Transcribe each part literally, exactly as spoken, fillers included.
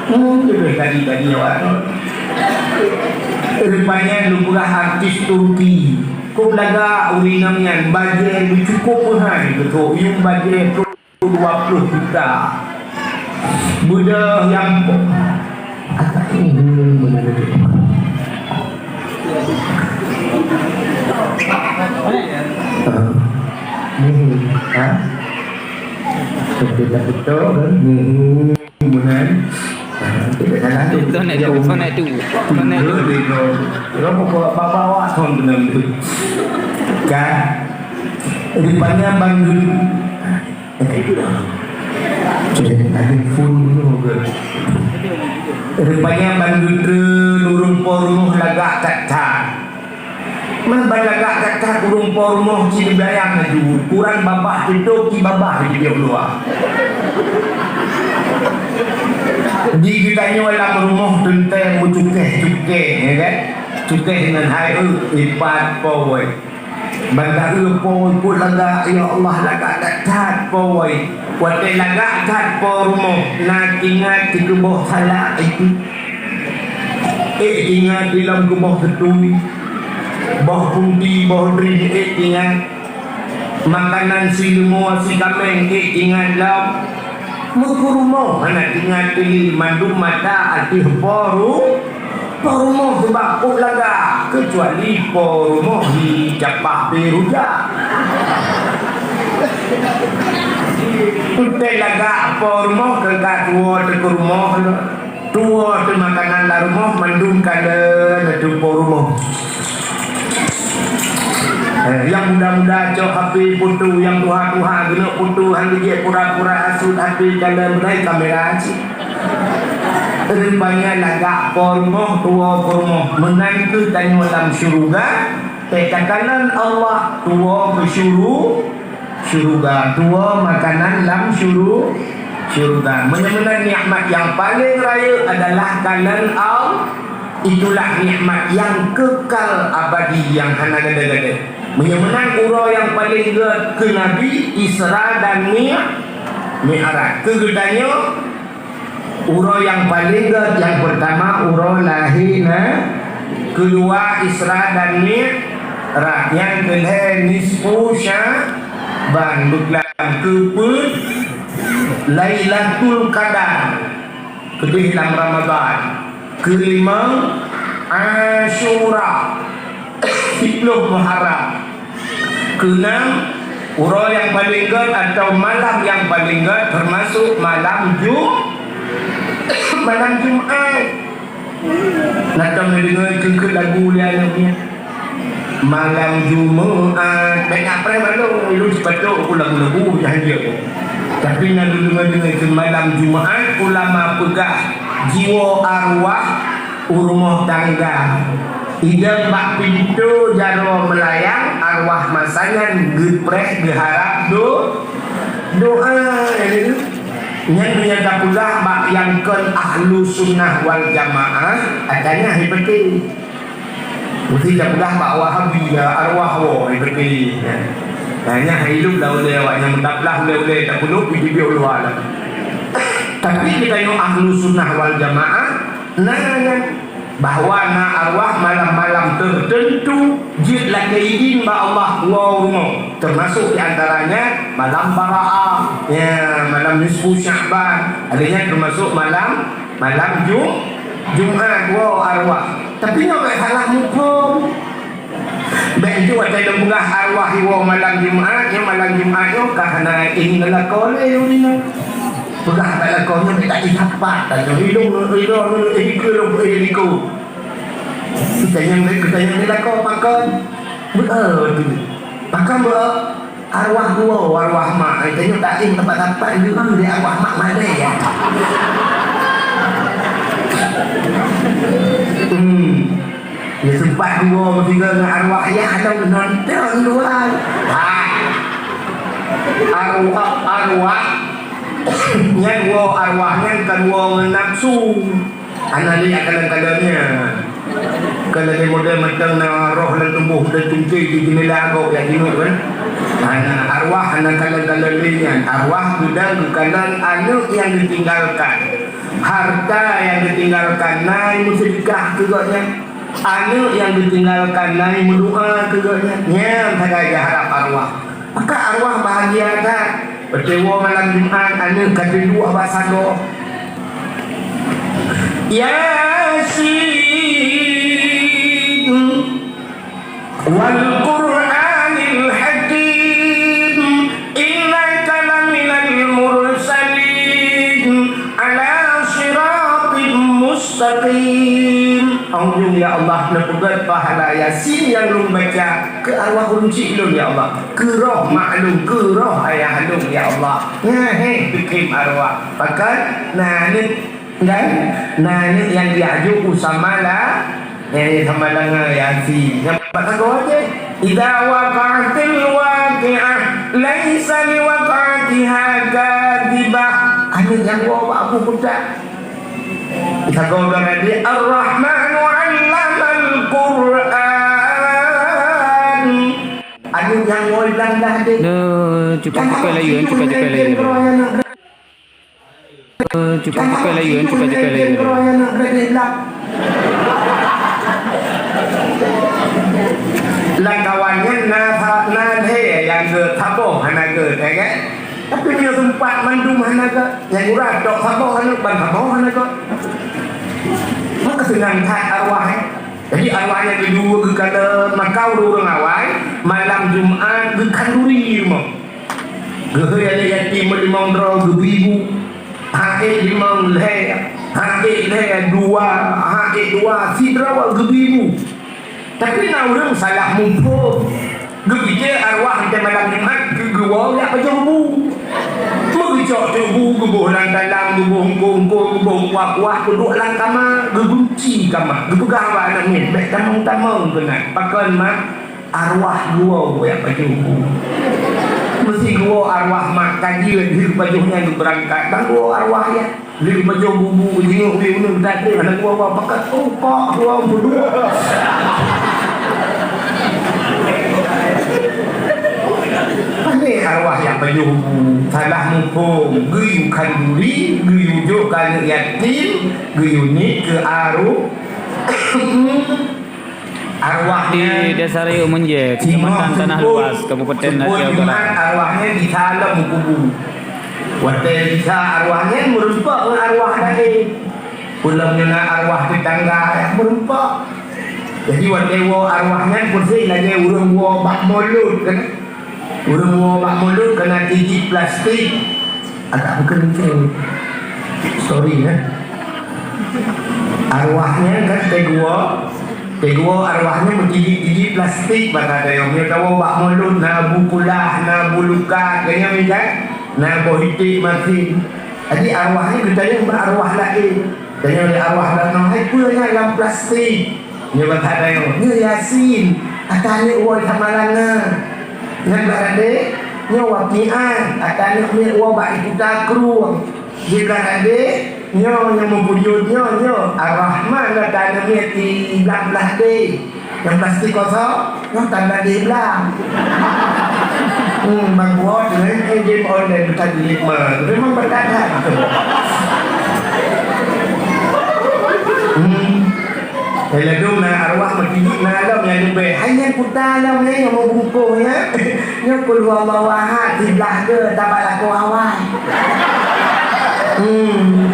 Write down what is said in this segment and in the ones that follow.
Hmm, leubeh tadi-tadi awak tu. Rupanya lôn peugah artis Turki. Kok lagak ureueng inong nyan bajèe geuh cukôp meuhai, geuh trôk yum bajèe trôk dua ploh juta. Beudôh nyang Ha? Tapi tak betul kan? Meunan. Ah, tidak salah tu. Tuan nak tu, tuan nak tu. Tuan nak tu. Dia pokok bapa awak tuan kena tu. Kan? Rupanya bandum. Eh, itu dah. Cek, ada phone dulu ke? Rupanya bandum ureueng po rumoh lagak that-that. Man ban lagak that-that ureueng po rumoh ci neubayang laju, kurang babah teuntô ki babah di biôh luwa. Di geutanyoe lam rumoh teuntèe meucukèh-cukèh, ya kan? Cukèh ngon hai eu, ipat po woi. Ban taeu po woi, kok lagak, ya Allah, lagak that-that po woi. Watèe lagak that po rumoh, na ingat keu keuboh salak itu. Eh, ingat di lam keuboh seutui. Boh punti, boh drien, ék ingat. Makanan si leumô, si kaméng, ék ingat lom. Meupeurumoh hana ingat lé, mandum mata ateueh po ru-, po rumoh, sabab kok lagak, keucuali po rumoh di capah pih rujak. Teuntèe lagak po rumoh, keu ka tuwo teuh keu rumoh lom. Tuwo teuh makanan lam rumoh, mandum kalon ateueh po rumoh. Eh, nyang muda-muda cok H P foto, nyang tuha-tuha geuneuk foto, han geujek pura-pura asut H P kalon beunai kamera cit. Rupanya lagak po rumoh, tuwo po rumoh. Meunan keuh tanyoe lam syeuruga, teuka kalon Allah, tuwo keu syuru-, syeuruga, tuwo makanan lam syuru-, syeuruga. Meunyoe meunan nikmat nyang paleng rayeuk adalah kalon Al-, itulah nikmat nyang kekal abadi nyang hana gadôh-gadôh. Meunyoe meunan uroe nyang paleng gèt keu Nabi Isra dan Mi-, Mi'raj. Keu geutanyoe, uroe nyang paleng gèt, nyang peurtama uroe lahé Na-, keudua Isra dan Mi'raj, nyang keulhèe nisfu Sya'ban, beuklam keu peuet Lailatul Qadar, keudeh lam Ramadhan, keulimong Asyura, siplôh Muharram. Keunam, uroe nyang paleng gèt atau malam nyang paleng gèt teumasok malam Ju-, malam Jumat. Na tom neudeungoe keu-keu lagu lé aneuk nyan. Malam Jumat, bèk na preh balong, ulôn sipatok ku lagu-lagu nyang hanjeuet. Tapi na lôn deungoe-deungoe keu malam Jumat, ulama peugah jiwoe arwah u rumoh tangga. Idong bak pintoe jaroe meulayang, arwah masa nyan geupreh geuharab do-, doa. Nyan meunyo tapeugah bak nyang kon ahlu sunnah wal jamaah, katanya hai peuti. Meusti tapeugah bak Wahabi ya, arwah woe hai peuti. Nah, nyan hai lôn dah ulèe awaknyan meudaplah ulèe-ulèe tapeunuh pih jibiôh luwa lah. Tapi geutanyoe ahlu sunnah wal jamaah, na nyan. Bahwa na arwah malam-malam teuteuntu jeuet lakèe idin bak Allah woe u rumoh, teumasok di antaranya malam Bara'ah, ya, malam nisfu Sya'ban, ada nyan teumasok malam, malam Ju-, Jumat woe arwah. Tapi nyoe bèk salah muphom. Bèk ju watèe lôn peugah arwah iwoe malam Jumat, nyoe malam Jumat nyoe ka hana éh neulakoe lé ureueng nyoe. Peugah bak lakoe nyoe bèk taéh sapat, tanyoe ilôn, ilôn, ilôn, eh, ikeue lôn, eh, likôt. Geutanyong lé, geutanyong lé lakoe pakon. Beuet tu. Pakon beuet? Arwah gua, arwah mak. Geutanyong taéh sapat-sapat, ilôn lé arwah mak malèe ya. Hmm. Ya, sempat dua, tiga ngon arwah ayah lom nonton luwa. Ha. Arwah, arwah. Nyan woe arwah nyan kan woe ngon nafsu. Hana lé akalon-kalon nyan. Kan lagèe model mantong na roh lam tuboh model tungkèe di jeundela gob jak jinoe kan. Hana arwah hana kalon-kalon lé nyan. Arwah geudong geukalon aneuk nyang geutinggalkan. Harta nyang geutinggalkan na meuseudekah keu gobnyan. Aneuk nyang geutinggalkan na meudoa keu gobnyan. Nyan sagai geuharab arwah. Maka arwah bahagia that. Watèe woe malam Jumat, aneuk ka teuduek bak sagoe. Yasin. Wal Qur'anil Hakim, innaka laminal mursalin, ala siratim mustaqim. Ujong, ya Allah, neupeugèt pahala Yasin nyang lôn baca keu arwah ureueng chik lôn, ya Allah, keu roh mak lôn, keu roh ayah lôn, ya Allah. Nyan he teukhém arwah. Pakon? Na aneuk Kan? Na aneuk nyang geujak u Samalanga, nyang di Samalanga Yasin. Nyang bak sagoe jih, "Idza waqa'atil waqi'ah, laisa liwaq'atiha kadzibah." Aneuk nyang woe bak Abu Kuta. Sagoe geuh, "Ar-Rahmanu 'allamal Qur'an." Aneuk nyang woe blang dah deh. Duh, cukai-cukai layeue, cukai-cukai layeue. Cukai-cukai layeue, cukai-cukai layeue. Lam kawan nyan na sa-, na lhèe nyang geuh saboh hana geuh, ya kan? Tapi meunyoe seumpat mandum hana geuh, nyang urat tok saboh hana, ban saboh hana geuh. Maka seunang that arwah, eh. Jadi, awak nyang keudua geukalon maka ureueng awai, malam Jumat geukhanduri rumoh. Geuhôi aneuk yatim limong droe geubri bu. Hak ék limong lhèe, hak ék lhèe dua, hak ék dua sidroe geubri bu. Tapi na ureueng salah muphom. Geupike arwah watèe malam Jumat geuwoe jak pajoh bu. Meugeucok teuk bu geuboh lam dalam, geuboh eungkôt-eungkôt, geuboh kuah-kuah, geuduek lam kama, geugunci kama, geupeugah bak aneuk miet, "Bèk tamong-tamong keunan." Pakon, mak? Arwah geuwoe jak pajoh bu. Meusé geuwoe arwah mak ka jeuet, lheueh pajoh nyan geubeurangkat, ban geuwoe arwah nyan. Lheueh pajoh bu, bu jingok lé uneun geutanyoe hana geuwoe, pakon, oh, kok geuwoe bu dua. Pané arwah jak pajoh bu, salah muphom, geuyue khanduri, geuyue jok keu aneuk yatim, geuyue niet keu aru-, arwah nyan. Di Desa Rayek Meunjée, Kecamatan Tanah Luas, Kabupaten Aceh Utara. Jumat arwah nyan gisa lom u kubu. Watèe gisa arwah nyan meureumpok ngon arwah laén. Peulom nyoe na arwah teutangga nyang meureumpok. Jadi, watèe woe arwah nyan, peue sih lagèe ureueng woe bak mulod, kan? Ureueng woe bak mulod keunan tijik plastik. Agak mungkin-mungkin. Sorry, ya. Arwah nyan kan teuguwoe, teuguwoe arwah nyan meutijik-tijik plastik bak gata nyoe. Meunyoe tawoe bak mulod, na bu kulah, na bu lukat, kan nyan, kan? Na boh iték masin. Jadi, arwah nyan geutanyong bak arwah laén. Tanyong lé arwah lam nyoe, "Hai, peue nyan lam plastik?" Nyoe bak that tanyong, "Nyoe Yasin, ata aneuk woe Samalanga." Nyan bak radé, "Nyoe Waqiah, ata aneuk miet woe bak Kuta Krueng." Di bak radé, "Nyoe nyang meupeujeuet nyoe, nyoe Ar-Rahman, ata aneuk miet di blah-blah deh." Nyang plastik kosong, nyoe tanda di blang. Hmm, bang buat, eh, eh, game online bukan di lima. Memang berkadang tu. Hmm. Eh, ladum na arwah meukidik na lom nyang leubeh. Hai nyan puta lom nyan nyang meubungkôh nyan. Nyoe kul huwallahu ahad, siblah ke, tabak lakoe awai. Hmm.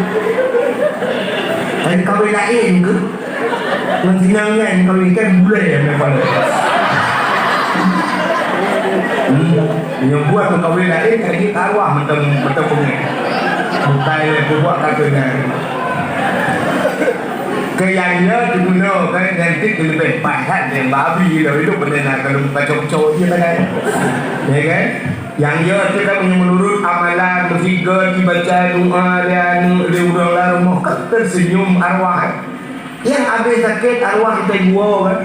Hai kawin laén ke? Ngon sinang nyan kawin kan bulèe ya, memang. Hmm, nyoe buat meukawen laén, ka jeuet arwah mantong, mantong peungéh. Bukai lé peubuat kata nyan. Keu nyang nyoe, geuguno kan, nyan cit leubeh paih that nyan, babi lom hidup beuna na, kalau bukan cok-cok je kan. Ya kan? Nyang nyoe cit kan, meunurot amalan, meusigoe jibaca doa lé aneuk, lé ureueng lam rumoh, kan teuseunyum arwah. Nyang abéh sakét arwah teuguwoe kan.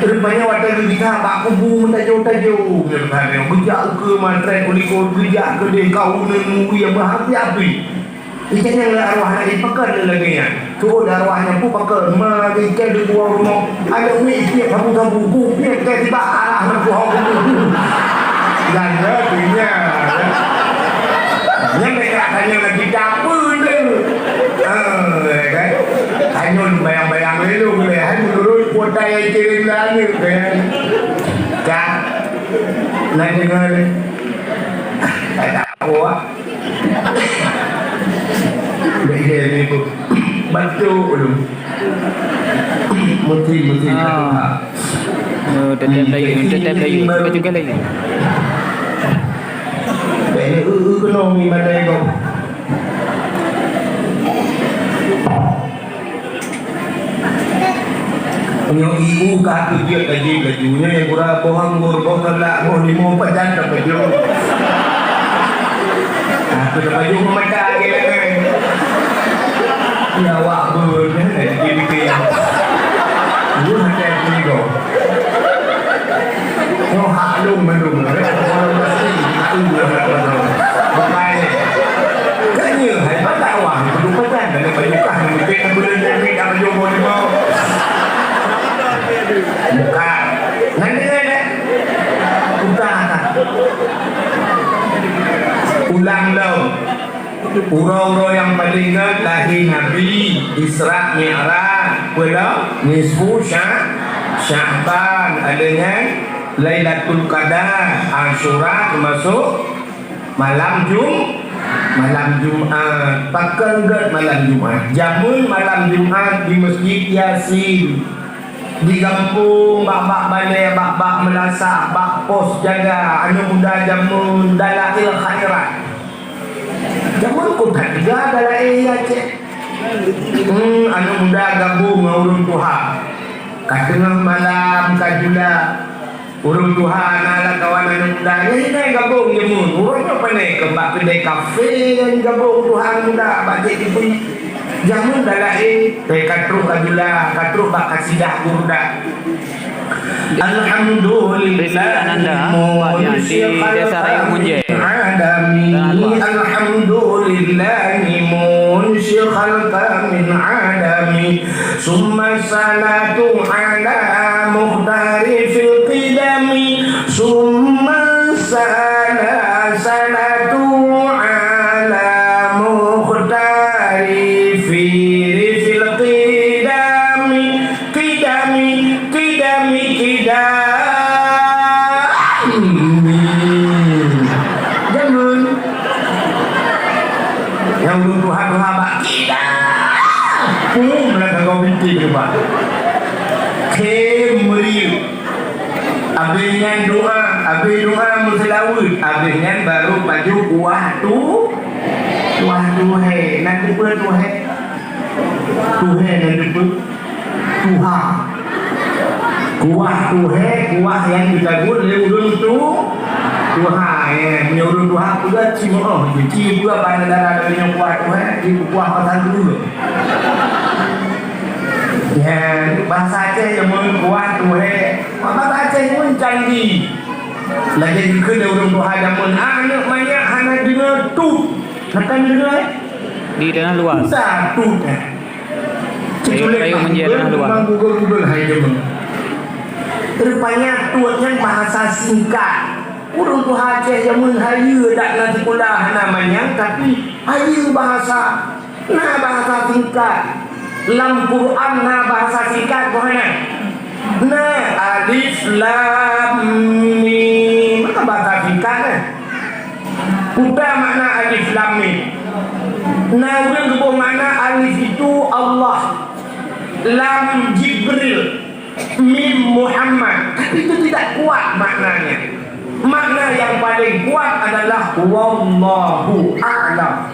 Rupanya watèe geugisa bak kubu meutajô-tajô, geujak ukeue mantrek u likot, geujak keudeh kawöneun, ngui nyang meuhabéh-habéh. Ikan nyang lé arwah na ipakon lé lagèe nyan. Tu'oh lé arwah nyan peue pakon, ma ikan di luwa rumoh. Aneuk miet piep sabu-sabu, ku piep ka sibak arah nang tuha kubu. Dan lagèe nyan. Nyan mereka tanya lagi dapur tu. Saya kirim lalu kan. Cak. Nak dengar. Tak tahu ah. Beda ni tu. Bantu dulu. Muti, muti. Ah. Oh, tetap lain, tetap lain. Baru juga lain. Beda, uh, uh, kena ni mana kau. Nyoe ibu ka aku jeuet laju-laju. Nyoe nyang gura boh anggur, boh salak, boh limau, pajan ka pajoh. Aku ka pajoh meumata lagèe lakai. Ya, awak beuh, eh, di piké. Lu hati aku ni kau. Nyoe hak lôn mandum, eh. Orang mesti hak lôn mandum. Bukan, eh. Kan nyoe, hai, bak dakwah, itu bukan, dan baju kah, mungkin aku dah jadi, tak baju mau dibawa. Bukan. Nanti ada. Bukan. Ulang lom. Uroe-uroe nyang paleng gèt lahé Nabi, Isra Mi'raj, peue lom? Nisfu Sya-, Sya'ban, ada nyan Lailatul Qadar, Asyura, teumasuk malam Jum-, malam Jumat. Pakon gèt malam Jumat? Jameun malam Jumat di Masjid Yasin. Di gampông, bak-bak balè, bak-bak meulasah, bak pos jaga, aneuk muda jameun, Dalail Khairat. Jameun kota tiga Dalail ya, cek. Hmm, aneuk muda gabong ngon ureueng tuha. Ka teungoh malam, ka jula. Ureueng tuha na lam kawan aneuk muda, nyan hana gabong jameun. Ureueng nyoe pane keu bak keudè kafe nyan gabong tuha aneuk muda, bak jép jipui. Jameun Dalail, ka trok ka jula, ka trok bak kasidah burda. Rizky Ananda, Pak, yang di Desa Raya Munjai. Tanah Luas. Alhamdulillahi munsyil khalqa min adami. Summa salatu ala mukhtari fil qidami. Summa sala-, salatu ala mukhtari fi, fil qidami. Qidami, qidami, qidami. Jameun. Nyang ulôn tuha-tuha bak qidam. Pum lah kagau binti keubah. Khem merieuh. Abéh nyan doa, abéh doa meuseulaweuet, abéh nyan baru pajoh kuah tu, kuah tuhé. Na teupeue tuhé? Tuhé na teupeue? Tuha. Kuah tuhé, kuah nyang geutabeuet lé ureueng tu, tuha, ya. Meunyoe ureueng tuha peugah ci meu'oh, ci peugah bak dara-dara nyoe kuah tuhé, ci kuah pasal dulu. Ya, bahasa Aceh jameun kuah tuhé. Bahasa Aceh pun canggih. Lagèe geukheun lé ureueng tuha jameun, aneuk manyak hana deungoe tut. Hana deungoe, eh? Di Tanah Luas. Susah tut, eh. Rayeuk, rayeuk Google, Tanah Luas. Memang Google, Google hai jameun. Rupanya tut nyan bahasa singkat. Ureueng tuha Aceh jameun hayeue dak na sikula hana manyang, tapi hayeue bahasa. Na bahasa singkat. Lam Quran na bahasa singkat, bukan na? Na alif lam mim. Na bahasa singkat, na. Peue makna alif lam mim? Na ureueng geuboh makna alif itu Allah. Lam Jibril. Mim Muhammad. Tapi itu tidak kuat maknanya. Makna yang paling kuat adalah wallahu a'lam.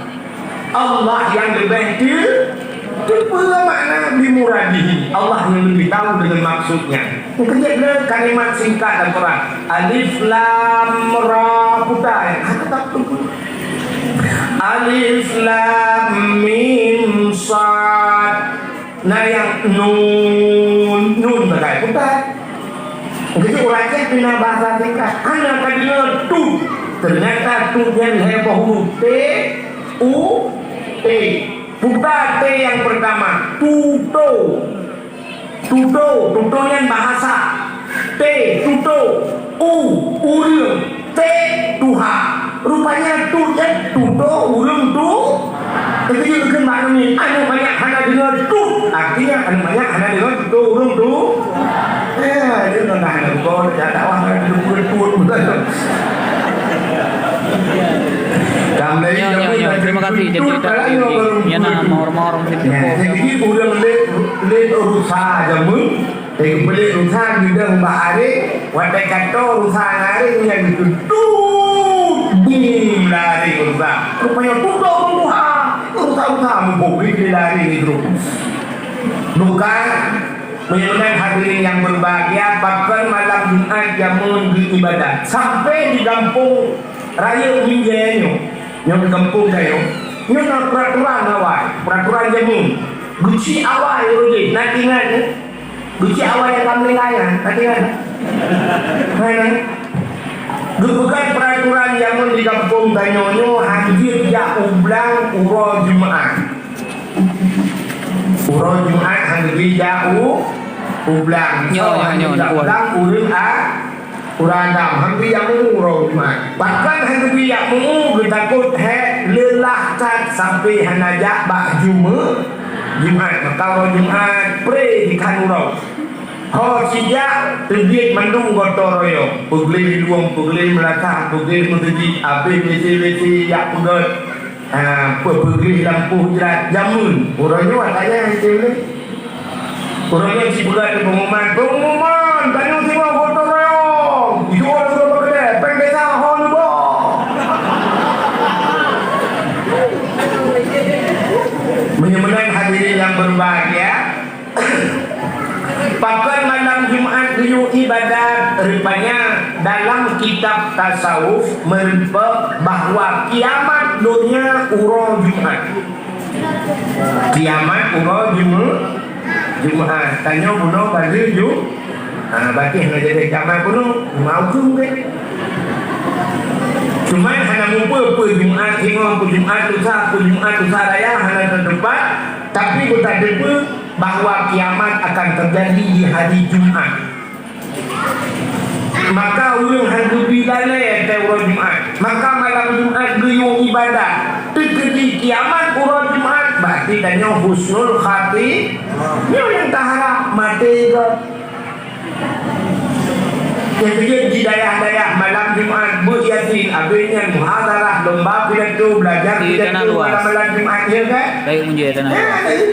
Allah yang lebih te-, teupeue makna bimuradihi. Allah yang lebih tahu dengan maksudnya. Mungkin dia kalimat singkat dalam Quran. Alif lam ra, buta, eh. Alif lam mim sad. Na nyang nun, nun sagai putat. Jadi ureueng Aceh pih na bahasa singkat. Hana ka deungoe tut. Ternyata tut nyan lhèe boh huruf. T, U, T. Putar T yang pertama. Tuto. Tuto. Tuto nyan bahasa. T, tuto. U, ureueng. T, tuha. Rupanya tut nyan tuto ureueng tu. Tapi dia kena makna ni, aneuk manyak hana deungoe tut. Artinya, aneuk manyak hana deungoe tuto ureueng tu. Nah, nak buka, nak dakwah, nak duduk beutôi. Kamoe Nyoe, nyoe, nyoe. Terima kasih, jadi tak lagi. Nyan na mohon-mohon sini. Nah, jadi ureueng lé, lé rusa jameun, eh, peuleueh rusa geudeung bak aré, watèe ka toe rusa ngon aré, nyan geutut, bum, lari rusa. Rupanya tudok rusa, rusa-rusa muboh lari nyan. Bukan. Meunyoe hadirin yang berbahagia, pakon malam Jumat jameun geuibadat. Sampai di gampông rayeuk Minjee nyoe, nyoe di gampông tanyoe, nyoe na peraturan awai, peraturan jameun. Geuchik awai uroe jih, na ingat, eh? Geuchik awai nyang ka meuninggai nyan, na ingat? Hai, hai. Geupeugah peraturan jameun di gampông tanyoe nyoe, hanjeuet jak u blang uroe Jumat. Uroe Jumat hana geubri jak u, u blang. Nyoe, nyoe, nyoe, nyoe. U blang ureueng a-, ureueng agam hana geubri jak meu uroe Jumat. Bahkan hana geubri jak meu geutakot hék leulah that sampai hana jak bak Jume-, Jumat. Maka uroe Jumat pré dikhan uroe. Ho sijak teubiet mandum gotong royong, peugleh lueng, peugleh meulasah, peugleh meuseujid, abéh W C-W C jak peugöt. Ha, peu-, peugleh lampôh jrat jameun. Uroe nyoe watèe nyan hase ulèe. Uroe nyoe sibeugöt pengumuman, "Pengumuman, tanyoe singoh gotong royong. Jeuet lôn bak keudè, péng desa ho lubôh." Meunyoe meunan hadirin yang berbahagia, pakon malam Jumat geuyue ibadat, rupanya dalam kitab tasawuf meureumpok bahwa kiamat donya uroe Jumat. Kiamat uroe Jumu-, Jumat. Tanyoe bunoe baju Ju-, ha, batéh na jadi kiamat bunoe, mau tu mungkin. Cuma hana mupeue peue Jumat singoh, peue Jumat lusa, peue Jumat lusa raya, hana teupat. Tapi beutateupeu bahwa kiamat akan terjadi di hari Jumat. Maka ureueng hana geubri lalè watèe uroe Jumat. Maka malam Jumat geuyue ibadat. Teukeudi kiamat uroe Jumat, berarti tanyoe husnul khati-, nyoe nyang taharap maté gob. Nyang keujeuet di dayah-dayah malam Jumat beuet Yasin, abéh nyan muhadharah, lomba pidato, belajar pidato malam-malam Jumat, ya kan? Baik, menjadi tanah luas. Eh,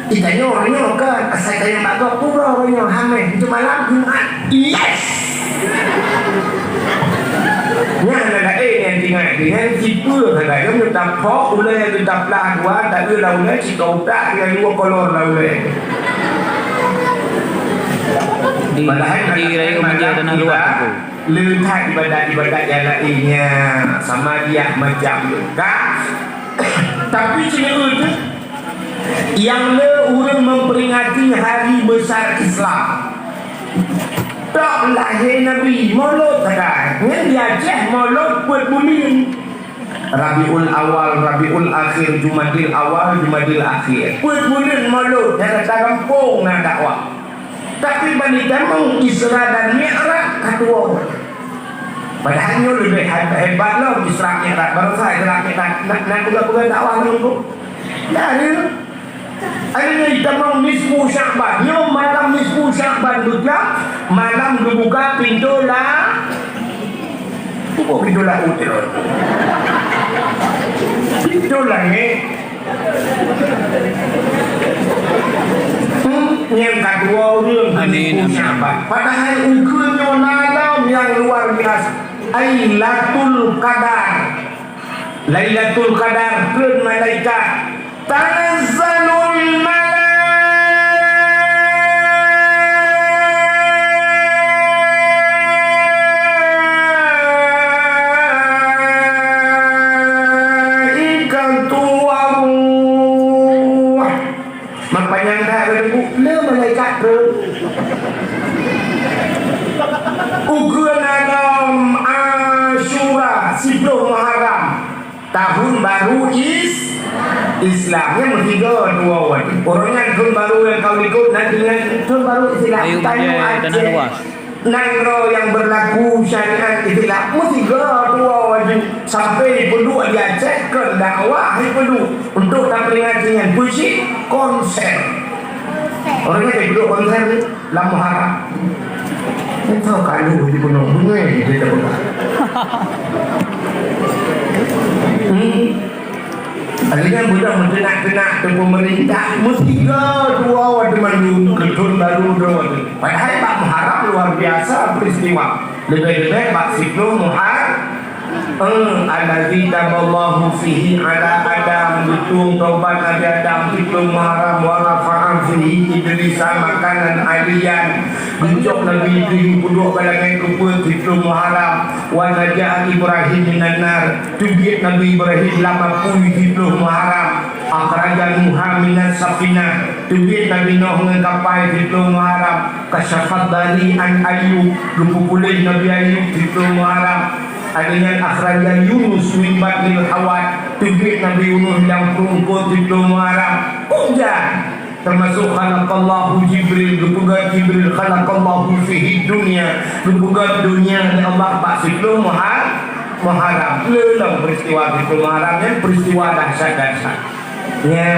Di tanyoe nyoe kan, asai tanyong bak gob, uroe nyoe hamé, itu malam Jumat. Yes! Nyan na laén nyang tinggai, dengan tipe sagai, nyoe tapok ulèe, taplah dua, tak ada lah ulèe, cit utak dengan dua kolor lah ulèe. Di, padahal di rayu malam media tanah luas tu. Le that ibadat-ibadat nyang laén nyan sama dia macam juga. Tapi cuma itu, Nyang le ureueng memperingati hari besar Islam. Tok lahé Nabi, Maulud sagai. Nyan di Aceh Maulud peuet buleuen. Rabiul Awal, Rabiul Akhir, Jumadil Awal, Jumadil Akhir. Peuet buleuen Maulud, nyang ka gampông na dakwah. Tapi ban jitamong Isra dan Mi'raj ka tuwoe. Padahai nyoe leubeh he-, hebat lom Isra Mi'raj. Baroesa Isra Mi'raj. Nak, nak peugah-peugah dakwah lom tu. Dari Akhirnya jitamong nisfu Sya'ban. Nyoe malam nisfu Sya'ban beutôi, malam geubuka pintoe la-, buka pintoe laôt. Pintoe langét. Hmm, nyang ka dua ureueng. Amin, nisfu amin. Sya'ban. Padahai ukeue nyoe na lom nyang luar biasa. Lailatul Qadar. Lailatul Qadar, treun malaikat. Tanazzalul malaikatu war-ruh. Meupanyang that lagèe le malaikat treun. Ukeue na lom Asyura, siploh Muharram. Tahun baru Is-, Islam. Nyan meusigo dua wajib. Orang nyan tahun baru nyang ka likot, nanti nyan tahun baru Islam. Ayo, tanyoe budaya tanah Aceh. Luas. Nanggroe nyang berlaku syariat Islam. Meusigo dua wajib. Sampai dipeuduek di Aceh, keu dakwah dipeuduek. Untuk taperingati nyan, peue cit? Konser. Orang nyan dipeuduek konser ni, lam Muharram. Entah kalu di gunong bungee dia tak peugah. Hmm. Akhirnya budak meutunak-tunak tu pemerintah meusiga dua waktu mandum ke thon baru dua waktu. Padahai bak Muharram luar biasa peristiwa. Lebih-lebih bak siplôh Muhar-, Eh, allazi taballahu fihi ala Adam, geutueng taubat Nabi Adam, siplôh Muharram, wa rafa'a fihi Idrisa makanan aliyan, geucok Nabi Idris geuduek bak langét keupeu, siplôh Muharram, wa naja Ibrahim minan nar, teubiet Nabi Ibrahim lam apui, siplôh Muharram, akhraja Nuha minas safinah, teubiet Nabi Nuh ngon kapai, siplôh Muharram, kasyafad dari an Ayub, geupeupuléh Nabi Ayub, siplôh Muharram, Akhirnya akhraja Yunus min batnil hawat, teubiet Nabi Yunus lam peureueng pruet siplôh Muharram. Ujan. Termasuk khalaqallahu Jibril, geupeugah Jibril, khalaqallahu fihi dunya, geupeugah dunia lé Allah bak siplôh Muha-, Muharram. Le lom peristiwa siplôh Muharram nyan peristiwa dahsyat-dahsyat. Nya,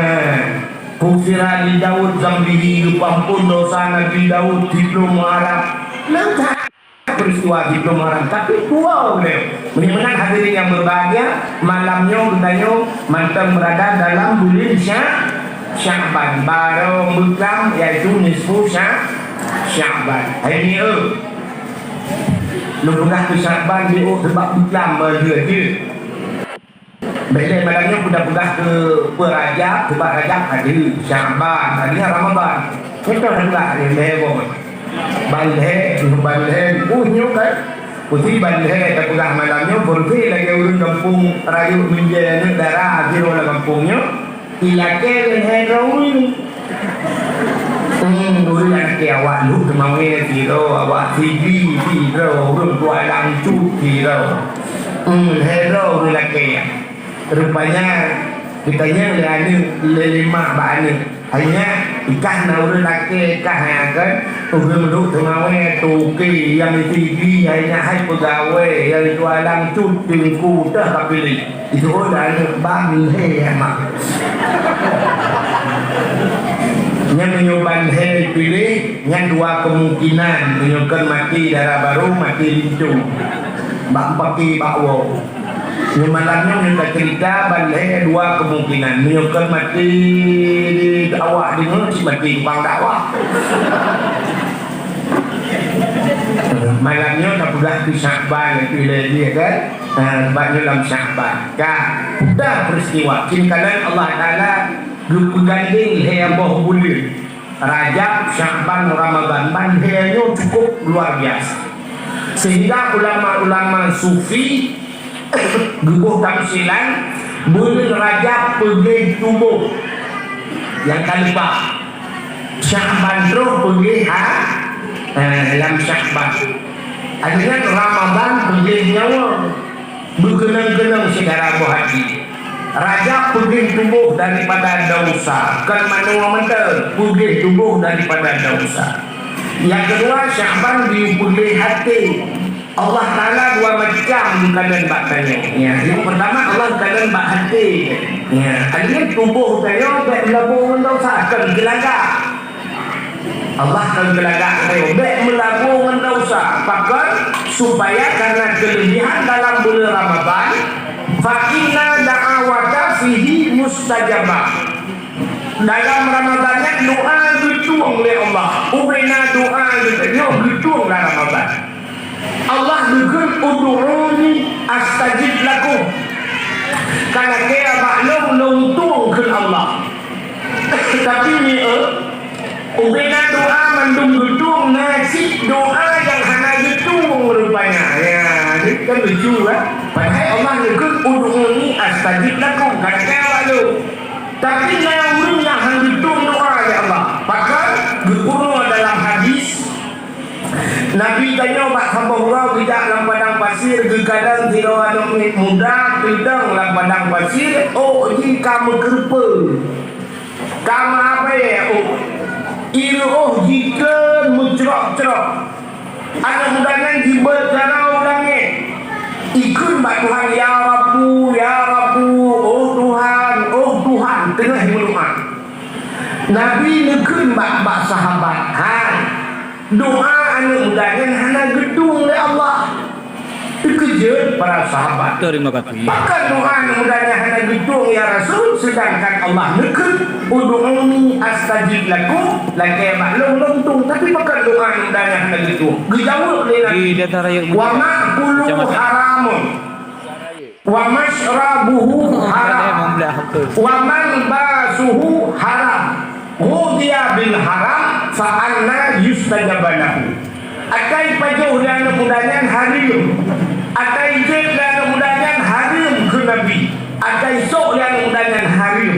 ghufira li Daud zambihi, geupeuampôn dosa Nabi Daud siplôh Muharram. Le that. Peristiwa siplôh Muharram, tapi dua beliau. Meunyoe meunan hadirin yang berbahagia, malam nyoe geutanyoe mantong berada dalam buleuen Sya-, Sya'ban. Barô meuklam, yaitu nisfu Sya-, Sya'ban. Hai ni, eh. Lôn peugah keu Sya'ban, di, oh, sebab meuklam, eh, dia, dia. Bèk lé malam nyoe peugah-peugah keu peue Rajab, sebab Rajab ada, Sya'ban, ada Ramadan. Contoh dah peugah lé lhèe boh. Ban lhèe, ban lhèe, uh, nyoe kan. Putih ban lhèe tapeugah malam nyoe, beureuti lagèe ureueng gampông rayeuk meunjai aneuk dara sidroe lam gampông nyoe. Ilakèe lhèe droe nyoe. Hmm, ureueng lakèe awak Lhokseumawe sidroe, awak Sigli sidroe, ureueng Kuala Lumpur sidroe. Hmm, lhèe droe ureueng lakèe. Rupanya, geutanyong lé aneuk, lé, lé mak bak aneuk, "Hai nyak, i kah na ureueng lakèe i kah nyan kan? Ureueng Lhokseumawe, toke, nyang i Sigli, hai nyak hai peugawèe, nyang i Kuala Lumpur teungku, teuh ka piléh." Itu pun dah aneuk ban lhèe, ya, mak. Nyan meunyoe ban lhèe piléh, nyan dua kemungkinan. Meunyoe kon maté dara barô, maté linto. Bak paké bak woe. Nyoe malam nyoe, nyoe tacerita ban lhèe dua kemungkinan. Meunyoe kon maté awak deungoe, cit maté tukang dakwah. Malam nyoe tapeugah keu Sya'ban, keu lhèe jih, kan? Ha, sebab nyoe lam Sya'ban. Ka, dah peristiwa. Kiri kanan Allah Taala geupeugandeng lhèe boh buleuen. Rajab, Sya'ban, Ramadan. Ban lhèe nyoe cukup luar biasa. Sehingga ulama-ulama sufi geuboh tamsilan, buleuen Rajab peugléh tuboh nyang ka leupah. Sya'ban troh peugléh ha, eh, lam Sya'ban. Akhirnya Ramadan peugléh nyawa. Beukeunong-keunong syedara boh até. Rajab peugléh tuboh daripada desya, kon manoe mantong peugléh tuboh daripada desya. Nyang keudua, Sya'ban jipeugléh até. Allah Taala dua macam geukalon bak tanyoe. Ya, nyang peurtama Allah kalon bak até. Ya, artinya tuboh tanyoe bèk meulaboh ngon desya, kon geulagak. Allah ka geulagak tanyoe, bèk meulaboh ngon desya. Pakon? Supaya karena kelebihan dalam bulan Ramadan, fa inna da'awata fihi mustajabah. Dalam Ramadan nyan doa geutueng lé Allah. Ubena doa geutueng, geutueng dalam Ramadan. Allah geukheun, "Ud'uni astajib lakum." Ka lakèe bak Lôn, Lôn tueng kheun Allah. Tapi mi, eh, ubena doa mandum geutueng, na cit doa nyang hana geutueng rupanya. Ya, ni kan lucu, kan? Padahai Allah geukheun, "Ud'uni astajib lakum." Ka lakèe bak Lôn. Tapi na ureueng nyang han geutueng doa lé Allah. Pakon? Geupurunoe dalam hadis, Nabi tanyoe bak saboh uroe geujak lam padang pasir, geukalon sidroe aneuk miet muda teudong lam padang pasir, ôk jih ka meukeureupeue. Ka meuabée ôk. Ie reuôh jih kheun meucrok-crok. Aneuk muda nyan jibeuet jaroe u langét. Ikheun bak Tuhan, "Ya Rabbu, ya Rabbu, oh Tuhan, oh Tuhan," teungoh meudoa. Nabi neukheun bak, bak sahabat, "Hai, doa Aneuk muda nyan hana geutueng lé Allah. Teukeujot para sahabat. Terima kasih. Pakon doa aneuk muda nyan hana geutueng, ya Rasul, sedangkan Allah neukheun, "Ud'uni astajib lakum," lakée bak lôn, lôn tueng. Tapi pakon doa aneuk muda nyan hana geutueng? Geujaweueb lé Nabi, "Wa ma'kuluhu haramun." Wa masyrabuhu haram. Wa malbasuhu haram. Ghudhiya bil haram, fa anna yustajaba lahu. Akai pajoh lé aneuk muda nyan hareuem. Akai jép lé aneuk muda nyan hareuem keu Nabi. Akai sôk lé aneuk muda nyan hareuem.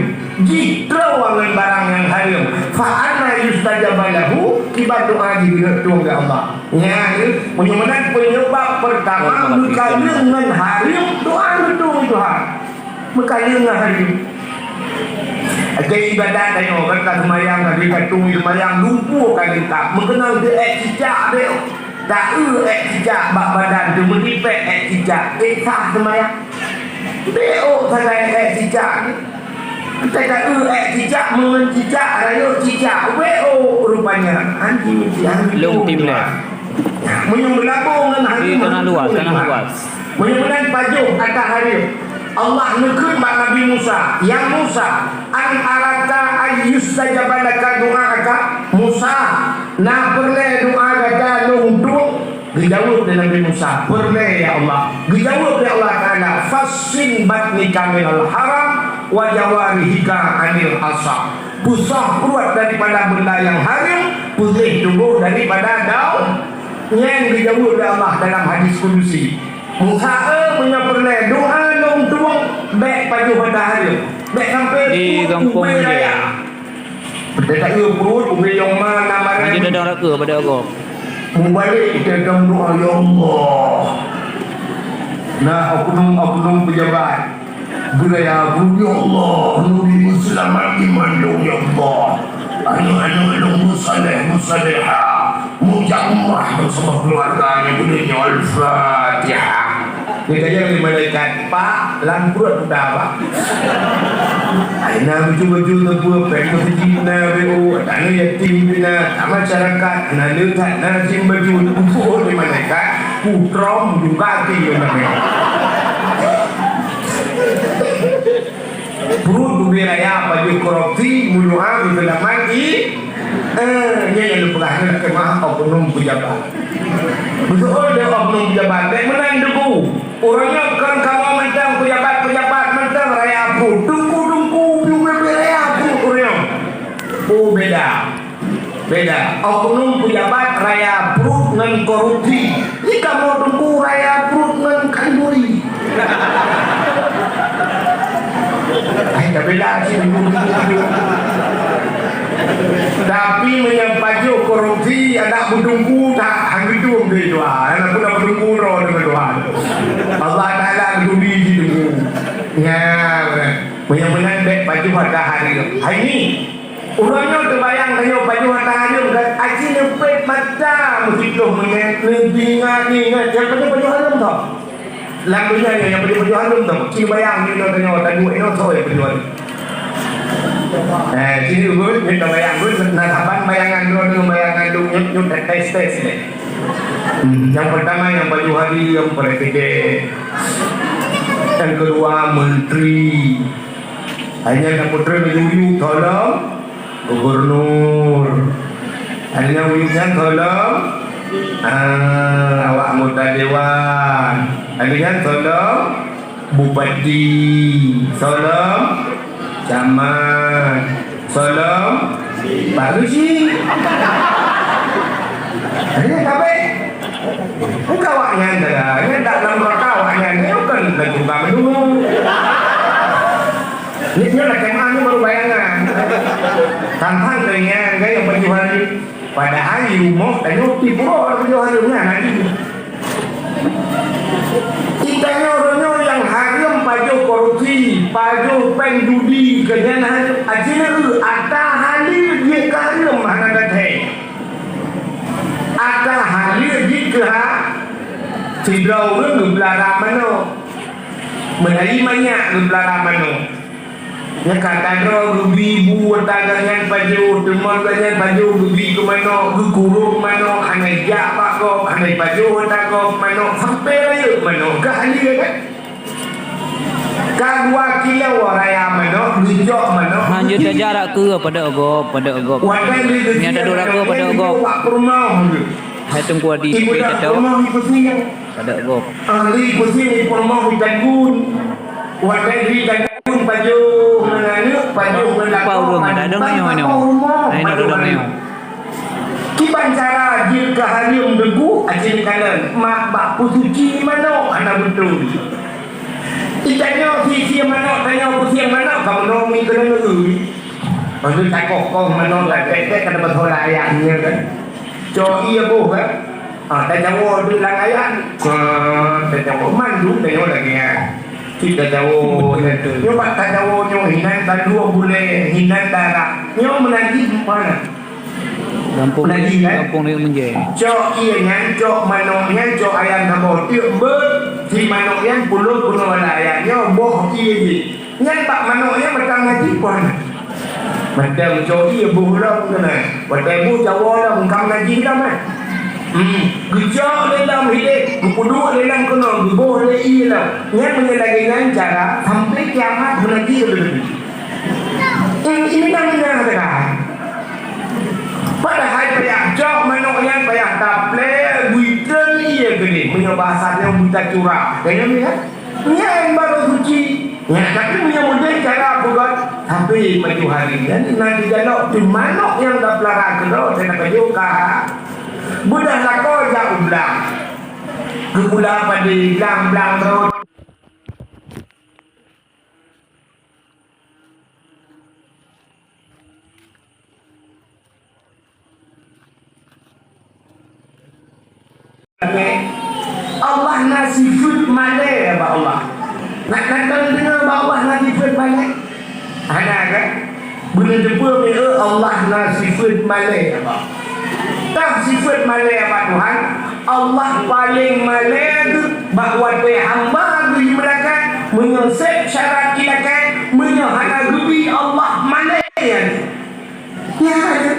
Jih troh ngon barang nyang hareuem. Fa anna yustajaba lahu, kiban doa jih geuneutueng lé Allah. Nyan, meunyoe meunan peunyeubab peurtama meukaleueng ngon hareuem doa meutueng Tuhan. Meukaleueng ngon hareuem. Akhé ibadat tanyoe, kan ka seumayang, ka seumayang, lumpoe ka leungkab. Meukeunong teu ék cicak beu. Taeu ék cicak bak badan teuh, meulipék ék cicak. Ék sah seumayang. Beu sagai ék cicak. Teuka eu ék cicak, meungon cicak, rayeuk cicak. Wéh, oh, rupanya. Anjing cicak. Lông tim lé. Meunyoe meulabong ngon hati. Di tanah luas, tanah luas. Meunyoe meunan pajoh ata hareuem. Allah neukheun bak Nabi Musa, "Ya Musa, an arata an yustajaba laka du'aaka?" Musa, na peureulée doa gata lông tueng? Geujaweueb lé Nabi Musa, "Peureulée, ya Allah." Geujaweueb lé Allah Taala, "Fassin batnika minal haram wa jawarihika anil asab." Peusah pruet daripada benda nyang hareuem, peulheueh tuboh daripada daun. Nyan geujaweueb lé Allah dalam hadis kudusi. Musa, eh, meunyoe peureulée doa lông tueng, bék pajoh ata hareuem. Bék sampoe di gampông raya. Teuka eu pruet ubé nyang ma na maran. Hana dadang raka pada Allah. Mubalek kita dalam doa, "Ya Allah, na oknum-oknum pejabat beuraya pruet, ya Allah, nuri meuseulamat iman lôn, ya Allah. Aneuk-aneuk lôn meusaleh, meusalehah, meujak umrah beusama keuluwarga nyoe." Al-Fatihah. Geutanyong lé malaikat, "Pak, lam pruet peue, Pak?" "Ai na baju-baju teupeu, péng meuseujid na, B O, tanyoe yatim pih na, masyarakat na, le that na sim baju." Geupeubuet lé malaikat, "Putroe meudungka até nyoe namanya." Pruet ubé raya pajoh korupsi, meunyoe meuseulamat i, eh, nyan nyang lôn peugah nyan lakée meu'ah oknum pejabat. Beutôi lé oknum pejabat, bék meunan deungoe. Uroe nyoe kon kamoe mantong pejabat-pejabat mantong raya pruet. Teungku-teungku piôh bée-bée raya pruet uroe nyoe. Oh, beda. Beda. Oknum pejabat raya pruet ngon korupsi. Nyoe kamoe teungku raya pruet ngon khanduri. Hai, tabeda cit. Tapi meunyoe pajoh korupsi, adak beuteungku tak, han geutueng keu Tuhan. Adak pula beuteungku droe deungon Tuhan. Allah Taala geuturi cit teungku. Nyan, meunyoe meunan bék pajoh ata hareuem. Hai ni, Uroe nyoe teubayang tanyoe pajoh ata hareuem kan, aci neupet mata meusiplôh meunyoe neuingat-ingat nyang pajoh-pajoh hareuem tho. Lam donya nyoe nyang pajoh-pajoh hareuem tho. Ci bayang nyoe tanyoe taduek nyoe tho nyang pajoh hareuem. Eh, ci nyoe buet, nyoe tabayang buet, na saban bayangan droe ngon bayangan lôn nyoe, nyoe tes-tes nyoe. Hmm, nyang peurtama nyang pajoh hareuem presiden. Nyang keudua menteri. Hai nyan nyang putroe laju uyuek tho lom gubernur. Hai nyan uyuek nyan tho lom, ah, awak anggota dewan. Hai nyan tho lom bupati, tho lom camat, tho lom pak geuchik. Hai nyan kabeh. Bukan awak nyan saja, nyan dak lam raka awak nyan, nyan bukan laju ka meununggu. Nyoe, nyoe lakée meu'ah nyoe baru bayangan. Tantang keu nyan, kan, nyang pajoh hareuem. Padahai di rumoh tanyoe pih pura pajoh hareuem nyan lagi. Di tanyoe uroe nyoe nyang hareuem pajoh korupsi, pajoh péng judi, keu nyan hareuem. Aci neu, ata haleue jeuet keu hareuem hana gata. Ata haleue jih keu ha, sidroe ureueng geupeulara manok. Meulayeue manyak geupeulara manok. Nyang ka tadroe geubi bu ata gobnyan pajoh, teuma gobnyan pajoh geubi keu manok, geukurong manok, hana jak bak gob, hana pajoh ata gob, manok sampoe rayeuk manok ka halé kan. Ka dua kilo raya manok, geucok manok. Hanjeuet tajarak keu padok gob, padok gob. Watèe lé geucok. Nyan tadok lakoe padok gob. Wak peurumoh. Hai Teungku Adi, ibu tapi dah tatap. Peurumoh ibu sini. Padok gob. Ahli pusing di peurumoh di Tanjung. Watèe di Tanjung pajoh ngon aneuk, pajoh ngon lakoe. Pau ureueng ada dong nyoe nyoe. Hai na dong nyoe. Kiban cara jeuet keu hareuem Teungku, aci kalon mak bak peusuci manok hana beutôi. Itanyoe sie-sie manok, tanyoe pusieng manok, ka meunoe mi keuneuk ngeue. Maksud takoh-koh manok, tak tek-tek, ka dapat hola ayah nyan kan. Cok ie boh kan. Ah, tajawoe duek lam ayah. Ah, tajawoe mandum tajawoe lagèe nyan. Cit tajawoe nyan tu. Nyoe bak tajawoe nyoe hinan taduek bulèe, hinan darah. Nyoe meunajih mana? Gampông, gampông Riek Meunjai. Cok ie nyan, cok manok nyan, cok ayam saboh teuk beuet, si manok nyan pulot bunoe lam ayam nyoe boh ie jih. Nyan bak manok nyan mantong najih kon. Mantong cok ie boh lom keunan. Watèe boh jawoe lom ka najih lom eh. Hmm, geucok lé lom hidéh, geupeuduek lé lom keunoe, geuboh lé ie lom. Nyan meunyoe lagèe nyan cara sampai kiamat meunajih lom. Ini namanya sedekah. Padahai payah cok manok nyan payah taplè, buiteng ie geunih. Meunyoe bahasa nyoe buta curah. Kaya ni kan? Nyan baru suci. Nyan, tapi meunyoe mudeh cara peugah, tapi maju hari nyan na dijalok tu manok nyang tapeulara keudroe teuka pajoh ka. Beudah lakoe jak u blang. Geupula padé blang-blang rot. Allah na sifeuet malèe bak Allah. Na, na, na deungoe bak Allah na sifeuet malèe? Hana kan? Beuneuteupeu mi, eh, Allah na sifeuet malèe bak. Tah sifeuet malèe bak Tuhan, Allah paleng malèe geuh bak watèe hamba geuh jimeulakèe, meunyoe sép syarat ilakèe, meunyoe hana geubi Allah malèe nyan. Ya, ya.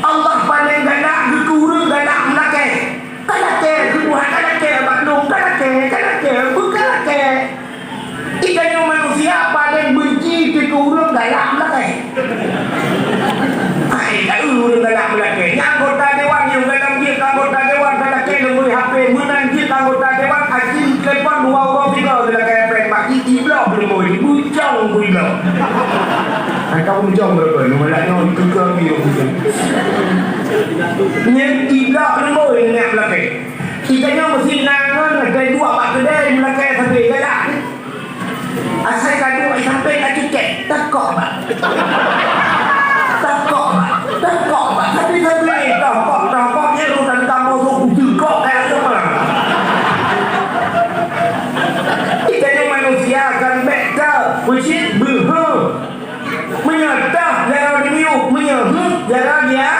Allah paleng galak geuh keu ureueng galak meulakèe. Ka lakèe geuh Tuhan, ka lakèe bak lôn, ka lakèe, ka lakèe, beu ka lakèe. Geutanyoe manusia paleng beunci keu ureueng galak meulakèe. Hai, ka ureueng galak meulakèe. Nyang anggota dewan nyang galak jeuet keu anggota dewan ka lakèe leumbôi H P, meunan jeuet keu anggota dewan aci telepon dua uroe tiga geulakèe H P bak i, iblok leumbôi, bucong beu iblok. Hai ka bucong berapa? Nyoe malah nyoe dikeukeu lagi bucong. Nyan iblok leumbôi nyan meulakèe. Geutanyoe meusi na ngon, dai duek bak keudè meulakèe sabe galak. Asai ka duek sampai ka cukèe, takok bak. Takok bak, takok bak. Tapi sabe takok, takok, nyan urusan kamoe su kuteukok kaya sama. Geutanyoe manusia kan bèk ka peucit beuhe. Meunyoe tah jaroe di miyueb, meunyoe heuh jaroe dia,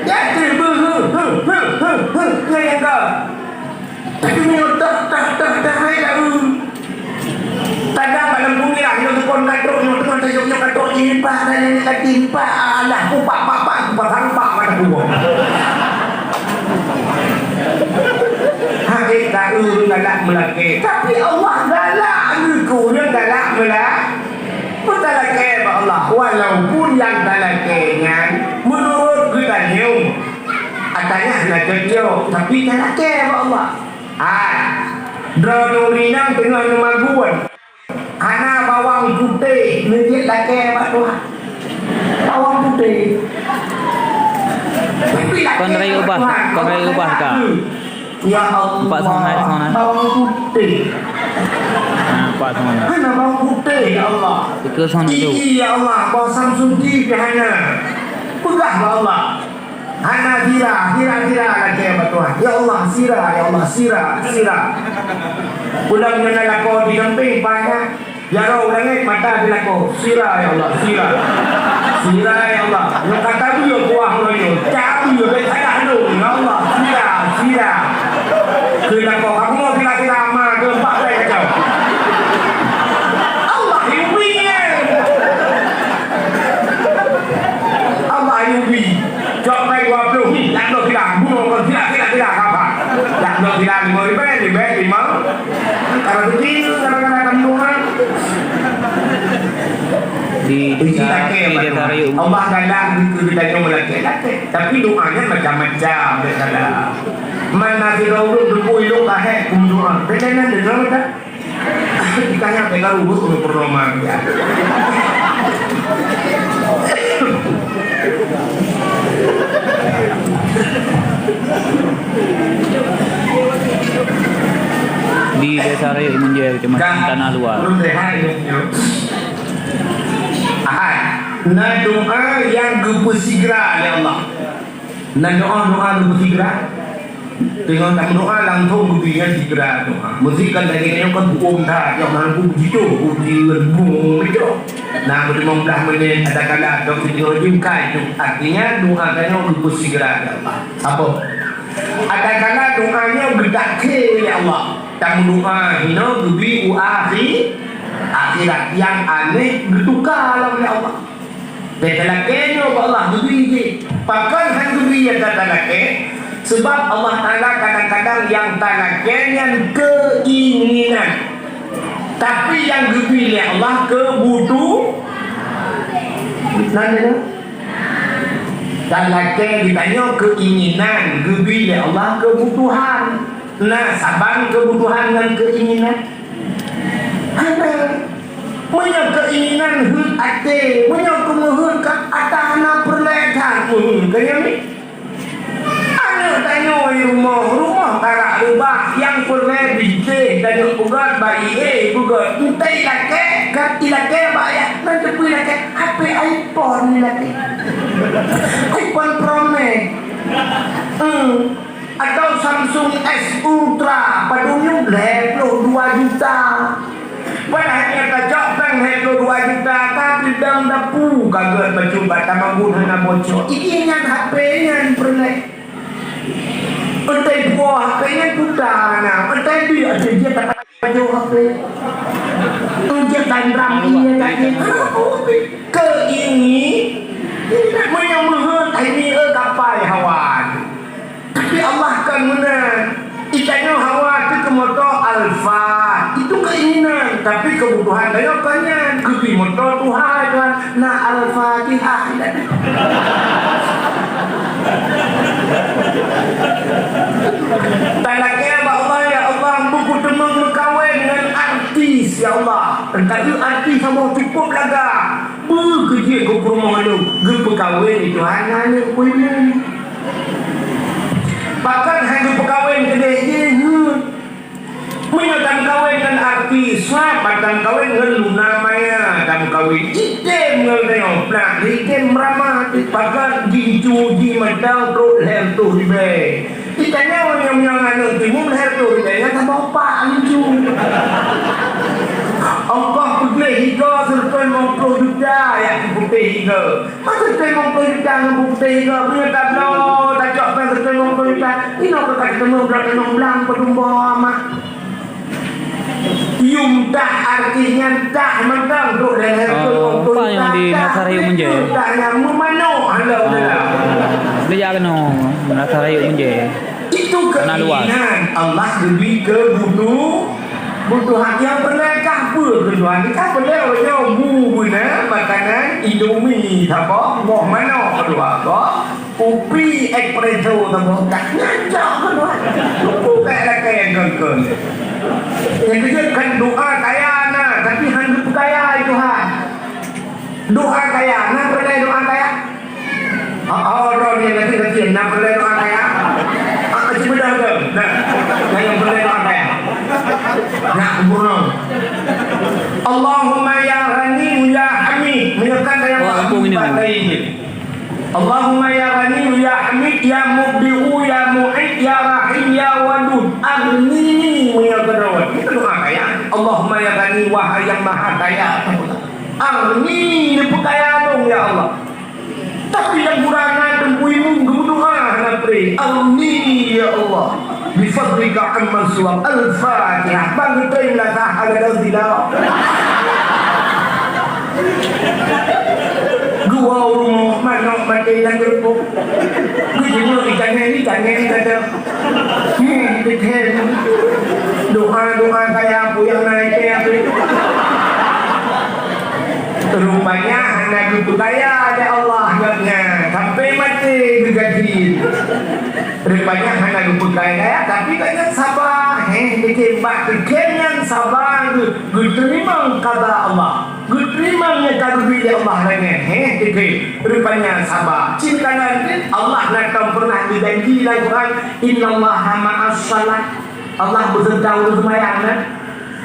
dia teubeuhe, heuh, heuh, heuh, heuh, nyan nyang ka. Tapi meunyoe tah, tah, tah, tah, hai dah, heuh. Kadang bak lampu mirah, nyoe tukon ka trok, nyoe teungoh tajok, nyoe ka trok, jih limpah, dan nyan ka jih limpah, alah, kupak, pak, pak, kupak, pak, mata kuah. Hai, ka ureueng galak meulakèe. Tapi Allah galak geuh keu ureueng galak meula-, Peutalakèe bak Allah, walaupun nyang talakèe nyan meunurot geutanyoe, ata nyan hana cocok, tapi talakèe bak Allah. Hai, droeneuh ureueng inong teungoh neumagun, hana bawang putéh neujeuet lakèe bak Tuhan. Bawang putéh. Tapi lakèe bak Tuhan. Kon raya ubah, kon raya ubah ka. Ya Allah, empat sama naik, sama naik. Bawang putéh. Nah, empat sama naik. Hana bawang putéh, ya Allah. Tiga sama naik tu. Ih, ya Allah, bawang samsudi pih hana. Peugah bak Allah. Hana sira, sira, sira lakèe bak Tuhan. Ya Allah, sira, ya Allah, sira, sira. Pulang nyan lakoe di sampéng, paih. Jaroe u langèt mata di lakoe, sira ya Allah, sira. Sira ya Allah. Nyoe ka tabeue kuah uroe nyoe. Tabeue bèk salah lôn, ya Allah, sira, sira. Keu lakoe, kamoe sira-sira ma keu empat belas kacau. Allah, ibu bini, eh. Uji lakée, Pak Tuhan. Allah galak keu geutanyoe meulakée, lakée. Tapi doa nyan macam-macam, dak salah. Mana sidroe ureueng teupeu ilok kahé kum doa. Kadang-kadang deungoe dak? Ditanya, "Tega rubuh ureueng purnama dia." Di Desa Rayeuk Meunjée, Kecamatan Tanah Luar. Belum sehat ini. Ahai, na doa nyang geupeusigra lé Allah. Na doa-doa geupeusigra. Teungoh tameudoa langsong geubri nyan sigra doa. Meusé kan lagée nyoe kan huköm that, nyang hana beujitoh, ujeuen bung beutôi. Na, beulimong blah menit, ada kala dok sigoe jingkai tu. Artinya doa tanyoe geupeusigra lé Allah. Apa? Ada kala doa nyoe geudakhe lé Allah. Tameudoa hinoe geubri u akhi-, akhirat nyang aneh geutuka lom lé Allah. Bèk talakèe nyoe bak Allah geubri jih. Pakon han geubri nyang ka talakèe? Sabab Allah Taala kadang-kadang nyang talakèe nyan keinginan. Tapi nyang geubri lé Allah keubutu-, nan nyoe? Talakèe geutanyoe keinginan, geubri lé Allah keubutuhan. Na saban keubutuhan ngon keinginan? Hana. Meunyoe keinginan heuet até, meunyoe keumeuheuet ka ata hana peureulèe that, meuheuet ka nyan. Aneuk tanyoe di rumoh, rumoh karak reubah, nyang peureulèe bijéh tanyoe peugöt bak ié, peugöt. Entah ilakèe, ka ilakèe bak ayah, nan teupeue ilakèe, H P iPhone ilakèe. iPhone Pro Max. Hmm. Atau Samsung S Ultra, padum nyoe lhèe ploh dua juta. Padahai nyang tacok péng lhèe ploh dua juta, tapi dang dapu ka gèt bacut bak tamagun hana bocor. Iki nyan H P nyan peureulèe. Entah dua H P nyan puta na, entah dia ada dia tak Aduh, H P. Tujuh tanram iya tadi. Keuingi. Meunyoe meuheuet hai ni, eh, kapai hawa. Tapi Allah kan meunan. Itanyoe hawa tu keu moto Alfa. Itu keinginan. Tapi kebutuhan tanyoe kan nyan. Keu moto Tuhan, Tuhan. Na Al-Fatihah. Talakèe bak Allah, "Ya Allah, beu kuteumeung meukawen ngon artis, ya Allah. Teuntèe artis saboh cukôp lagak. Beu keu jeuet keu peurumoh lôn, geupeukawen di Tuhan ngon aneuk keu imeum." Pakon han geupeukawen keudéh jih? Meunyoe tameukawen ngon artis, swab, ban tameukawen ngon Luna Maya tameukawen. Item ngon nyoe, blah item meurama, pakat jincu jimantong trok lhèe reutôh ribèe. Itanyoe nyang, nyang aneuk timu lhèe reutôh ribèe, nyang saboh pak lucu. Ongkoh peugleh higa sireutôh limong ploh juta, jak keu putéh higa. Masa teurimong peuintah ngon bukeuti ke, meunyoe tabloe, tacok péng teurimong peuintah, inoe ka teumé blang-blang peudumbo amat. Yum tah arti nyan tah mantong trok lé. Oh, apa yang di Nasar Yum je? Tah nyang meumanok halo. Oh. Dia kena Nasar Yum je. Itu keinginan Allah geubri keu butu-, butuhan nyang peureulèe kah peue keu Tuhan. Ka peureulèe uroe nyoe bu beuna makanan Indomie saboh, boh manok dua boh, kupi espresso saboh. Ka nyan cok keu Tuhan. Peue ka lakèe nyang kon-kon. Nyang keujeuet kan doa kaya na, tapi han geupeukaya lé Tuhan. Doa kaya, na peureulèe doa kaya? Ah, oh, droe nyan nanti, nanti, na peureulèe doa kaya? Ah, cuba dah tu. Nah, na nyang peureulèe doa kaya. Nah, sempurna. Allahumma ya Ghani ya Hamid. Meunyoe kan kaya. Oh, apa ini? Allahumma ya Ghani ya Hamid, ya Mubdi'u, ya Mu'id, ya Rahim, ya Wadud. Aghnini, meunyoe kan droe. Itu doa kaya. Allahumma ya Ghani, wahai yang maha kaya. Aghnini, neupeukaya lôn, ya Allah. Tapi nyang kurang na teungku imum geudoa hana pré. Aghnini, ya Allah. Bi fadlika amman siwak. Al-Fatihah. Bang geutém lah sah hana dong sila. Geuwoe u rumoh manok maté lam geureuboh. Geujeuet ikan nyan, ikan nyan kata. Hmm, betul. Doa-doa kaya apa yang naik ke apa itu? Rupanya Geupeukaya lé Allah gobnyan, sampai maté geugaji. Rupanya hana geupeukaya, tapi gobnyan saba. Heh, dikheun bak dikheun nyan saba geu-, geuteurimong qada Allah. Geuteurimong nyang ka geubri lé Allah lagèe nyan. Heh, dikheun. Rupanya saba. Cit kana Allah na tom pernah geujanji lam Quran, "Innallaha ma'as shalah." Allah beuseureuta ureueng seumayang, na?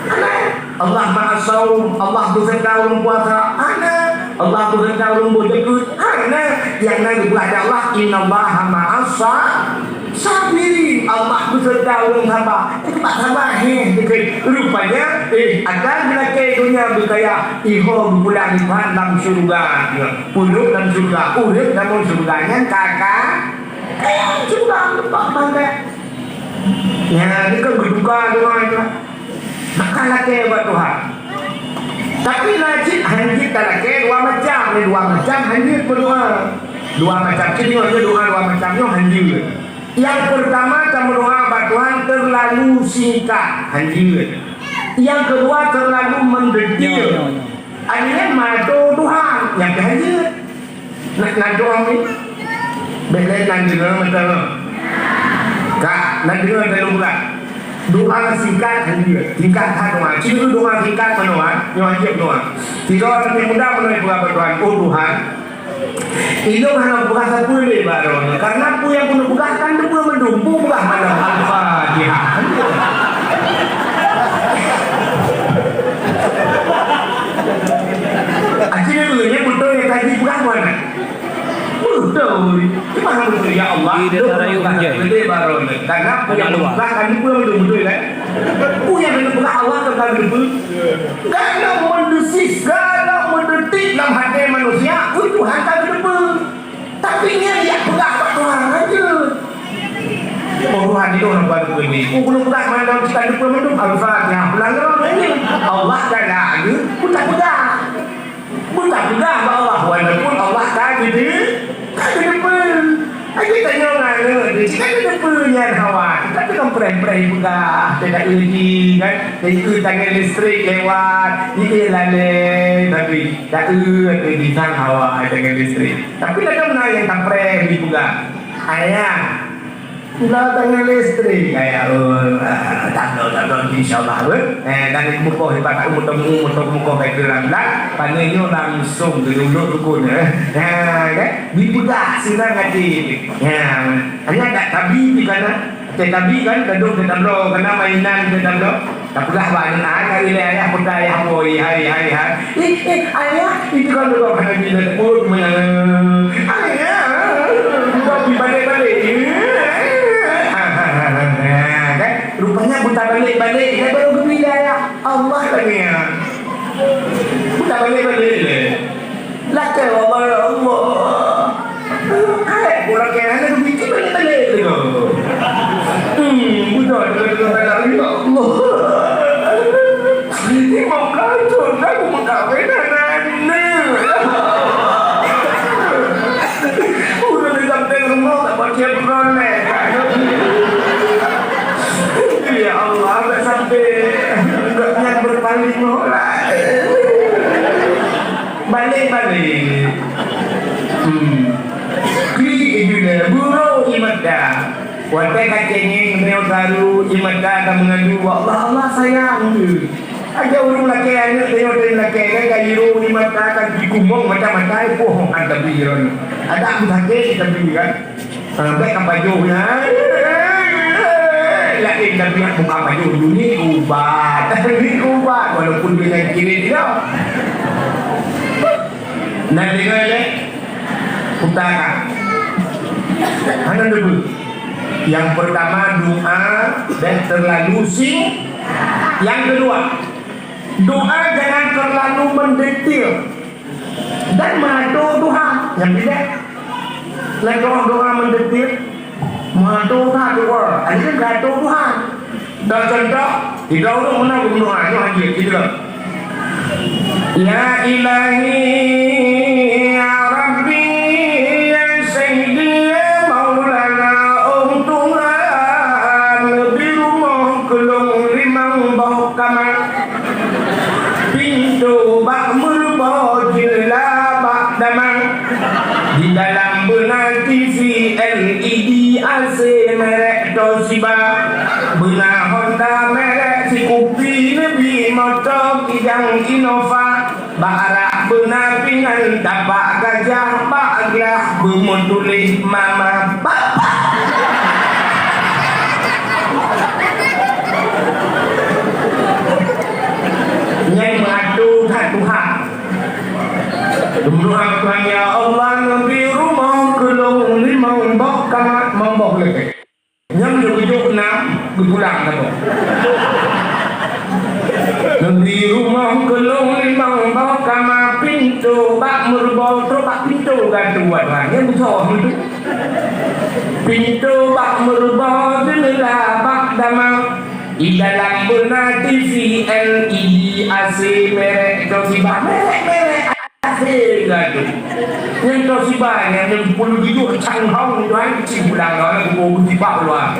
Hana. Allah ma'as shaum, Allah beuseureuta ureueng puasa. Hana. Allah beuseureuta ureueng boh jeukeut. Hana. Nyang na geupeugah lé Allah, "Innallaha ma'as sa-, sabirin." Allah beuseureuta ureueng saba. Teuma saba, heh, beutôi. Rupanya, eh, akan geulakèe donya beukaya, iho geupulang iban lam syeuruga. Peuduek lam syeuruga, ureueng lam syeuruga nyan ka-ka. Eh, syeuruga, teumpat pantai. Nyan, ni kan beuduka doa nyan. Maka lakèe bak Tuhan. Tapi na cit hanjeuet talakèe dua macam, ni dua macam hanjeuet meudoa. Dua macam, cit nyoe doa dua macam nyoe hanjeuet. Nyang peurtama tameudoa bak Tuhan teulalu singkat, hanjeuet. Nyang keudua teulalu meudeutiek. Nyoe, nyoe, nyoe. Akhirnya mado Tuhan, nyang hanjeuet. Nak, nak doa ni? Bèk lé nan deungoe mantong. Kak, nan deungoe dalam bulan. Doa singkat hanjeuet. Singkat that doa. Cuma doa singkat meunoe, nyoe hanjeuet doa. Sidroe aneuk muda meunoe peugah bak Tuhan, "Oh Tuhan, ilôn hana peugah sapeue lé bak droeneuh. Karena peue nyang keuneuk peugah kan teupeue mandum. Peue peugah malam Al-Fatihah." Akhirnya dulu, ya, betul ya, tadi peugah mana? Beutôi. Cuma beutôi, ya Allah. Di desa Rayu Banjai. Gede baru ni. Karena peue nyang luar. Bukan kan peue beutôi, beutôi kan? Peue nyang keuneuk peugah Allah kan beutôi. Galak meudesis, galak meudeutik lam até manusia, peue Tuhan ka geuteupeue. Tapi nyan jak peugah bak Tuhan aja. Oh, Tuhan, itu orang baru ni. Oh, belum peugah malam kita lupa minum. Al-Fatihah. Pulang ke rumah ni. Allah kan ada, pun tak peugah. Pun tak peugah bak Allah, walaupun Allah ka gede, ka gede pun. Lagi tanya orang aneuk dia, "Cik, ka gede pun nyan hawa?" Tapi kan preh-preh peugah, dia tak uji kan. Dia ikut tangan listrik lewat, dia lalai, tapi tak uji di sang hawa tangan listrik. Tapi kadang na nyang tak preh dipeugah. Ayah, Udah tangan listrik, kayak, oh, ah, tak tahu, tak tahu, insya Allah, eh. Eh, dan di mukoh, di patak umur temu, umur temu mukoh, baik dalam bulan, panggil nyo langsung ke dulu dukun, eh. Ya, kan? Dipeugah senang hati. Ya, hanya tak tabi di sana. Cek tabi kan, gaduh ke tablo, kena mainan ke tablo. Tapeugah bak aneuk, "Hai, hai, hai, ayah, peugah ayah, boy, hai, hai, hai." "Eh, eh, ayah, itu kan dulu kan lagi dah pun menang. Ayah, buat balik-balik." Kan? Rupanya buta balik-balik, dia baru gembira, ya. Allah lagi, ya. Buta balik-balik, ya. Lakèe Allah, ya Allah. Hai, ureueng kaya hana geupike balek-balek lé. Hmm, buta deungon-deungon anak, ya Allah. Lima belas thôn dah aku meukawen hana aneuk. Ureueng di sampéng rumoh tak pacé peureulèe. Ya Allah, tak sampai gobnyan berpaling lah. Balik-balik. Hmm. Klik judul burung imata. Watèe ka cengeng nyoe saru imata ka mengadu, "Allah, Allah sayang tu." Aja ureueng lakèe aneuk nyoe dan lakèe kan ka jiro imata kan dikumong mata-mata poh kan tapi jiro. Ada aku sakit tapi kan. Sampai ka pajoh nyan. Yakin tapi nak buka pajoh dulu ni ubat. Ni ubat walaupun dengan kirim dia. Nah, dengar deh. Utara. Hana dulu. Yang pertama doa dan terlalu sing. Yang kedua, doa jangan terlalu mendetil. Dan meuadoe Tuhan nyang bidang. Lagèe doa-doa meundetik, meuadoe Tuhan doa. Akhirnya meuadoe Tuhan. Dan contoh, tiga ureueng meunan geumeundoa, nyoe hadiah, gitu kan. Ya Ilahi, ya Rabbi, ya Sayyidi, ya Maulana, oh Tuhan, di rumoh keu lôn limong boh kamar. Pintoe bak meuruboh, jeundela bak Tamang, di dalam beuna T V L E D, A C merek Toshiba, beuna Honda merek Scoopy, neubi moto kijang Innova, bak arak beuna pingan tapak gajah, bak glah beumeutuléh mama papa. Nyan meuatur that Tuhan. Geumeudoa keu Tuhan, "Ya Allah, neubi rumoh keu lôn limong boh kama, limong boh leubeh." Nyang geutujoh nam geupulang saboh. "Neubi rumoh keu lôn limong boh kama, pintoe bak meureuboh, trok bak pintoe gatu, wah Tuhan." Nyang geusoe pintoe. Pintoe bak meureuboh, jeuneula bak damang. Di dalam beuna T V L E D, A C merek Toshiba, merek-merek A C gadu. Nyang Toshiba nyan, nyang puluh tujoh Changhong tu, hai, cit pulang lah, nak kubu Toshiba keluar.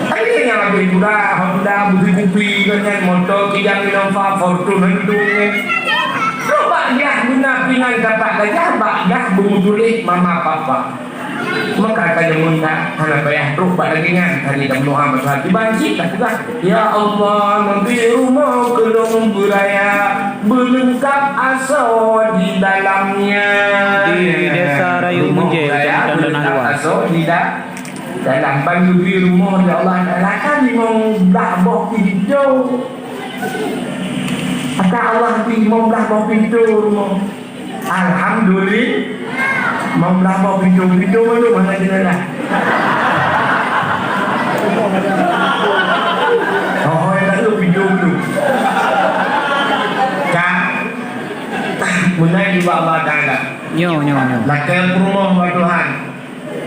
Tapi nyang habis tu dah, Honda, Scoopy, kan, nyan moto kijang Innova, Fortuner tu, kan. Cuba lihat guna pingan tapak gajah, bak dah beumeutuléh mama papa. Maka ka deungon that, hana payah trok bak lagèe nyan, tadi dah meudoa masa kiban cit dah peugah, "Ya Allah, neubi rumoh keu lôn beuraya, beuleungkap asoe di dalamnya." Di Desa Rayu Rumoh Munjai, beuraya, Kecamatan Danang beuleungkap Luar. Asoe di da-, dalam. Ban neubi rumoh, ya Allah Taala, kan limong blah boh pintoe. Maka Allah neubi limong blah boh pintoe rumoh. Alhamdulillah. Limong blah boh pintoe, pintoe mandum hana jeuneula. Oh, hoi, lalu pintoe dulu. Ka, meunan juga Allah Taala. Nyo, nyo, nyo. Lakèe peurumoh bak Tuhan.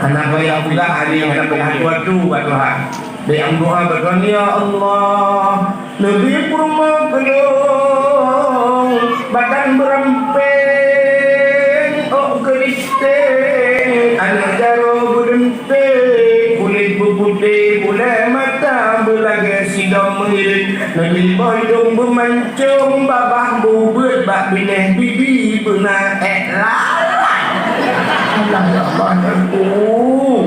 Hana payah peugah hari, hana payah tuha-tuha bak Tuhan. Bèk meudoa bak Tuhan, "Ya Allah, neubi peurumoh keu lôn, badan beurampéng, ôk keuriteng, aneuk jaroe beudeunteng, kulét beuputéh, bulèe mata beulagèe sidom meuiréng, neubi boh idông beuman-, Cong babah bubet bak binéh bibi beuna èk lalat." Allah, ya Allah, ya Allah.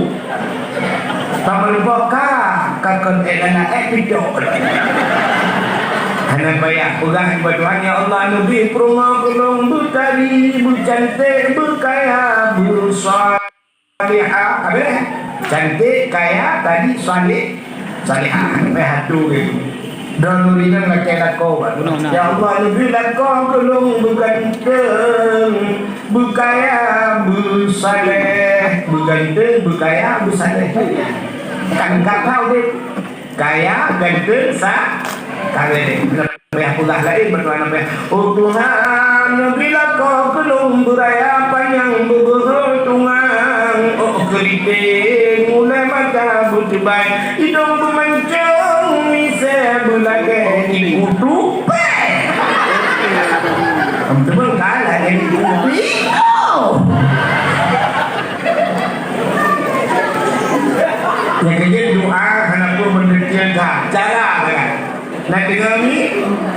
Ka meuleumpok ka, ka kon èk lalat, èk pidok. Hana payah peugah bak Tuhan, "Ya Allah, neubi peurumoh keu lôn beutari, beucanték, beukaya, beusa-" Salihah, habéh? Cantik, kaya, tadi salih, salihah. Habéh atu gitu. Droeneuh inong lakèe lakoe, Pak. Bunoe na. Ya Allah, neubi lakoe keu lôn beuganteng, beukaya, beusaléh. Beuganteng, beukaya, beusaléh. Kan ka tahu deh. Kaya, ganteng, sa-, saleh. Payah peugah laén, meutuah payah. Oh Tuhan, neubi lakoe keu lôn beuraya panyang beubeuheutungan. Oh keuriteng, ulèe mata beuteubai, idông beumancông, misèe beulagèe ibu tupèe. Teuma ka lagèe ibu tupèe. Nyang keujeuet doa hana peue meuneuti that. Cara sagai. Na deungoe nyoe?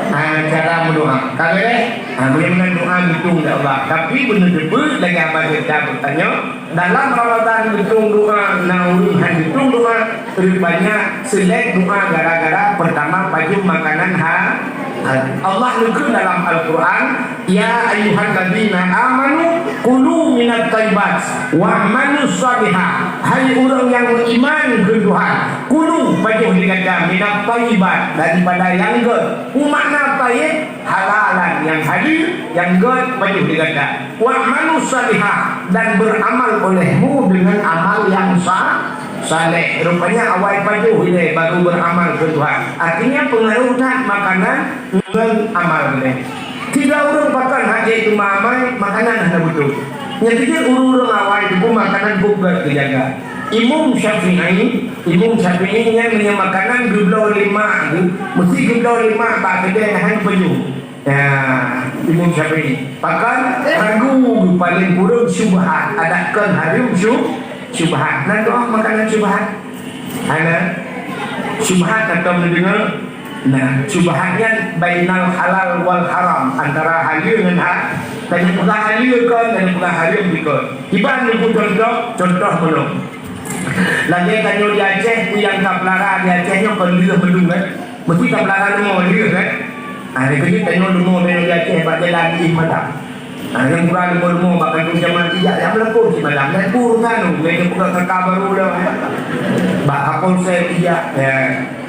Ha, cara meudoa. Ka beureh? Ha, meunyoe meunan doa geutueng lé Allah. Tapi beuneuteupeu lagèe abah gata geutanyoe, dalam Ramadan geutueng doa, na ureueng han geutueng doa, rupanya seulek doa gara-gara peurtama pajoh makanan ha-, ha-, Allah neukheun dalam Al-Quran, "Ya ayyuhalladzina amanu kulu minat thayyibat wa'malus shalihah." Hai ureueng nyang meuiman keu Tuhan, kulu, pajoh lé gata, minat thayyibat, daripada nyang gèt. Peue makna thayyib? Halalan, nyang halal, nyang gèt, pajoh lé gata. Wa'malus shalihah, dan beramal olehmu dengan amal yang sa-, saleh. Rupanya awai pajoh ilèe baru beramal keu Tuhan. Artinya pengaruh that makanan ngon amal ilèe. Tiga ureueng pakon hajat teuma amai, makanan hana beutôi. Nyang keujeuet ureueng-ureueng awai teupeu makanan buet geujaga. Imam Syafi'i, Imam Syafi'i nyan meunyoe makanan geubloe lé mak geuh, meusti geubloe lé mak bak keudè hana pajoh. Ya, Imam Syafi'i. Pakon ragu geuh paléng kureueng syubhat, adak kon hareuem syub-, syubhat. Na doa makanan syubhat? Hana. Syubhat atau mendengar Nah, syubhat nyan bainal halal wal haram, antara halal ngon ha-, Tanyoe peugah halal kon, tanyoe peugah hareuem kon. Kiban lôn contoh, contoh meunyoe. Lagèe tanyoe di Aceh, peue nyang ka peulara di Aceh nyoe kon lheueh meudong, kan? Meusti ka peulara leumo lheueh, kan? Ah, keujeuet tanyoe leumo tanyoe di Aceh bak jalan di malam. Ah, nyang murah leumo-leumo bak kantong jamaah ijak nyang meuleumpôh simalam. Dan pun urusan tu, lagèe peugah kaka baru dah. Bak Kapolsek ijak, ya.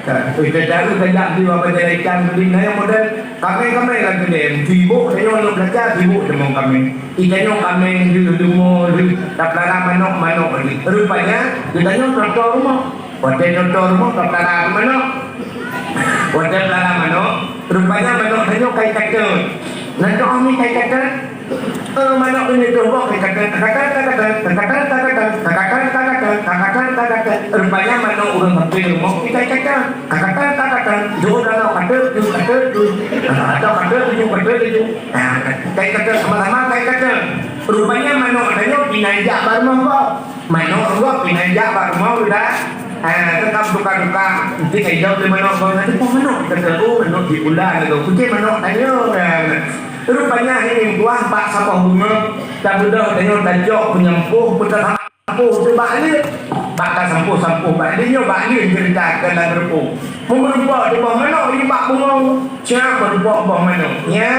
Ka, eh, ka jaru ka jak di bak jalan ikan, beli na nyang model kameng-kameng lam keudè. Sibuk tanyoe lôn belajar, sibuk deungon kameng. Itanyoe kameng lheueh, leumo lheueh, tapeulara manok, manok lheueh. Rupanya, geutanyoe toto rumoh. Watèe toto rumoh, tapeulara manok. Watèe peulara manok, rupanya manok tanyoe ka ikateun. Nan toh mi ka ikateun? Eh, manok ini toh boh ka ikateun. Takateun, takateun, takateun, takateun, takateun, takateun, takateun, takateun. Rupanya manok ureueng sampéng rumoh ka ikateun. Takateun, takateun, jeuet dalam kateun, jeuet kateun, jeuet. Ah, atau kateun tuju, kateun tuju. Ah, ka ikateun, sama-sama ka ikateun. Rupanya manok tanyoe pih na jak bak rumoh boh. Manok rumoh pih na jak bak rumoh udah. Ah, tetap duka-duka. Nanti ka idong di manok boh, nanti boh manok. Kata, "Oh, manok di pula," kata. Kucing manok tanyoe. Ah, rupanya ini buah bak saboh bunga. Tabeudôh tanyoe tajok peunyampôh, peutamah sampôh teuh bak leuet. Bak tasampôh-sampôh bak leuet nyoe, bak leuet cerita keu lam reupok. Meureumpok di boh manok, yue bak bungong. Siap meureumpok boh manok. Nya,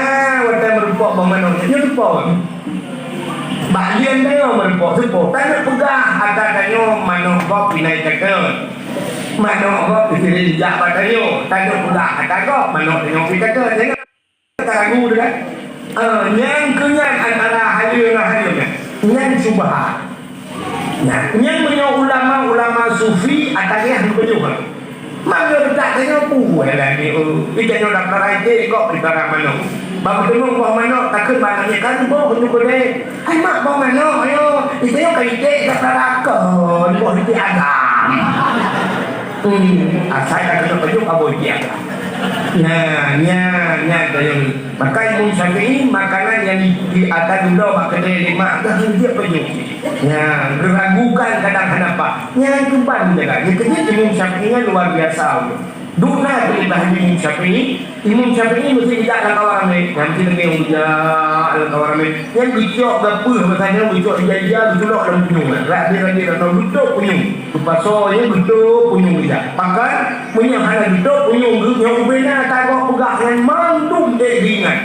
watèe meureumpok boh manok, nyoe reupok. Bak lien tanyoe meureumpok, seupôt. Taneuk peugah ata tanyoe manok gob pih na ikateun. Manok gob pih sirih jak bak tanyoe. Taneuk peugah ata gob, manok tanyoe pih ikateun. Tanyoe ka ragu tu kan? Ah, nyang keu nyan antara haleue ngon haleue nyan. Nyan syubhat. Nyan, nyan meunyoe ulama-ulama sufi ata geuh hana peunyoe. Mangat that tanyoe peue lah ni, oh. Ih, tanyoe dak peugah iték kok peugah manok. Bak meuteumé boh manok, takheun manok nyan kan boh nyoe keudeh. Hai mak, boh manok, ayo. Ih, tanyoe ka iték dak peugah kon, boh iték agam. Hmm, asai ka keuneuk pajoh ka boh iték agam. Nah, nyan, nyan tanyoe. Maka Imam Syafi'i makanan nyang di, di atas dudoe bak keudè lé mak teuh jeuet pajoh. Nyan, geuragukan kadang hana paih. Nyan keuban jaga. Nyan keuh Imam Syafi'i nyan luar biasa ulôn. Duna teulidah Imam Syafi'i, Imam Syafi'i meusti geujak lam kawan ramé. Nyan meusti leubeh geujak lam kawan ramé. Nyan geucok gapeuh, masa nyan geucok ija-ija, geuculok lam punyueng. Rak dia lagi dak na geucok punyueng. Geupasoe nyan geucok punyueng geujak. Bahkan, meunyoe hana geucok punyueng, nyoe ubé na tagok peugah nyan mandum ék geuingat.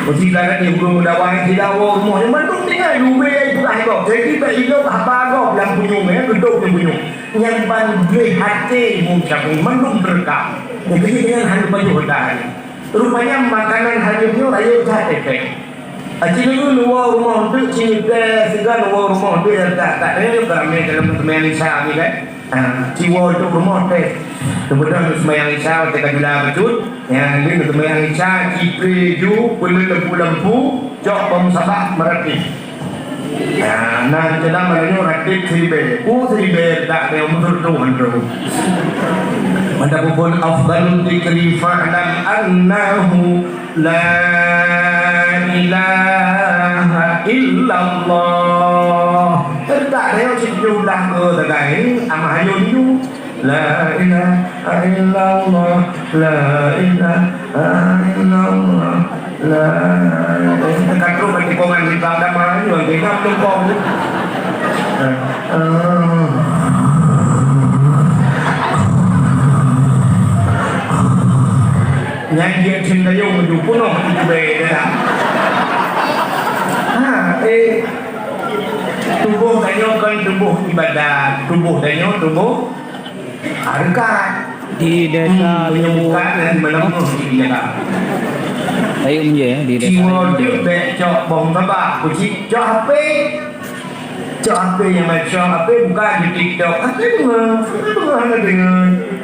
Meusigaran di ureueng meudawai, sila woe rumoh nyan mandum tinggai, ubé ai peugah gob. Jadi, bak ilok haba gob lam punyueng, ya, geudong lam punyueng. Nyan ban gleh até Imam Syafi'i, mandum teurekam. Jadi, dengan hana pajoh dah. Rupanya makanan hanyut nyoe rayeuk that efek. Aci nyoe neuwoe rumoh teuk, ci nyoe teh, sigoe neuwoe rumoh teuk, ya, tak, tak, eh, ramé dalam seumayang Isya ni, kan? Ha, ci woe teuk rumoh teh. Kemudian seumayang Isya, watèe ka jula bacut, ya, lheuh seumayang Isya, ci pré ju, peuleueh lampu-lampu, cok bom sabah, meuratéb. Ya, na, dalam malam nyoe ratéb siribèe. Oh, siribèe, tak ada yang betul tu, tu. Mata pukul afdalu dzikri fa'lam annahu la ilaha illallah. Teutak nyoe sijuh blah ke tagai, amah ayun ju. La ilaha illallah, la ilaha illallah, la ilaha. Teuka trok bak tikongan di bang damai, bang tinggal tumpong. Nyan jeuet cit dayong meunyoe peunoh di tubée dah. Ha, eh. Tuboh tanyoe kon tuboh ibadat, tuboh tanyoe tuboh hareukat. Di desa, hmm, meunyoe bukan, di mana-mana di jaga. Ayo, menje, di desa. Jiwoe tu bèk cok bom tabak, kucing cok H P. Cok H P nyang macam, H P bukan di TikTok. H P bunga, bunga hana deungon.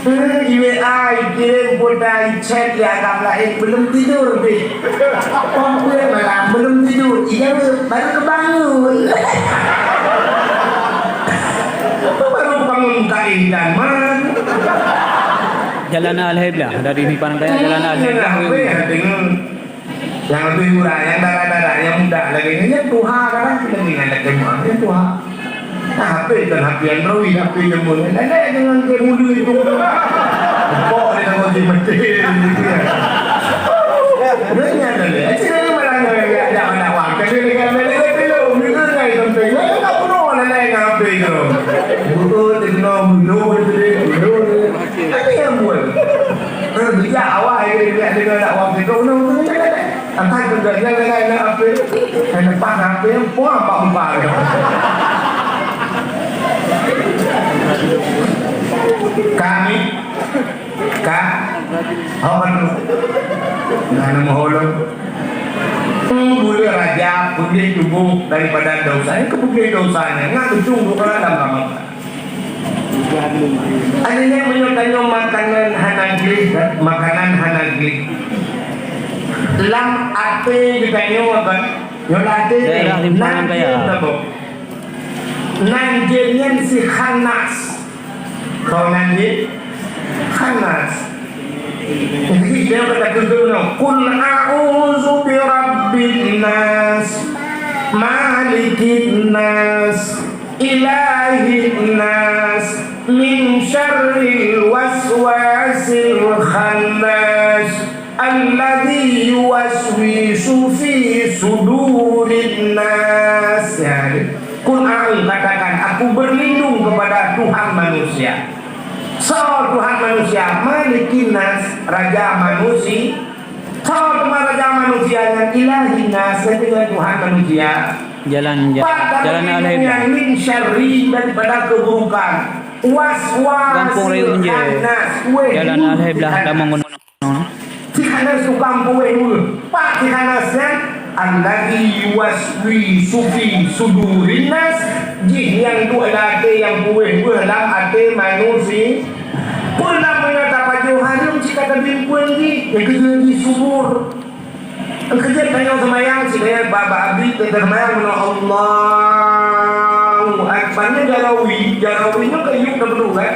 Eh, i W A, i kirim, pun dah i chat lé agam laén, belum tidur deh. Komplit malam, belum tidur. Iya, baru kebangun. Apa baru bangun kain dan man? Jalan Al-Hiblah, dari Mipan Raya, Jalan Al-Hiblah. Iya, apa ya, dengan Nyang leubeh murah, nyang dara-dara, nyang muda lagèe nyan, nyan tuha kadang kita ingat lagèe muha, nyan tuha. Nah, H P kan H P Android, H P jameun nyan. Lagèe dengan ke muda itu. Bok dia nama dia mati. Dia nyan lagèe. Aci lagèe Leupah H P, puang bak muka dia. Kami, ka, apa tu? Nah, nama holong. Buleuen Rajab, peugét tuboh daripada dosa. Nyang keupeugét dosa nyan, ngat beutôi bukan dalam Ramadan. Akhirnya meunyoe tanyoe makanan hana gleh, makanan hana gleh. Lam até geutanyoe kan, nyoe lam até Daerah Limpang nan Kaya. Jén saboh. Nan jén nyan si khannas. Kau nan jén khannas. Jadi dia kata keunoe, "Qul a'udzu birabbin nas, malikin nas, ilahin nas, min syarril waswasil khannas, alladzi yuwaswisu fi sudurin nas." Ya, "Qul a'udzu," katakan, "Aku berlindung kepada Tuhan manusia." Soe Tuhan manusia? Malikin nas, raja manusia. Soe teuma raja manusia nyan? Ilahin nas, nyan Tuhan manusia. Jalan, ja-, Pak, jalan tapi alhayb. Yang min syarri, daripada keburukan. Waswasil Gampông Raya Unjai. Khannas. Weh, Jalan weh, Alhayb lah, khannas. Damang Gunong. Si khannas tukang kueh weh. Pak si khannas nyan, alladzi yuwaswisu fi sudurin nas, jih nyang duek lam até nyang kueh weh lam até manusia. Peue na meunyoe tapajoh hareuem cit ka tabimpeuen jih, nyang keujeuet jih subur. Keujeuet tanyoe seumayang, cit tanyoe bak, bak abit, tanyoe seumayang meunyoe Allahu Akbar, nyoe jaroe wie, jaroe wie nyoe ka yub na peuduek kan?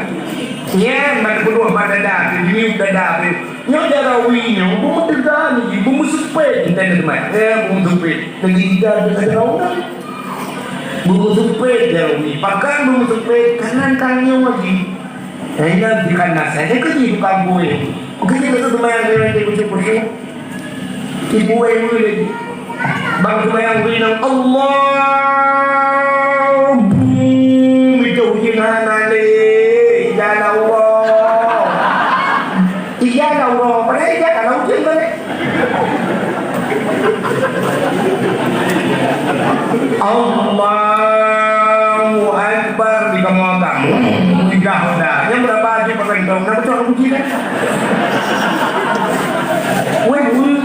Nyan ban peuduek bak dada, yub dada. Nyoe jaroe wie nyoe, beumeuteuga nyoe, beumeuseumpét, entah teuma. Eh, beumeuseumpét. Lagi tiga deungon jaroe ureueng. Beumeuseumpét jaroe wie. Pakon beumeuseumpét? Kareuna tanyoe lagi. Hanya di kareuna saya kerja tukang kue. Kerja itu teuma yang dia, dia kucuk-kucuk. Ibu ibu lagi. Bang sembahyang beri nang Allah. Bum, itu ujian hana le. Ya Allah. Iya ya Allah. Padahal iya kalau ujian balik. Allahu Akbar di kamu agak. Lidah dah. Yang berapa aja pakai kau. Nak betul ujian kan? Weh, weh.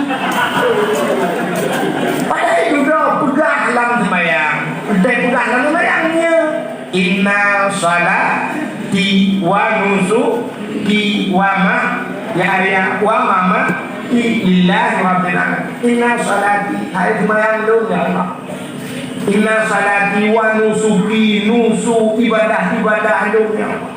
Padahal itu dah peugah lam sembahyang. Dah peugah lam sembahyang nya. Inna salati wa nusuki wa ma-, ya, ya, wa mamati lillahi rabbil alamin. Inna salati, hai sembahyang lôn, ya Allah. Inna salati wa nusuki, nusuk, ibadah-ibadah lôn, ya Allah.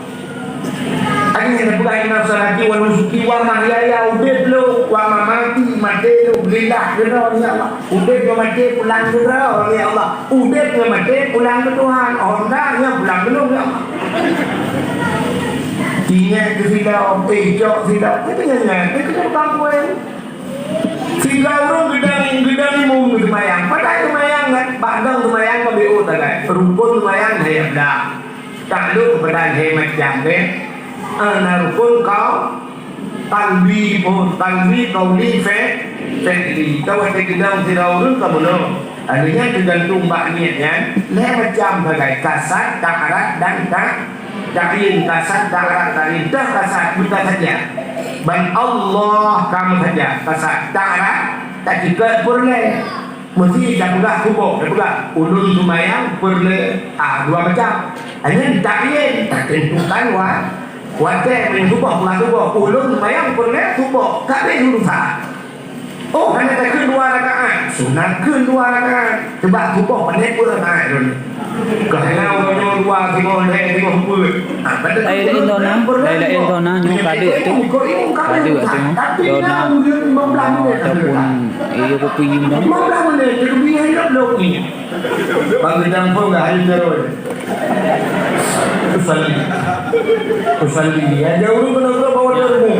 Akhirnya dia peugah, "Inna salati wa nusuki wa mahyaya," udeb lôn, "wa mamati," maté lôn, "lillah," keudroe, ya Allah. Udeb ngon maté pulang keudroe, ya Allah. Udeb ngon maté pulang keu Tuhan. Oh, ndak, nyan pulang keu lôn, ya Allah. Ingat keu sila, eh, cok sila. Itu nyan, nyan. Itu kan bangkue. Sila ureueng geudang, geudang imum seumayang. Padahai seumayang kan, bak dong seumayang ka B O sagai. Rukon seumayang hayab dah. Taklok keupada lhèe macam deh. Ah, na rukon kau qalbi, oh, qalbi, qauli, fe-, fi'li. Kau watèe keudong sidroe ureueng ka bunoe. Artinya tergantung bak niet nyan. Lhèe macam sagai, kasad, ta'rad, dan ta-, ta'yin. Kasad, ta'rad, ta'yin. Dah kasad, buta saja. Ban Allah kamu saja. Kasad, ta'rad, tak cukôp peureulèe. Meusti tapeugah suboh, tapeugah, "Ulôn seumayang peureulèe," ah, dua macam. Hanya ta'yin, tatentukan wa-, watèe meunyoe suboh, peugah suboh, "Ulôn seumayang peureulèe suboh," ka abéh urusan. Oh, hana takheun dua rakaat, sunat kheun dua rakaat. Sebab suboh pandai peuet rakaat lôn. Keuhai na uroe nyoe dua, singoh lhèe, singoh peuet. Lain-lain thôn na, lain-lain thôn na, nyoe ka deuk tu. Ka deuk tu, thôn na. Oh, ataupun, eh, kopi nyoe. Bang Gendang pun enggak hadir terus. Usalli. Usalli. Ya, jauh dulu kena bawa dia rumah.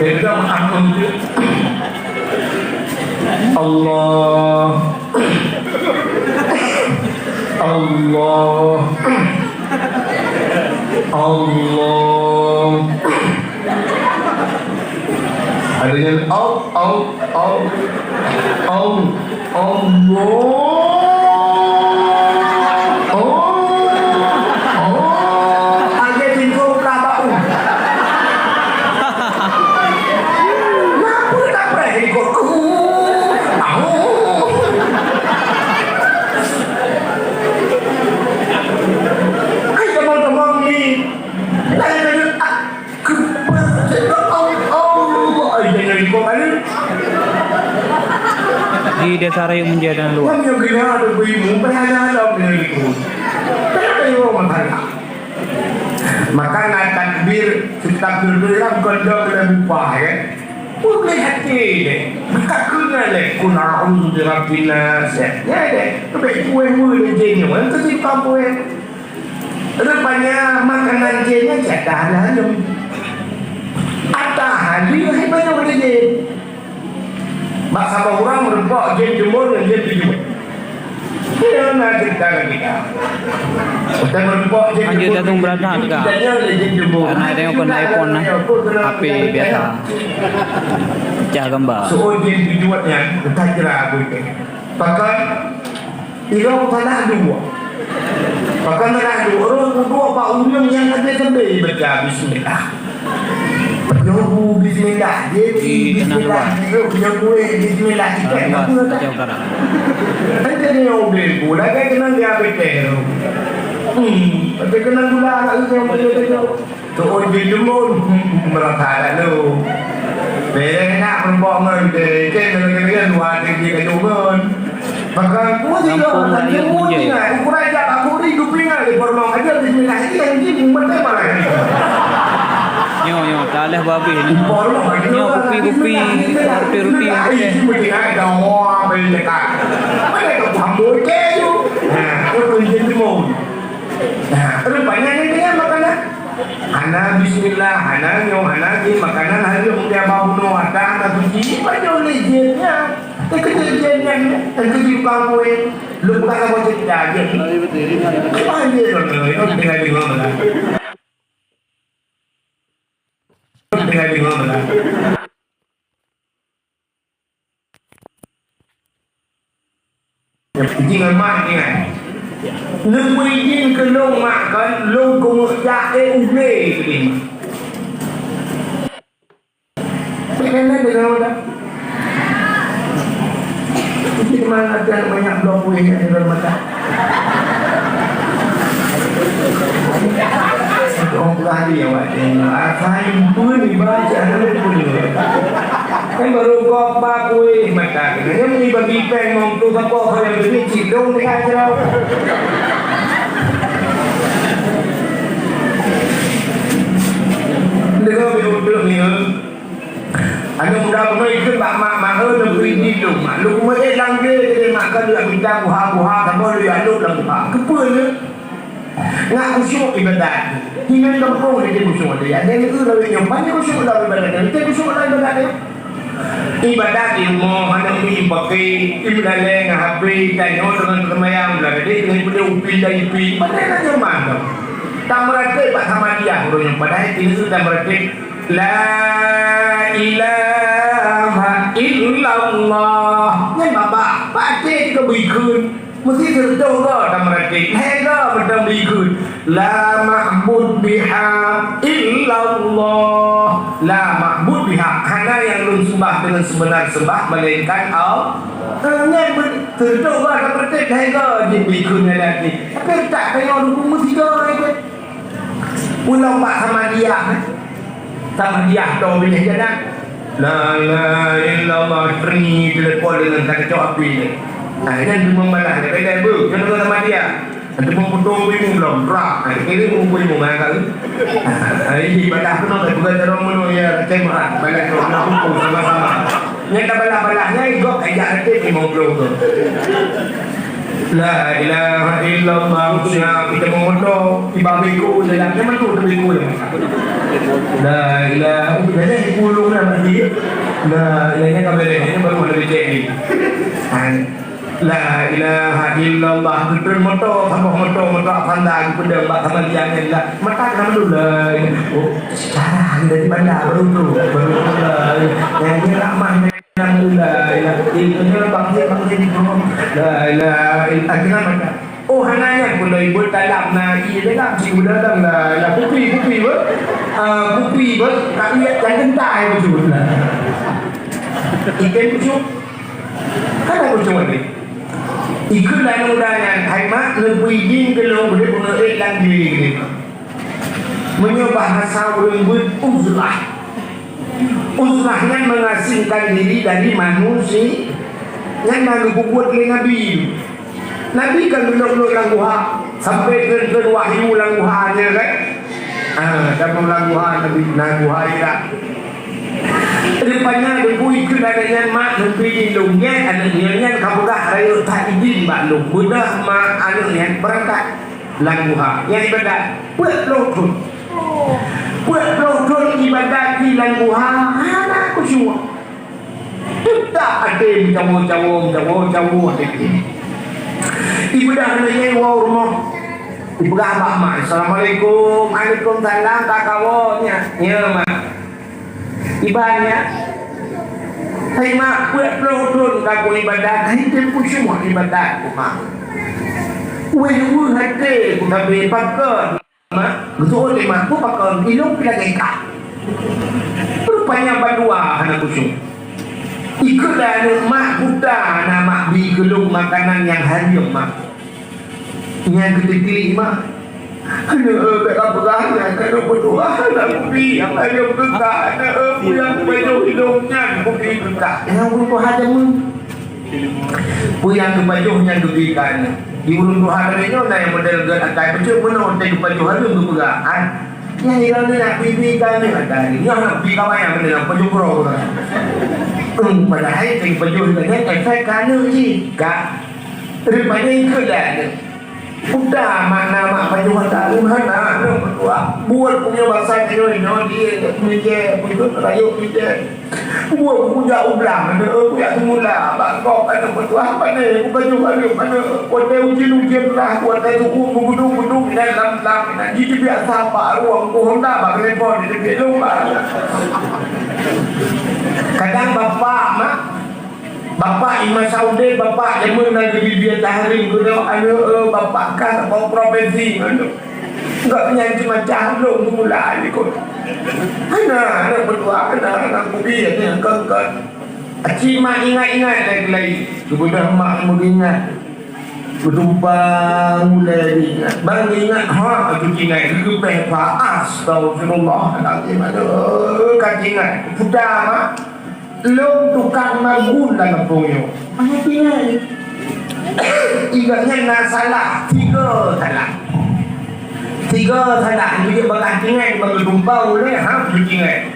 Kita maaf. Allah. Allah. Allah. Ada yang au, au, au. Di Desa Rayeuk Meunjai dan luwa. Nyan nyang keuneuk ada beuimu, payah na lom nyan ikut. Payah na lom masalah. Maka na takbir, takbir tu dalam kondom dalam upah, ya. Pun boleh hati deh. Maka kena leh, "Qul a'udzu birabbin nas." Ya, ya deh. Lebih kueh mulu jin nyoe, kan, tu si kampung, ya. Rupanya makanan jin nyan jatah lalu. Atah hari, hari banyak boleh jin. Bak saboh ureueng meurumpok jén jumur ngon jén tujuh. Nyoe na ceurita lagèe nyan. Watèe meurumpok jén jumur, Anjir, tatung beurata teuka. Karena dia kon iPhone nah. H P biasa. Pecah gambar. Seuôt jén tujuh nyan, entah kira apa itu. Pakon Ilong salah dua. Pakon salah dua. Ureueng dua bak ureueng nyang sabe-sabe baca bismillah. Nyoe bu bismillah, jadi bismillah. Nyoe bu bismillah. Ikan apa tak? Ada nyoe bu lagi kenang dia betul. Hmm, tapi kenang gula anak itu yang boleh tu. Tu'uj jeuet deungon, meurasa lalu. Bèk nak meurumpok ngon deh, kèe ngon-ngon dua tinggi keu deungon. Pakon kuah tiga, Kampung Rayeuk Meunjai. Ukuran jak bak kuri, dupingan di pormong aja, bismillah, ini yang jin, umat dia malah ini. Nyoe, nyoe, taléh babéh nyoe. Pormong aja, nyoe, kupi-kupi, bismillah, ruti-ruti, bismillah, ini mesti ada, wah, beli dekat. Mana tu, hamba, kèe tu. Nah, tu pun jeuet deungon. Nah, rupanya ni dengan makanan. Hana bismillah, hana nyoe, hana jih, makanan hana mungkin abang bunoe, ata hana suci, banyak lé jin nyan. Teukeujot jin nyan, teukeujot tukang kueh. Lôn buka saboh ceurita jin. Kiban jin nyan, nyoe teuka deungoe meunan. Teuka deungoe meunan. Ji ngon mak ingat. Neupeuidin keu lôn mak kon, lôn keuneuk jak ék ulèe keudéh mak. Nenek deungoe dah. Ji teuma latihan banyak blok kueh di dalam mata. Orang pula dia awak ni. Asai pun dibaca pun. Kan baru kau bak kueh mata kena. Yang ni bagi peng mong tu siapa kau yang beri cik dong dengan jauh. Dengar betul-betul ni. Aneuk muda bunoe ikheun bak mak, "Mak, eu, neubri jih lôn, Mak. Lôn meuék lam glé keudéh, Mak, ka lheueh mita buha-buha, saboh lheueh alôb lam buha." Keupeue lé? Ngat khusyuk ibadat. Hinan gampông lé khusyuk lé. Ada lé eu lawét nyoe, banyak khusyuk lam ibadat. Kita khusyuk lam ibadat nyoe. Ibadat di rumoh, hana meuieng paké, ibadat lé ngon H P, tanyoe deungon seumayang, ulah gadéh deungon ipeudeuh upi dan ipi. Padahai na nyoman tu. Tameuratéb bak Samadiyah, ureueng nyoe padahai keuneuk tameuratéb. La ilaha illallah. Nyan babah, patéh jih ka bri kheun. Meusti seureutôh goe tameuratéb. Lhèe goe mantong bri kheun. La ma'bud bihaq illallah. La ma'bud bihaq. Hana nyang lôn sembah deungon seubeuna sembah melainkan Allah. Eh, nyan seureutôh goe tameuratéb, lhèe goe jih bri kheun nyan lagèe. Tapi tak tengok dukung meusigoe lagèe. Ulôn bak Samadiyah, eh. Samadiyah dong binéh jalan. La ilaha illallah, ring telepon deungon ka keucok api. Nah, nyan teuma malah, dia beda bu, nyan deungon Samadiyah. Teuma potong kuimu belum, brak. Nah, kiri mu kuimu, mana kau? Nah, ini ibadah penuh, tapi bukan cara menu ya, cemat. Balik ke orang hukum sama-sama. Nyan tabalah-balah, nyan igop, ajak até lima puluh tu. La ilaha illallah, siap kita mengodo, tiba minggu, dalam nyaman tu, tapi minggu yang. La ilaha illallah, pulung dah mati. La ilaha illallah, baru ada becek ni. Hai. La ilaha illallah, betul motor, sama motor, motor Avanza, aku dah bak sama dia ni lah. Mata kenapa tu? La ilaha. Oh, sekarang dari mana? Baru tu, baru tu lah. Yang dia ramah. Alhamdulillah, ya. Itu nyoe bangkit, bangkit di rumah. La ilaha illa-, akhirnya macam, oh, hana nyan pun dah ibu dalam, nah, iya dalam, si udah dalam, la ilaha, kupi, kupi, ber. Ah, kupi, ber. Tak lihat, jangan gentar, ya, betul. Ikan pucuk. Kan ada pucuk ni. Ikut lalu dah nyan, hai mak, neupeuidin keu lôn, boleh peuneuk ék lam diri ni. Meunyoe bahasa ureueng beuet uzlah. Uzlah nyan mengasingkan diri dari manusi-, Nyan na geupeubuet lé Nabi. Nabi kan geulok-lok lam guha, sampai kheun-kheun wahyu lam guha nyan kan. Ah, dan lam guha Nabi, lam guha Hira. Rupanya geupeu keu aneuk nyan, "Mak, neupie lôn nyan, aneuk nyan, nyan ka peugah rayeuk that idin bak lôn. Beudôh mak aneuk nyan beurangkat lam guha." Nyan ibadat peuet ploh thon. Peuet ploh thon ibadat di lam guha, hana khusyuk. Teutap até meucawo-cawo, meucawo-cawo até. Ibeudôh aneuk nyan iwoe u rumoh. Ipeugah bak mak, "Assalamualaikum." "Waalaikumsalam, ka kawoe nyan." "Ya, mak." "Iban nyan?" "Hai mak, peuet ploh thon ka ku ibadat, hai tem khusyuk ibadat ku, mak. Wéh-wéh até ku sabe, pakon?" Mak, geuseuôt lé mak, "Peue pakon, ilôn pih lagèe kah." Rupanya bandua hana khusyuk. Ikheun lé aneuk, "Mak, buta na mak bi keu lôn makanan nyang hareuem, mak." Nyan geuteubiet, mak. "Aneuk, eh, bèk kapeugah nyan, aneuk, meutuah na kubi nyang hareuem keu kah, aneuk, eh, peue nyang kupajoh ilôn nyan kubi keu kah." Nyang ureueng tuha jameun. Peue nyang geupajoh nyan geubri keu aneuk. Di ureueng tuha lagèe nyoe na nyang model gèt akai, bacut meunoe teuh geupajoh hareuem geupeugah, "Ai, nyan ilôn nyoe nak bi-bi keu aneuk akai. Nyoe nak bi keu awak nyang meunan, pajoh keudroe." Hmm, padahai teuh geupajoh lagèe nyan efek keu aneuk jih. Ka, rupanya ikheun lé aneuk. Peue makna mak pajoh hareuem hana, aneuk meutuah. Buet punya basa nyoe, nyoe di meja, peuet rayeuk meja. Buet kujak u blang, aneuk, kujak seumula, bak gob, aneuk meutuah, pane, kupajoh hareuem, aneuk, watèe ujeuen-ujeuen lah, watèe su'um meugudong-gudong, inan lam-lam, inan jih biasa bak ruang, ku honda bak gelepon, di tepi lom, bak. Kadang bapak, mak, bapak Imam Saudi, bapak jameun na geubri-bri hareuem, keunoe, aneuk, eh, bapak ka saboh provinsi, aneuk. Gobnyan cuma cah lôn mula likot. Hana, hana meutuah, hana, hana kubi, hana kongkot. Aci mak ingat-ingat lagi, lagi. Keumudian mak meuingat. Geutumpang ulèe ingat. Bang ingat, ha, aci ingat. Geupèh pa, astagfirullahalazim. Aduh, ka ingat. Puta mak. Lôn tukang magun lam gampông nyoe. Hana tinggai. Ingat nyan na salah, tiga salah. Tiga salah. Jadi bagah tinggai bagi tumpang ulèe, ha, tinggai.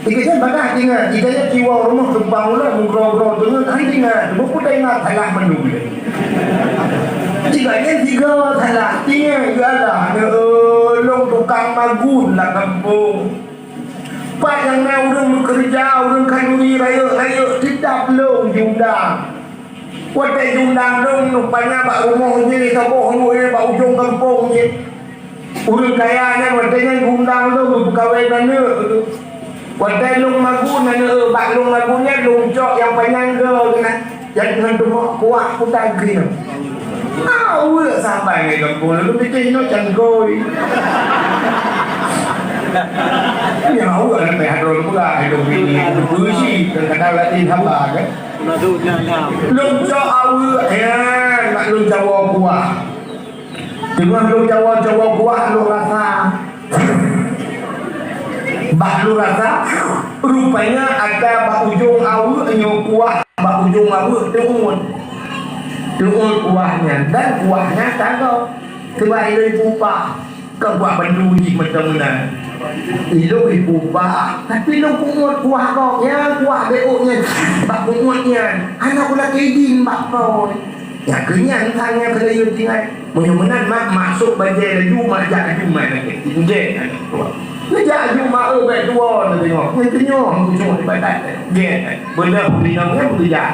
Ingat nyan bagah tinggai. Ingat nyan tiwa rumoh tumpang ulèe, meugroe-groe teungeut, hai tinggai. Buku tak ingat salah mandum. Ingat nyan tiga salah. Tinggai, ya Allah, lôn tukang magun lam gampông. Pat nyang na ureueng meukeureuja, ureueng khanuri rayeuk-rayeuk, teutab lôn jiundang. Watèe jiundang lôn, rupanya bak rumoh jih, saboh rumoh jih, bak ujong gampông jih. Ureueng kaya nyan, watèe nyan jiundang lôn, geupeukawen aneuk. Watèe lôn magun aneuk, bak lôn magun nyan, lôn cok nyang panyang goe keunan. Nyang teungoh teumok kuah puta geuh. Aweuek saban ngon gampông, lôn pikir nyoe canggôi. Nyan aweuek leubeh hadroe peugah, lôn bini beusi, kadang-kadang lati haba kan. Lôn cok aweuek, ya, nak lôn jawa kuah. Teungoh lôn jawa-jawa kuah lôn rasa. Bak lôn rasa, rupanya ada bak ujong aweuek nyoe kuah, bak ujong aweuek teuôt. Teuôt kuah nyan dan kuah nyan tagok. Teuma ilôn ipupah, kon kuah bandu jih mantong meunan. Ilôn ipupah, tapi lôn pungot kuah gob, ya kuah beuôt nyan, bak pungot nyan. Hana kulakèe idin bak po. Nyang keu nyan, sang nyang keu layeue tinggai. Meunyoe meunan, mak, mak sôk bajèe laju, mak jak laju, mak lagèe. Inggèt. Neujak laju, mak, eu, bèk tuwoe, neudeungö. Nyan keu nyoe, meucung ibadat. Inggèt. Beudôh, beurinong nyan, beujak.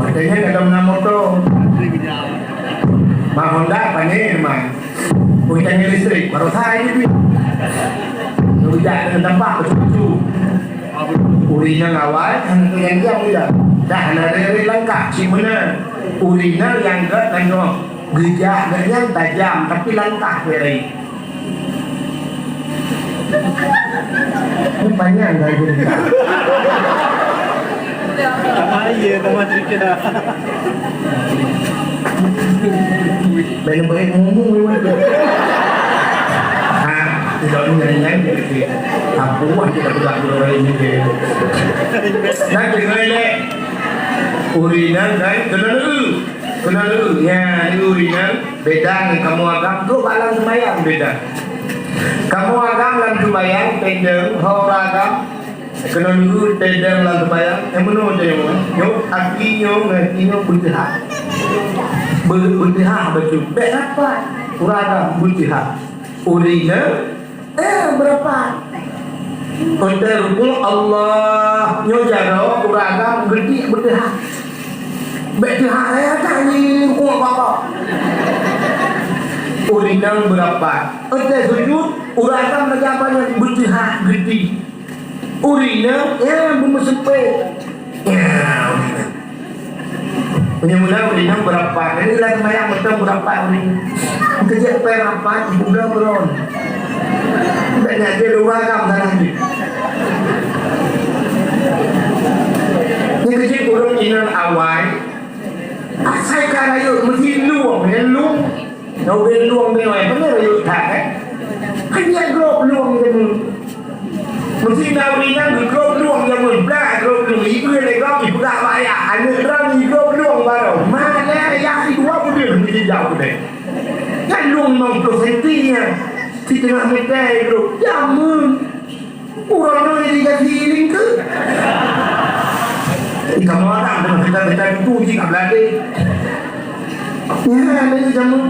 Watèe nyan ka meunan moto. Ma Honda, pane ma. Peue tanyoe listrik, baroesa jih pih. Geujak keu tampak bacut-bacut. Ureueng nyang awai hana teugang diam, dah na rere langkah cit meunan. Ureueng nyang gèt nanggroe geujak gèt nyan tajam, tapi langkah rere. Panyang dah jadi. Sama iya, sama cerita. Bèk neupeugèt mumu. Ha, Tidak nyanyi-nyanyi. Apa buah kita pegang dua orang ini ke? Dan dengar leh. Ureueng inong kan keunoe leu. Keunoe leu. Nyan ureueng inong beda ngon kamoe agam. Duek bak lam seumayang beda. Kamoe agam lam seumayang, tendang, ho ureueng agam. Keunoe leu tendang lam seumayang. Nyang meunoe teuh nyoe. Nyoe aki nyoe ngon aki nyoe beuteuhah. Be-, beuteuhah bacut. Bèk rapat. Ureueng agam beuteuhah. Ureueng inong Eh, beurapat? Watèe rukuk Allah, nyoe jaroe ureueng agam geudik beuteuhah. Bèk teuhah raya that ngieng rukuk bak-bak. Ureueng inong beurapat? Watèe sujud, ureueng agam lagèe apa nyan beuteuhah geudik. Ureueng inong, ya, beumeuseupôt. Ya, ureueng inong. Meunyoe meunan ureueng inong beurapat, jadi lam seumayang mantong beurapat ureueng. Keujeuet pèng rapat, buka buron. Bèk nyan jeuet ureueng agam salah jih. Nyan keujeuet ureueng inong awai, asai ka rayeuk meusti lueng, nyan lueng. Nyoe ubé lueng nyoe, beuna rayeuk that, eh? Hanya grob lueng jameun. Meusti na ureueng inong geugrob lueng jameun, blah grob lueng, ibeue lé gob, ipeugah bak ayah, aneuk droe igrob lueng baroe. Ma lé ayah sidua budeueng, meusti jijak udeb. Nyan lueng limong ploh senti nyan, siteungoh meutè igrob. Jameun. Ureueng nyoe jadi gaji lingkeue. Di kamoe agam teuma beda-beda pintoe jih ka beuladé. Nyan lagèe jameun.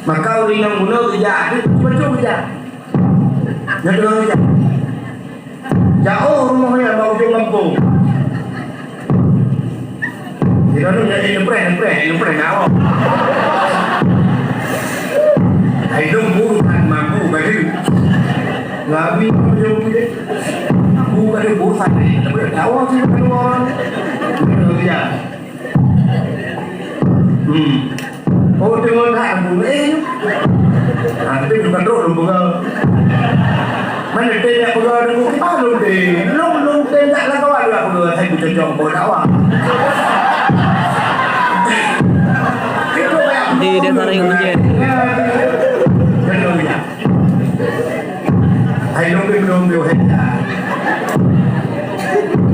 Maka ureueng inong bunoe geujak, bacut geujak. Nyan teuma geujak. Jaoh rumoh nyan bak ujong gampông. Di dalam jadi nyepreh, nyepreh, nyepreh nyawa. Hai dong buru kan mampu baju. Ngabi baju dia. Bu baju bosan ni, tapi nyawa sih keluar. Dia. Hmm. Oh, tengok dah aku. Eh. Ha, tapi bukan trok lom pegang. Mana tem jak peugah deungon kiban lôn tem. Lôn, lôn tem jak lakoe dua peugah, hai beucocok boh dakwah. Di, di antara yang ujian. Ya, ya. Hai lôn tem, lôn tem, hai.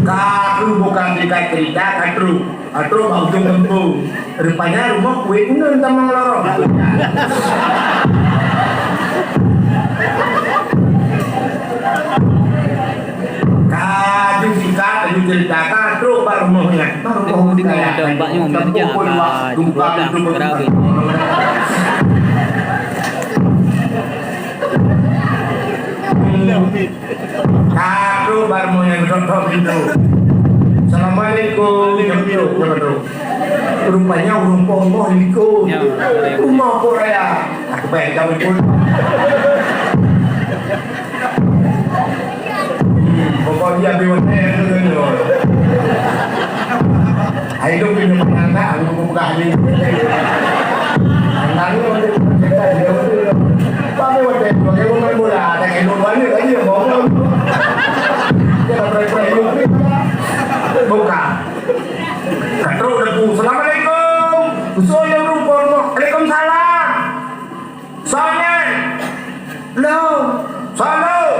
Ka trok bukan tingkat cerita, ka trok. Ka trok bak ujong gampông. Rupanya rumoh kueh uneun tamong lorong. Ka aju singkat, aju cerita, ka trok bak rumoh nyan. Bak rumoh nyan. Ka pukul dua, ka jumpa, ka jumpa. Ka trok bak rumoh nyan, keudok-dok pintoe. "Assalamualaikum." Nyang trok, nyang trok. Rupanya ureueng po Allah likot. Ya. Rumoh po raya. Aku bayar kamu pun. Hmm, pokok dia ambil hotel tu kan. Hai dong kena penyangka, aku buka ni. Tangan lu ada penyangka dia tu. Pakai hotel, pakai rumah bola, ada kain bola ni lagi yang bawa. Dia tak pernah pernah hidup ni. Buka. Ka trok dah tu. "Assalamualaikum." Usul yang rupa rumah. "Waalaikumsalam." Soe nyan? Lôn. Soe lôn?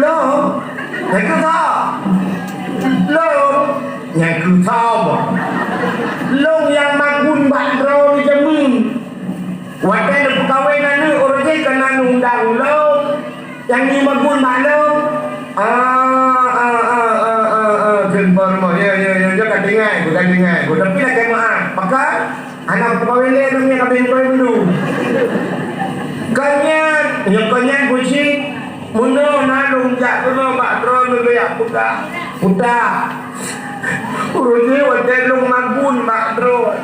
Lôn. Nyang keu soe? Lôn. Nyang keu soe? Lôn nyang magun bak droe di jameun. Watèe neupeukawen aneuk ureueng jih keunan undang lôn. Nyang nyoe magun bak lôn. Ah, ah, ah. Kheun bak rumoh. Ya, ya, ya, ya, ka tinggai, ka tinggai. Tapi lakèe meu'ah. Maka, Hana peukawen lé, nyan ka abéh peukawen dulu. Kon nyan, nyoe kon nyan buci, meunoe na lôn jak keunoe bak droeneuh lôn jak peugah. Peugah. Ureueng jih watèe lôn magun bak droe.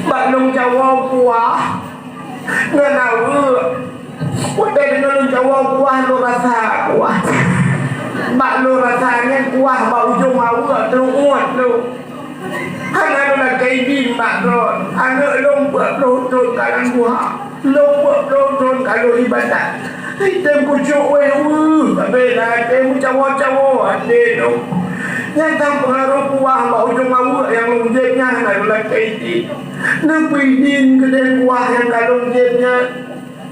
Bak lôn cawoe kuah. Ngon aweuek. Watèe deungon lôn cawoe kuah, lôn rasa kuah. Bak lôn rasa nyan kuah bak ujong aweuek, teureuot lôn. Hana lôn lakèe idin bak droe. Aneuk lôn peuet ploh thôn ka lam guha. Lôn peuet ploh thôn ka lôn ibadat. Itém kucok wéh weueh, abéh lakèe meucawoe-cawoe até lôn. Nyang ka peungaroh kuah bak ujong aweuek nyang lôn jieb nyan hana lôn lakèe idin. Neupeuidin keudéh kuah nyang ka lôn jieb nyan.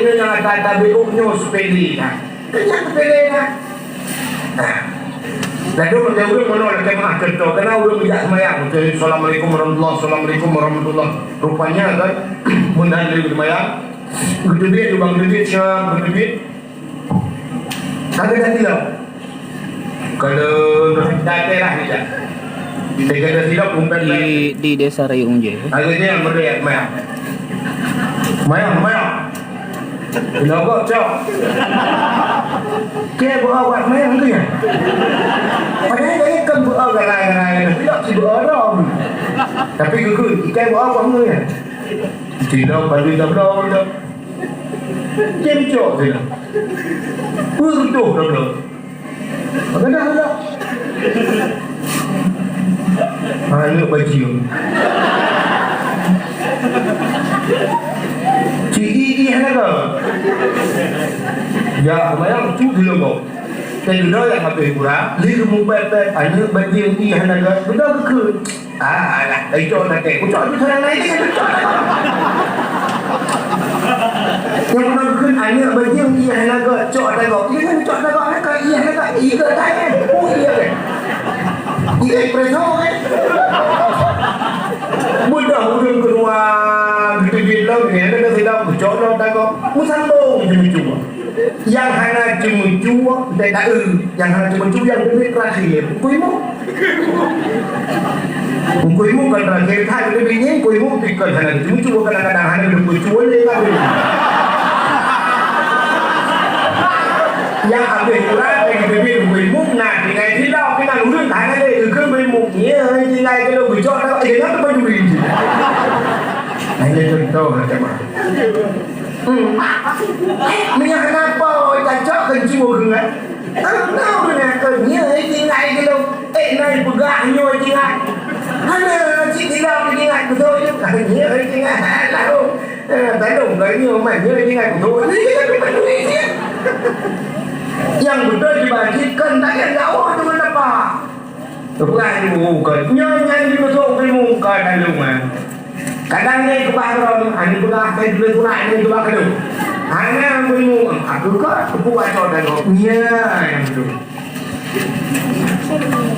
nyoe nyang ata-ata B U nyoe sepele that. Nyan sepele that. Nah. Lalu macam ureueng meunoe lakèe meu'ah contoh, kana ureueng geujak seumayang, beutôi, "Assalamualaikum warahmatullah, assalamualaikum warahmatullah." Rupanya kan, mun hana lé seumayang, geuteubiet lubang teubiet, syap, geuteubiet. Ka geutanyoe. Kalau daerah ni dah. Di, di Desa Rayung je. Ada je yang boleh mayang. Mayang, mayang. Kenapa, Cok? Kèe beu awak mayang tu ya? Padahal dia kan beu garai-garai. Tidak si beu orang. Tapi gugur, ikai beu awak tu ya? Tidak, pada dah belum dah. Jadi cok je lah. Peutuh dah belum. Maka dah lah. Ha, aneuk bajeueng. Ci i i hana ka. Ya, lumayan tu dulu kau. Saya dulu yang habis kurang, dia mubet-bet aneuk bajeueng i hana ka. Sudah ke? Ah, alah, dari cok nak kek. Cok tu sayang lain kan cok. Yang pernah kena aneuk bajeueng, iya hana gok, cok dah gok. Iya kan cok dah gok, hana gok, iya hana gok. Iya ke tak kan? Oh, iya kan? Iya, preso kan? Mudah ureueng keluar, gitu-gitu lah, ni ada dah sedap, cok dah dah gok. Musambung je mencuba. Nyang hana ceumeucue, teuka, nyang hana ceumeucue nyang leubeh terakhir, Teungku Imum. Teungku Imum kan terakhir that, leubeh nyan Teungku Imum pih kon hana ceumeucue, kadang-kadang hana ceumeucue lé kan. Nyang habéh urat nyang leubeh Teungku Imum na tinggai silap, keunan ureueng hana lé, keu Teungku Imum. Nyoe tinggai keu lôn geucok, eh, jangan tempat juri. Hanya contoh macam mana. Hmm. Meunyoe hana po, tacok keu jiwoe keuh, eh. Hana, hana, hana, nyoe tinggai geulong. Eh, nai peugah nyoe tinggai. Hana, cit hilang tinggai, beutôi. Nyoe tinggai, lalu. Eh, tadong ka nyoe, man, nyoe tinggai, beutôi. Nyang beutôi dibagi kon, tak ada jauh dengan apa. Peugah ilmu kon. Nyoe nyan jimeusok ilmu kon lalu nyan. Kadang nyan keubah droe, hana peugah, hana peugah ilmu. Hana ilmu, aku ka, aku baca dan kau. Nya, yang betul.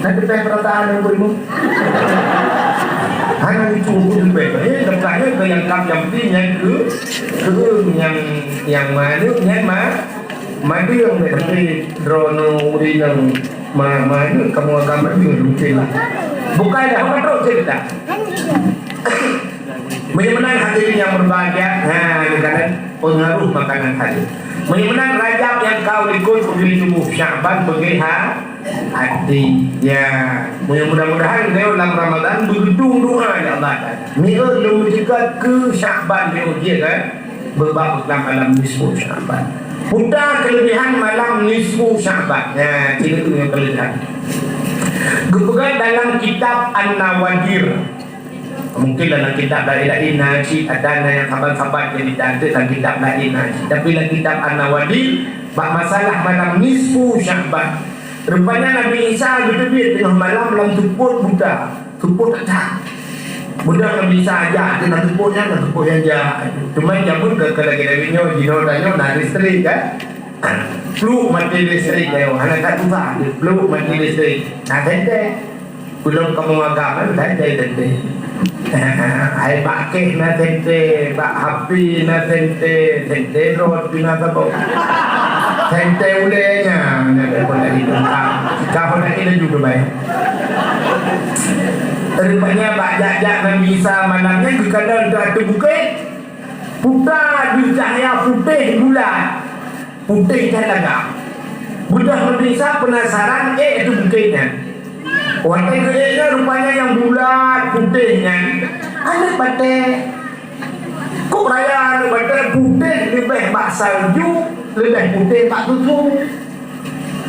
Nanti teh perasaan ilmu. Hana itu aku sampai. Eh, tentangnya ke yang kam yang penting, yang ke, ke yang, yang mana, yang mana. Mandum tapi droeneuh ureueng nyang ma-, manut kamoe agama nyoe mungkin lah. Bukai dah, bukan trok cerita. Meunyoe meunan hadirin yang berbahagia, ha, ni kan pengaruh makanan tadi. Meunyoe meunan Rajab nyang ka u likot beugei tuboh, Syakban beugei ha-, hati. Ya, mudah-mudahan lewat lam Ramadan beugedung doa ya Allah Taala. Mieu lôn meuceugat keu Syakban lewat dia kan. Beubak lam malam nisfu Sya'ban. Puta kelebihan malam nisfu Sya'ban. Ya, ciri kelebihan. Geupeugah dalam kitab An-Nawadir. Mungkin dalam kitab lain-lain na cit, ada na nyang saban-saban jadi cantik dalam kitab lain na cit. Tapi dalam kitab An-Nawadir, bak masalah malam nisfu Sya'ban. Rupanya Nabi Isa geuteubiet teungoh malam lam seupôt buta. Seupôt that. Beudôh Nabi Isa jak, di na seupôt nyan, na seupôt nyan jak. Cuma jameun ka, ka lagèe-lagèe nyoe, jinoe tanyoe na listrik, kan? Pluek mati listrik, ayo, hana that susah, pluek mati listrik. Na senter. Belum kamoe agam, kan? Senter, senter. Hai bak kèh na senter, bak api na senter, senter rot pih na saboh. Senter ulèe nyan, na saboh lagi teuntang. Ka hana laju tu baik. Rupanya bak jak-jak Nabi Isa malam nyan geukalon ateueh bukét, puta deuh cahya putéh bulat, putéh that lagak. Beudôh Nabi Isa peunasaran, ék ateueh bukét nyan. Watèe geuék nyan rupanya nyang bulat putéh nyan aneuk batèe. Kok raya aneuk batèe putéh leubeh bak salju, leubeh putéh bak susu.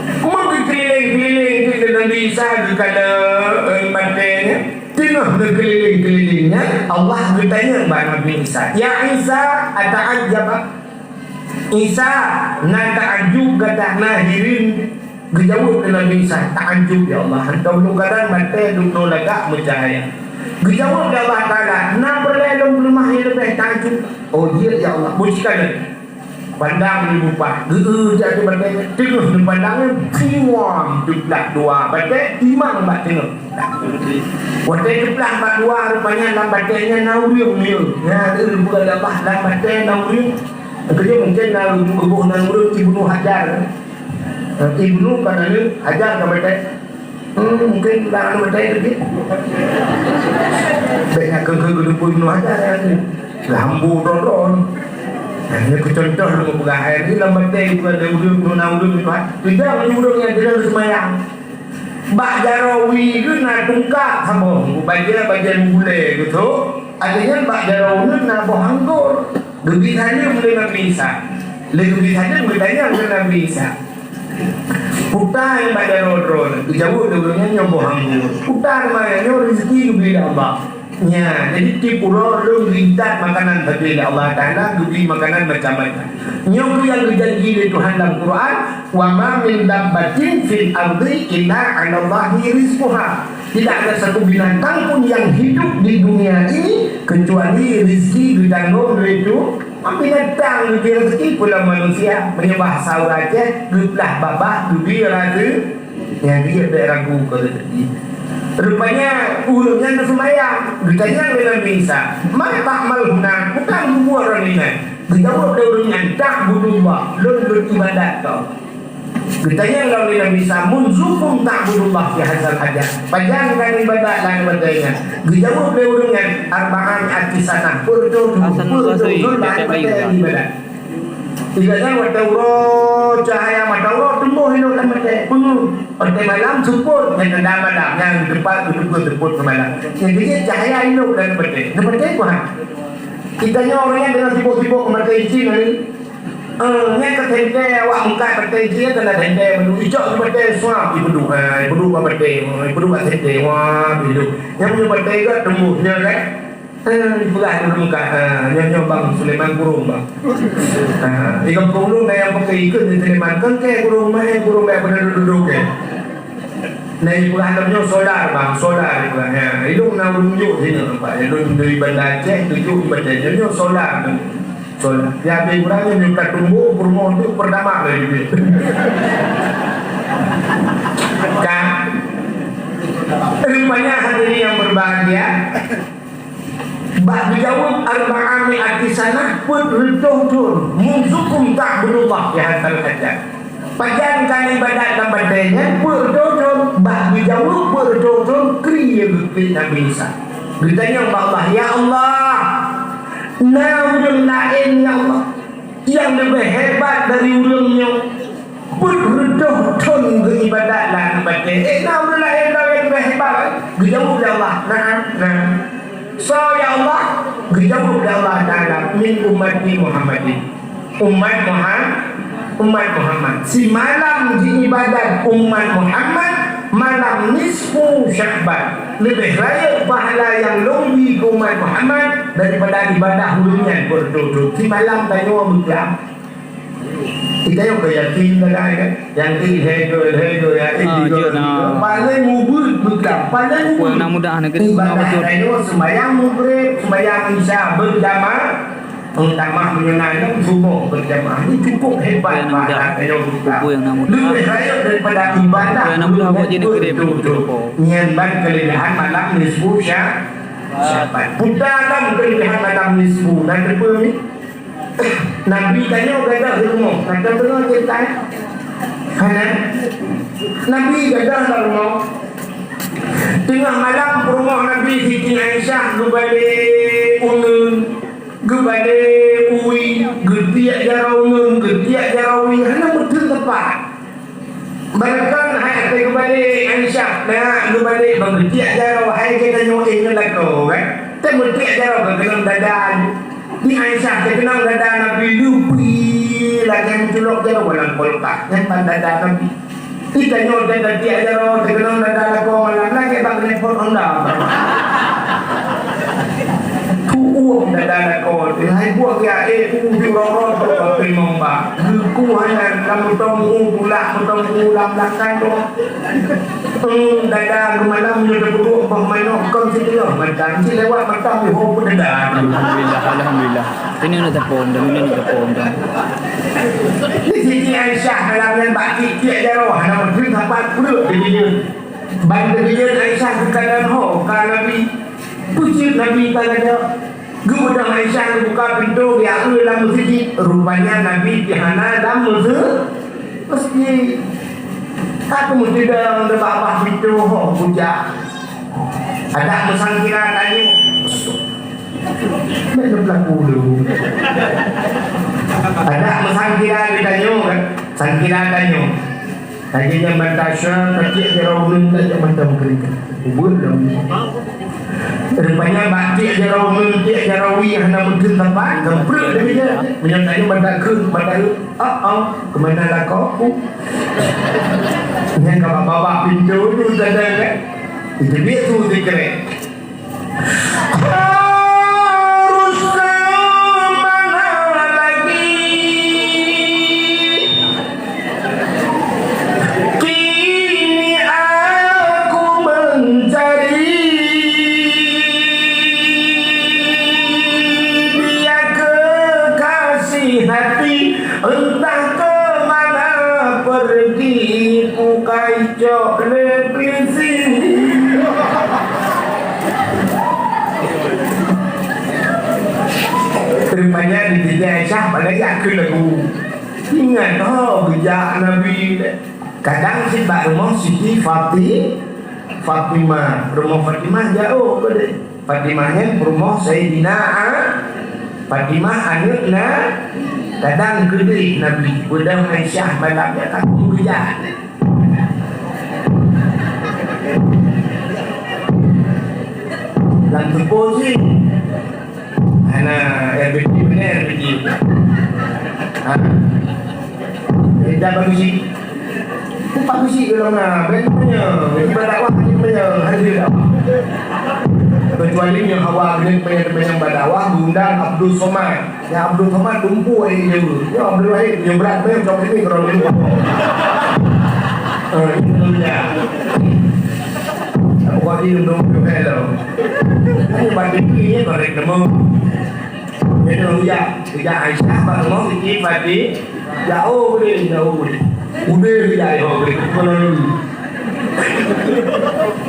Meugeukeuliléng-keuliléng di Nabi Isa geukalon batèe nyan. Teungoh geukeulileng-keulileng nyan, Allah geutanyong bak Nabi Isa, "Ya Isa, ata'ajjab?" Isa, na ta'ajub gata, na hireuen? Geujaweueb lé Nabi Isa, "Ta'ajub, ya Allah, hantom lôn gadang batèe, lôn lagak meucahya." Geujaweueb lé Allah Taala, "Na peureulèe lôn peuleumah nyang leubeh ta'ajub?" "Oh, jeuet, ya Allah." Beusikalon. Pandang lé bupah, geu-eu jak keu batèe, teungoh neupandang, buam, teuplah dua batèe, timang bak teungoh. Watèe teuplah bak dua, rupanya lam batèe nyan na ureueng miyueb. Nyan, eh, bukan lam batèe na ureueng. Keujeuet mungkin na geuboh nan ureueng Ibnu Hajar. Eh, Ibnu kan aneuk, Hajar kan batèe. Hmm, mungkin lam anu batèe tu dia. Bèk nak keu-keu geudeupeue Ibnu Hajar nyan. Lambu ron-ron. Nah, nyoe keu contoh lôn peugah, hai ni lam batèe bukan ada ureueng, na ureueng Ibnu Hajar. Tidak ada ureueng nyang tinggai seumayang. Bak jaroe wie geuh na tungkak saboh, bajèe-bajèe meugulèe geuh tu. Artinya bak jaroe uneun na boh anggor. Geubri saleuem lé Nabi Isa. Lé geubri saleuem geutanyong lé Nabi Isa. Peue nyang bak jaroe droeneuh? Geujaweueb lé ureueng nyan, nyoe boh anggor. Peue teuma nyoe, rezeki geubri lé Allah. Nya, jadi tiep uroe lôn geuintat makanan sabe lé Allah Taala, geubri makanan macam-macam. Nyoe keuh nyang geujanji lé Tuhan lam Quran, "Wa ma min dabbatin fil ardi illa 'alallahi rizquha." Tidak ada satu binatang pun yang hidup di dunia ini kecuali rezeki ditanggung oleh itu. Binatang geubri rezeki pula manusia, meunyoe bahasa ureueng Aceh, geuplah babah geubri rezeki. Nyang dia bèk ragu keu rezeki. Rupanya ureueng nyan geuseumayang, geutanyong lé Nabi Isa, "Ma ta'mal huna?" Peue geubuet droeneuh nyan? Geujaweueb lé ureuëng nyan, "Ta'budullah, lôn, lôn iébadat keu Allah." Geutanyong lom lé Nabi Isa, "Munzukum ta'budullah fi hadzal hajar?" Pajan ka iébadat lam batée nyan? Geujaweueb lé ureuëng nyan, "Arba'a mi'ati sanah, peuet reutôh thon, peuet reutôh thon lam batée iébadat." Iébadat watée uroe, cahya mata uroe teumboh hilob lam batée, peungeuh. Watée malam seupôt, nyang tanda malam, nyang teumpat geuteupôt-teupôt keu malam. Nyang keujeuet cahya hilob lam batée. Lam batée peue han? Geutanyoe ureuëng nyang teungoh sibok-sibok mata icing hari. Eh, nyan ka teuntée awak meukat mata icing nyan ka na teuntée meunyoe icok di batée suap ipeuduek, eh, ipeuduek bak batée, ipeuduek bak teuntée, wah, ipeuduek. Nyang meunyoe batée gét teumbôh nyan kan. Eh, ipeugah di meukat, eh, nyoe, nyoe Bang Sulaiman Gurong, Bang. Eh, di gampông lôn na nyang pakai ikeu di Sulaiman, kan kée Gurong, mah, eh, Gurong, eh, pada duduk-duduk, eh. Nah, ipeugah lom nyoe solar, Bang, solar ipeugah. Ya, ilong na ureuëng jok sinoe, nampak. Ya, lôn dari Banda Aceh, tuju di Banda Aceh. Nyoe solar, solar. Ya, habis kurang nyoe minta tumbuk, peurumoh tu pertama kali dia. Kan? Rupanya hadirin yang berbahagia, bak geujaweueb arba'a mi'ati sanah, peuet reutôh thon, munzukum ta'budullah fi hadzal hajar. Pajan ka iébadat lam batée nyan, peuet reutôh thon, bak geujaweueb peuet reutôh thon, keu Nabi Isa. Geutanyong bak Allah, "Ya Allah, na ureuëng laén, ya Allah, nyang leubeh hebat dari ureuëng nyoe? Peuet reutôh thon geuiébadat lam batée. Eh, na ureuëng laén nyang leubeh hebat?" Geujaweueb lé Allah, "Na'am, na." "Soe, ya Allah?" Geujaweueb lé Allah Taala, "Min ummati Muhammadin." Umat Muha-, umat Muhammad. Simalam jiibadat umat Muhammad, malam nisfu Sya'ban. Leubeh rayeuk pahala nyang lôn bri keu umat Muhammad daripada ibadah ureuëng nyan beureutoh-toh. Simalam tanyoe beuklam. Kita nyang yakin dah kan? Yang ilhego, ilhego, ya, Ah, ilhego, jeuet na. Paling ubit beuklam, paling ubit. Nyang mudah negeri, ibadah tanyoe sembahyang maghrib, sembahyang isya berjamaah. Tamah meunyoe na lom suboh berjamaah, ni cukup hebat. Yang mudah. Pahala tanyoe bukan. Buku yang nak mudah. Leubeh rayeuk daripada ibadah. Buku yang nak mudah buat je ni kedai pun betul. Nyan ban kelebihan malam nisfu Sya-, Syaban. Puta lom kelebihan malam nisfu. Dan depan ni, Nabi tanyoe gadoh di rumoh. Kata tengok cerita, eh? Hana? Nabi gadoh di rumoh. Tengah malam, peurumoh Nabi Siti Aisyah geubale uneun. Geubale uwi, geutiek jaroe uneun, geutiek jaroe uwi, hana meuteun teumpat. Barangkon hai até geubale Aisyah, na geubale bak geutiek jaroe, hai geutanyoe ingat lakoe, kan? Teumeutiek jaroe ka keunong dada. Di Aisyah teukeunong dada Nabi leupie lagée meuculok jaroe lam kulkas, nyan ban dada Nabi. Di tanyoe dan tiek jaroe teukeunong dada lakoe malam lagée bak knalpot Honda. Tuueng dada lakoe, hai buah keu ae u di roro tu bak primong bak. Geuku hana lam mutong u, bulak mutong u lam lakang tu. Hmm, dada geumalam nyoe teupeudok bah manok kon siteungoh mantong, si lewat mantong di ho pun dada. Alhamdulillah, alhamdulillah. Ini nak tepom dah, ini nak tepom dah. Di Siti Aisyah dalam nyan bak tiek-tiek jaroe, hana meuteun sapat peureuet di dunia. Ban teubiyeuen Aisyah geukalon ho ka Nabi. Peue jeuet Nabi ka lagée? Geubeudôh Aisyah geubuka pintoe geujak eu lam meuseujid. Rupanya Nabi pih hana lam meuse-, meuseujid. Ka keumeutidong teubak bak pintoe ho bujak. Adak meusangkira tanyoe. Bèk neublaku dulu. Adak meusangkira geutanyoe kan. Sangkira tanyoe. Lagée nyan mata sya, katiek jaroe uneun tajak mata meukeureueng. Ubeuet lom. Rupanya bak tiek jaroe uneun, tiek jaroe wie hana meuteun sapat, geupreuek lagée nyan. Meunyoe tanyoe mata keuh, mata keuh, oh, oh, keu mana lakoe ku? Nyan ka bak babah pintoe tu tanda kan. Itu dia tu sikrek. Harus mana lagi? Kini aku mencari dia kekasih hati, entah ke mana pergi, ku kacok lé polisi. Rupanya di tiga Aisyah pada jak keu lagu. Ingat, oh, geujak Nabi. Kadang cit bak rumoh Siti Fati-, Fatimah. Rumoh Fatimah jauh ke deh. Fatimah nyan rumoh Saidina A-, Fatimah aneuk na, kadang keudeh Nabi. Beudôh Aisyah malam nyan takue geujak. Lam teupô cit. Hana R B T mana R B T. Ha? Dah bagus cit. Ku bagus cit kalau na, berani punya. Ibarat dakwah ni punya. Hana dakwah. Kecuali yang hawa ni punya, punya dakwah, undang Abdul Somad. Ya, Abdul Somad lumpuh ayat Jawa. Ya, Abdul Wahid, yang berat punya, macam ni kalau dulu. Ah, itu dia. Aku kau di undang tu hello. Ini bagi ni, ya, bagi nemu. Jadi, ya, ya, Aisyah, Pak Umar, Siti, Fati, jauh boleh, jauh boleh. Udah, ya, jauh boleh. Kalau dulu.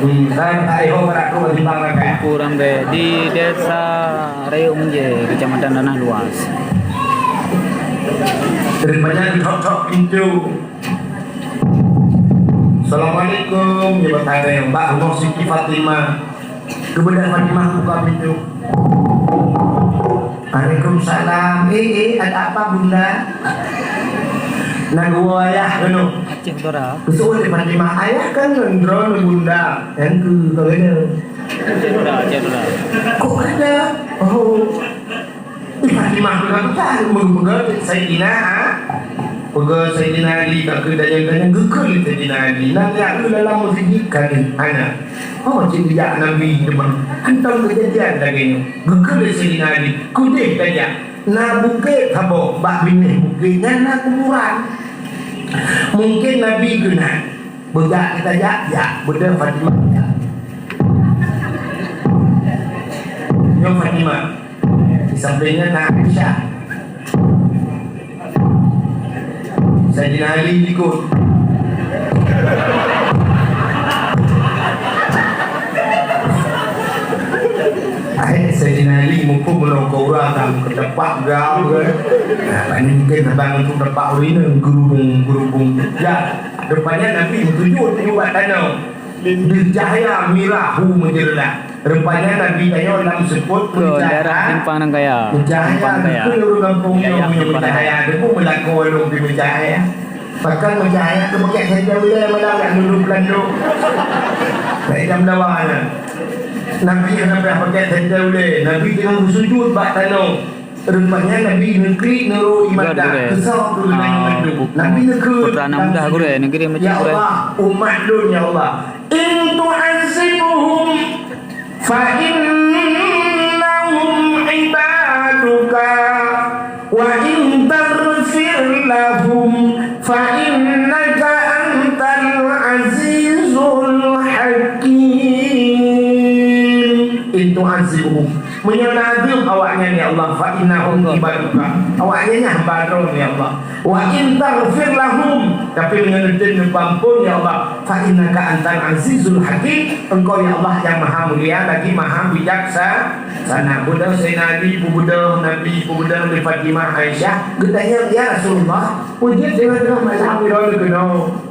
Hmm, dan Aisyah, Pak Umar, aku masih bangga, kan? Kurang deh, di Desa Rayeuk Meunjée, Kecamatan Tanah Luas. Daripada tok-tok pintu. Assalamualaikum, ya, Pak Tadeng. Mbak Nur Siti Fatimah. Kemudian Fatimah buka pintu. Waalaikumsalam. Eh, eh, ada apa, Bunda? Nak gua ayah, kena. Aceh Utara. Besok oleh Fatimah, ayah kan ngendron, Bunda. Yang ke, kau kena. Aceh Utara, Aceh Utara. Kok ada? Oh. Fatimah pun tak tahu, meupeugah Saidina A-, peugah Saidina Ali, ka keu tanyong-tanyong, geukheun lé Saidina Ali. Nang jak keu dalam meuseujid ka deuh, hana. Oh, cit jak Nabi teuma. Hantom keujadian lagèe nyoe. Geukheun lé Saidina Ali, kudeh ka jak. Na bukét saboh, bak binéh bukét nyan na kuburan. Mungkin Nabi keunan. Beujak kita jak, jak. Beudôh Fatimah jak. Nyoe Fatimah. Di sampingnya na Aisyah. Saidina Ali ikut. Hai, Saidina Ali muphom meunong keu ureueng keu teumpat gam ke. Nah, paling mungkin abang tu teumpat ureueng inong gerubung-gerubung. Ya, rupanya Nabi beutujôh teuh bak tanoh. Di cahya mirah hu meujeureulah. Rupanya Nabi tanyoe lam seupôt meucahya. Daerah Simpang Nangkaya. Meucahya, Simpang Nangkaya. Beutôi ureueng gampông nyoe meunyoe meucahya, deungon meulakoe lôn pih meucahya. Pakon meucahya, keu pakèk senter ulèe malam nak nunduk pelanduk. Bèk jam dua nyan. Nabi hana payah pakèk senter ulèe. Nabi teungoh beusujut bak tanoh. Rupanya Nabi neuklik neuro ié mata. Keusok tu dengan mandum. Nabi neukheun, putra anak muda gurèe, negeri Mesir, "Ya Allah, umat lôn, ya Allah. In tu'azzibhum fa innahum ibaduka, wa in taghfir lahum fa innaka antal azizul hakim." In tu'azzibhum, meunyoe na azeueb awaknyan, ya Allah, fa innahum ibaduka. Awaknyan nyan hamba Droe, ya Allah. Wa in taghfir lahum, tapi meunyoe neutem neupeuamphon, ya Allah, fa innaka antal azizul hakim. Engkau, ya Allah, yang maha mulia lagi maha bijaksa-, sana. Beudôh Saidina Ali, beudôh Nabi, beudôh Fatimah, Aisyah. Geutanyong, "Ya Rasulullah, peue jeuet deungon malam nyoe keunoe?"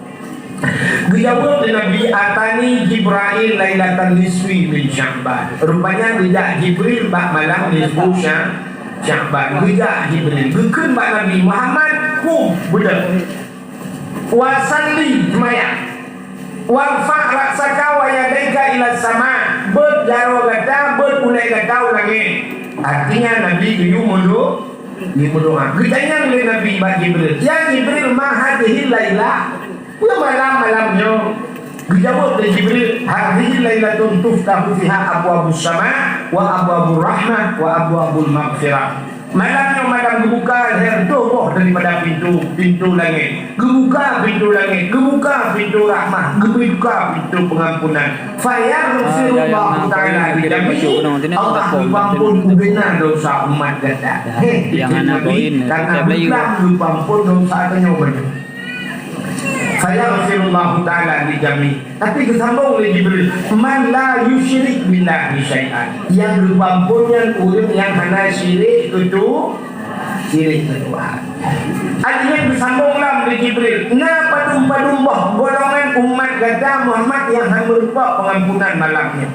Geujaweueb lé Nabi, "Atani Jibrail lailatan nisfi min Sya'ban." Rupanya geujak Jibril bak malam nisfu Sya-, Sya'ban. Geujak Jibril. Geukheun bak Nabi, "Muhammad, kum, beudôh. Wa salli, seumayang. Warfa' ra'saka wa yadaika ila sama." Beuet jaroe gata, beuet ulèe gata u langèt. Artinya, Nabi geuyue meudo-, geuyue meudoa. Geutanyong lé Nabi bak Jibril, "Ya Jibril, ma hadhihi lailah?" Peue malam-malam nyoe? Geujaweueb lé Jibril, "Hadhihi lailatun tuftahu fiha abwabus sama wa abwabur rahmah wa abwabul maghfirah." Malam nyoe malam geubuka lhèe reutôh boh daripada pintu, pintu langèt. Geubuka pintu langèt, geubuka pintu rahmah, geubuka pintu pengampunan. Fayaghfirullahu ta'ala li jami'i, Allah geupeuamphon ubena dosa umat gata. Heh, itu Nabi, karena geupeugah geupeuamphon dosa tanyoe. Fayaghfirullahu ta'ala li jami'. Tapi geusambong lé Jibril, "Man la yusyrik billahi syai'an." Nyang geupeuampon nyan ureuëng nyang hana syirik keu Tu-, syirik keu Tuhan. Artinya geusambong lam lé Jibril, na padum-padum boh golongan umat gata Muhammad nyang hana meurumpok pengampunan malam nyan.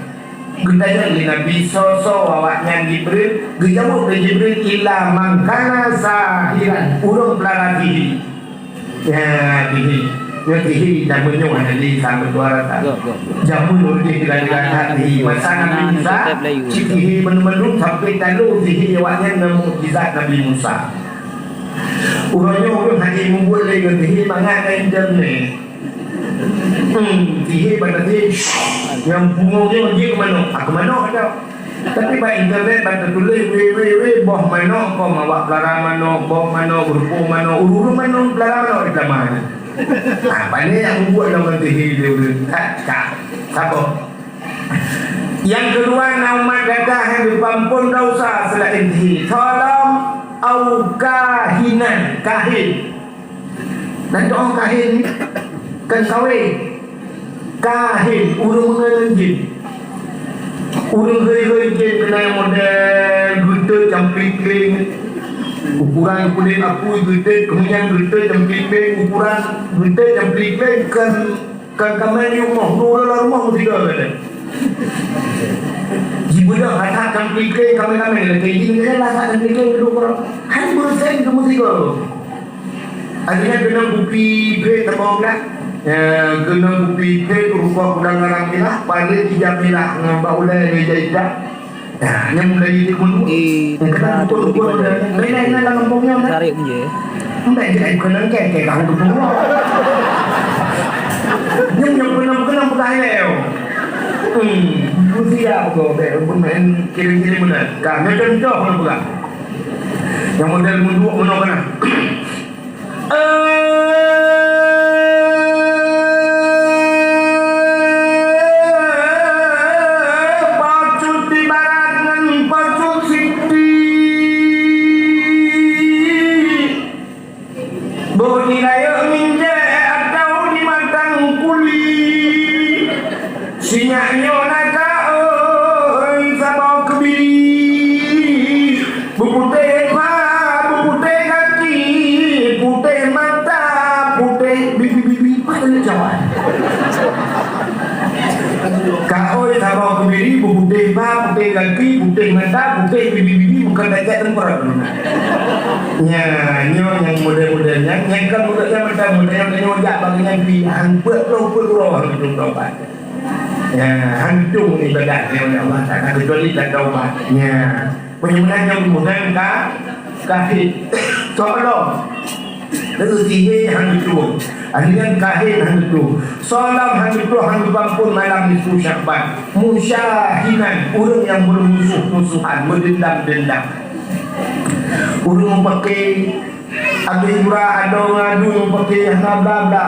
Geutanyong lé Nabi, "Soe-soe awaknyan, Jibril?" Geujaweueb lé Jibril, "Illa man kana sahiran, ureuëng peulara sihé." Ya, sihé. Ya, sihé jameun nyoe hana lé, sampai dua ratus. Jameun ureuëng sihé, sihé. Masa Nabi Musa, sihé mandum-mandum sampai talo sihé awaknyan ngon mukjizat Nabi Musa. Uroe nyoe ureuëng hana mubuet lé ngon sihé, mangat ngon internet. Hmm, sihé bak sihé. Nyang pungo nyoe jeuet keu manok. Aku manok dah. Tapi bak internet ban teutuléh wee, wee, wee, boh manok, kong awak peulara manok, boh manok, geureupoh manok, ureuëng manok, peulara manok di taman. Nah, pane nyang mubuet lom ngon sihé lé ureuëng. Ka, ka. Saboh. Nyang keudua, na umat gata nyang geupeuampon desya seulaén sihé. Soe lom, au kahinan, kahin. Nan teuh kahin kan kawé. Kahin, ureuëng meungeun jin. Ureuëng hei-hei jin keunan model geutot campling-kling. Ukuran kulét apui geutot, keumudian geutot campling-kling, ukuran geutot campling-kling kan, kan kamé di rumoh, ureuëng lam rumoh meusigoe geutot. Jibeudôh that-that campling-kling, kamé-kamé lagée jin, lah that campling-kling duek ureuëng. Hai beureusen keu meusigoe. Akhirnya keunong kupi brek teumong lah. Ya, keunong kupi brek rukok udang garam milah, paling tiga milah ngon bak ulai meja ida. Ya, nyang mulai di kuno. Ih, kenal tu, tu, tu, tu, tu. Lain-lain dalam kampung nyoe, kan? Tarik je. Entah je, aku kenal ke, ke, aku tu. Nyang, nyang kenal, kenal bukan ya, yo. Hmm, usia aku, dek, aku main kirim-kirim benar. Kami contoh, aku pegang. Nyang model munduk, munduk kenal. Pacut di barat ngon pacut siti. Boh di rayeuk minjek atau di matang kuli. Sinyak nyoe na ka oi saboh keubiri. Beuputéh pha, beuputéh gaki, putéh mata, putéh bibi-bibi, patéh Jawa. Ka oi saboh keubiri, beuputéh pha, putéh gaki, putéh mata, putéh bibi-bibi, bukan tajak tengkorak. Nya, nyoe nyang model-model nyan, nyang kan model nyan macam model nyang nyoe jak bagi Nabi, han peuet ploh peuet uroe han tueng taubat. Ya, hantom ibadat nyoe Allah Taala kecuali tataubat. Ya. Meunyoe meunan nyoe bukan ka, kahin. Soe lom. Lalu sihé han beutôi. Akhirnya kahin han beutôi. Soe lom han beutôi, han beutôi pun malam nisfu Syakban. Musyahinan, ureuëng nyang beurumusuh-musuhan, meudendam-dendam. Ureuëng meupaké abéh gura adoe ngon adui meupaké hana bla-bla.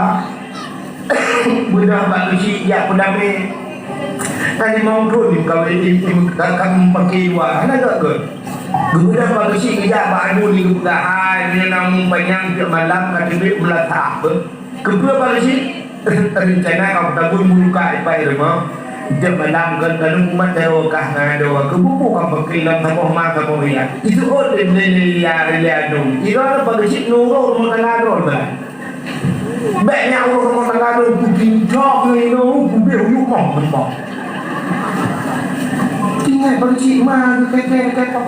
Beudôh bak geuchik jak peudamé. Ka limong thon kawé im-im ka, ka meupaké luwa, hana gét-gét. Geubeudoh bak geuchik geujak bak anu di geupeugah, "Hai, nyoe na mueng panyang tiep malam ka teubiet meulasah beuh." Keupeue bak geuchik? Reuncana ka meutabui meuluka ipai rumoh. Tiep malam kon taneuk umat jaroe kah ngon adoe, keubuku ka paké lam saboh ma saboh riak. Itu oh lé, lé, lé, ya, lé, lé, anu. Iro bak geuchik nurot rumoh tangga droe beuh. Bék nyak uroe rumoh tangga lôn kucing cok ngon inong, kubéh uyuek moh teumpok. Ingat bak geuchik ma geukeke-keke.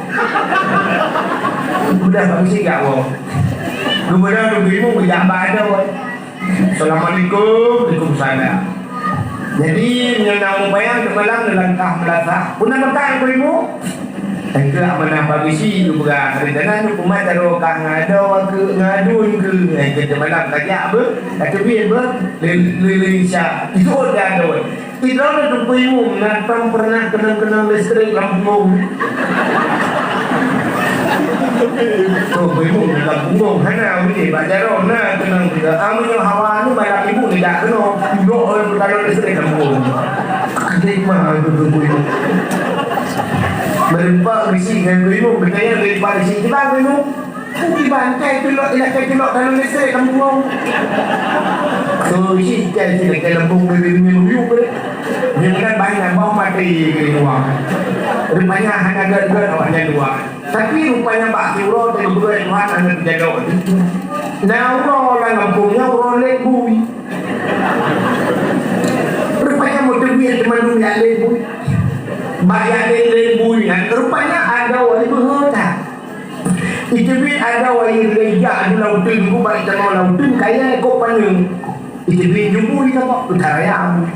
Udah bak geuchik jak woe. Geubeudôh lôn beuimu geujak bak adoe. Assalamualaikum, waalaikumsalam. Jadi, meunyoe na ureuëng panyang teuk malam neulangkah meulasah, peue na meukat keu ibu? Engkeu amanah bak geuchik geupeugah, rencana neuk umat jaroe kah ngon adoe keu ngon adui keu, engkeu teuk malam ka jak beuh, ka teubiet beuh, lé, lé, lé Isya. Itu ot di adoe. Sidroe teupeu ibu, na tom pernah keunong-keunong listrik lam punggong. Tuh, ibu dalam punggong, hana ulih bak jaroe, na keunong juga. Amun nyoe hawa ni malam ibu ni dak keunoe, duduk orang bertalon listrik lam punggong. Adik mah itu tuh ibu. Berempat bisi dengan ibu, bertanya dari Pak Isi, "Kenapa ibu?" Bukti bantai tulok, ilakèe tulok talon listrik lam buong. So, isi ikan sini, ikan lembong dari dunia meriuk ke. Dia kan banyak bau mati ke luar. Rupanya hana gèt-gèt awak nyan luar. Tapi rupanya bak si uroe teuka beureukat Tuhan hana teujadok. Nah, uroe lam gampông nyan uroe lét bui. Rupanya meuteubiet teuma jak lét bui. Bak jak lét, lét bui nyan, rupanya adoe beuhe that. Iteubiet adoe lé jak di lauteun, bak tanoh lauteun kaya kok paneuk. Iteubiet ju bui ka bak, utaraya bui.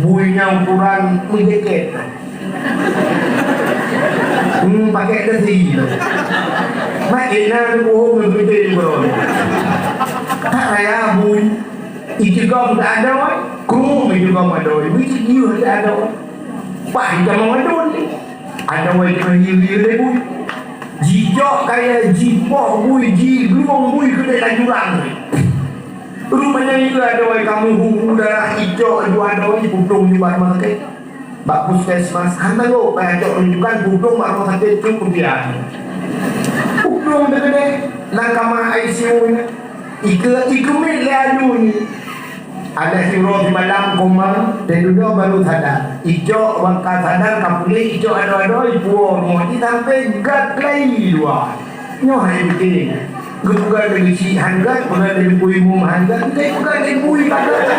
Bui nyan ukuran meujeket. Hmm, pakai dasi. Mak ina tu bohong ngon gede bro. Tak raya bui. Icigom tak ada, wai. Krum icigom ada, wai. Mesti dia tak ada, wai. Wah, kita mau ngadun ni. Ada, wai, kena hiu-hiu deh, bui. Jijok kaya jipoh bui, jiglueng bui keu dek jurang. Rupanya itu ada, wai, kamu hu darah icok, dua ada, wai, putong juga rumah sakit. Bak puskesmas, hana lôn payah cok rujukan, pudong bak rumoh sakét cuk rupiah. Pudong teukeudeh lam kama I C U nyan. Ike-, ikeumiet lé aju nyan. Alah siuroe simalam koma, dan dudoe baru sadar. Icok bak ka sadar, ka puléh, icok adoe-adoe, ipuwoe rumoh jih sampai gat lai dua. Nyoe hai bikin. Geupeugah lé geuchik han gat, peugah lé bui mum han gat, lé peugah lé bui pakat.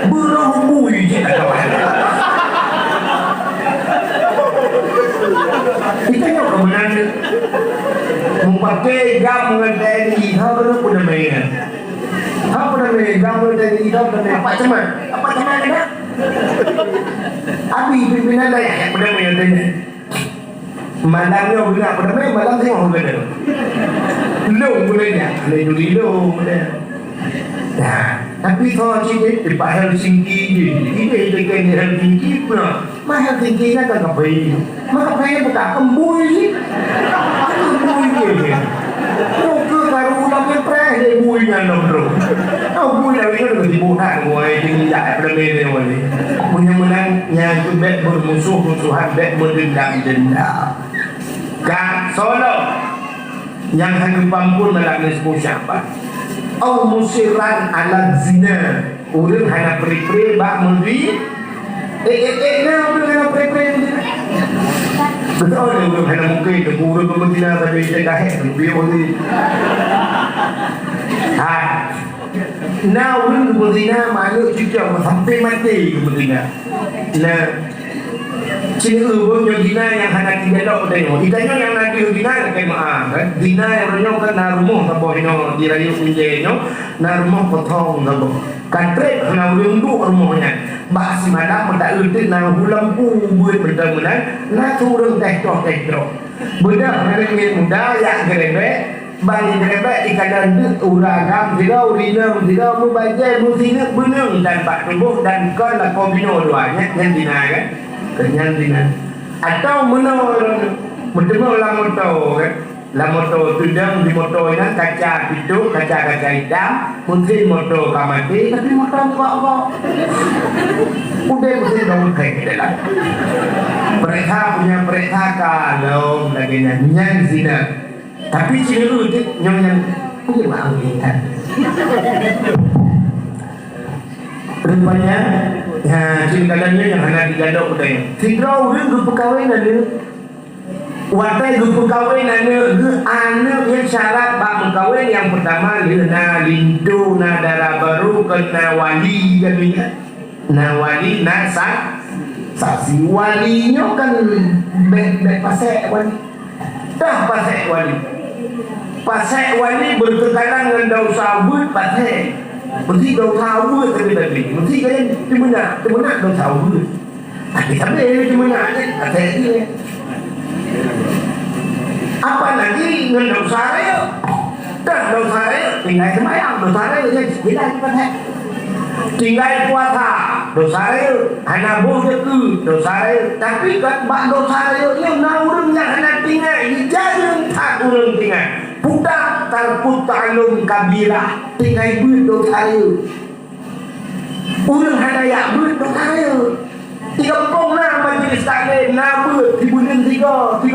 Beuroh bui cit ata. Kita nyoe keumeunang meupaké gam ngon T N I, ha, beureuh pun namanya. Ha, pun namanya gam ngon T N I, ha, pun namanya. Apa cemat? Apa cemat kena? Abi pimpinan dayah nyang peureulèe nyan teuh. Malam nyoe geunak peureulèe, malam singoh geunak. Lôn peureulèe nyan, lé duri lôn peureulèe. Nah, tapi soe cit di Pak Helsinki jih, idéh idéh di Helsinki peureulèe. Ma Helsinki nyan kan kaphé. Ma kaphé bukan kembui. Kembui jih. Nyoe keuh karu ulam nyang preh lé bui nyan lom droe. Nyoe bui lawét nyoe geusibuk that, wahai jinjak peureulèe nyoe. Meunyoe meunan, nyan keuh bèk beurmusoh-musohan, bèk meudeundam-deundam. Ka, soe lom nyang hana geupeuampôn malam nyoe sepuluh Syakban. Au musirran ala zina. Ureueng hana pri-pri bak meuzi-, eh, eh, eh, na ureueng hana pri-pri meuzi-, beutôi ureueng hana mungken, ureueng meuzi-, na sabe ite kahé, biôh ni. Ha. Na ureueng meuzi-, na manök cucok sampai maté meuzi-, na. Cit ureueng nyoe zina nyang hana tiga lok tengok. Ita nyoe nyang na deuh zina, kan? Zina nyang nyoe kan na rumoh saboh inoe di Rayeuk Injai nyoe, na rumoh kosong saboh. Ka trép hana ureueng duek rumoh nyan. Bak simalam meuta-eu teuk na hu lampu beuet mantong meunan, na su ureueng teh troh teh troh. Beudôh aneuk miet muda jak geurebek, ban geurebek ikalon teuk ureueng agam sidroe, ureueng inong sidroe, meubajèe meusineuk beuneueng dan bak tuboh dan kon lakoe binoe dua, nyan, nyan zina kan? Kon nyan zina. Atau meunoe meuteumé lam moto kan? Lam moto, teudong di moto nyan kaca pituek, kaca-kaca itam, meusén moto ka maté, tapi moto teuka-uka. Udeb meusén dong krék di dalam. Peuriksa punya peuriksa ka lom lagèe nyan, nyan zina. Tapi cit ureueng nyoe nyang, nyoe nyang meu'ah meu'ah. Rupanya, ha, cit kadang nyoe nyang hana digadok beutôi. Sidroe ureueng geupeukawen aneuk. Watèe geupeukawen aneuk geuh, aneuk nyan syarat bak meukawen nyang peutama lheueh na linto, na dara barô, kon na wali, kan, ingat? Na wali, na sa-, saksi. Wali nyoe kan bèk, bèk pasék wali. Dah pasék wali. Pasék wali beureukalan ngon desya weuet pasék. Meusti desya weuet tapi, tapi. Meusti kan teumeunak, teumeunak desya weuet. Tapi, tapi teumeunak nyan pasék jih. Apalagi ngon desya rayeuk. Dah desya rayeuk, tinggai seumayang, desya rayeuk nyan, bila cepat hai. Tinggai puasa, desya rayeuk, hana boh jeukeue, desya rayeuk. Tapi kan bak desya rayeuk nyoe na ureueng nyang hana tinggai, jijak ureueng that ureueng tinggai. Puta tarkut ta'alum kabirah, tinggai beuet desya rayeuk. Ureueng hana jak beuet desya rayeuk. Di gampông na majlis taklim, na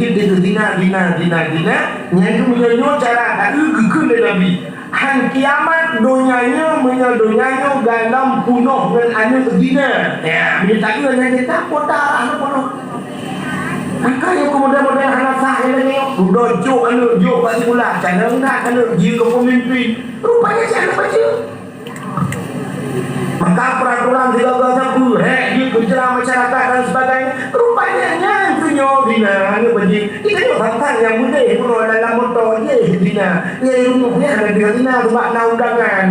jeuet dikeue zina, zina, zina, zina. Nyan keuh meunyoe nyoe cara taeu geukheun lé Nabi. Han kiamat donya nyoe meunyoe donya nyoe galom punoh ngon aneuk zina. Ya, meunyoe taeu nyan kita kota aneuk punoh. Maka nyoe keu model-model hana sah nyan lagèe nyoe. Dudoe jok aneuk, jok bak sikula, calon that aneuk jeuet keu pemimpin. Rupanya si aneuk bacut. Maka peraturan sigoe-goe sapeue, hék jeuet keu celah masyarakat dan sebagainya. Rupanya nyan keuh nyoe zina, aneuk bacut. Kita nyoe sang-sang nyang meudeh bunoe dalam moto, jih zina. Nyang rumoh nyan ada zina sebab na undangan.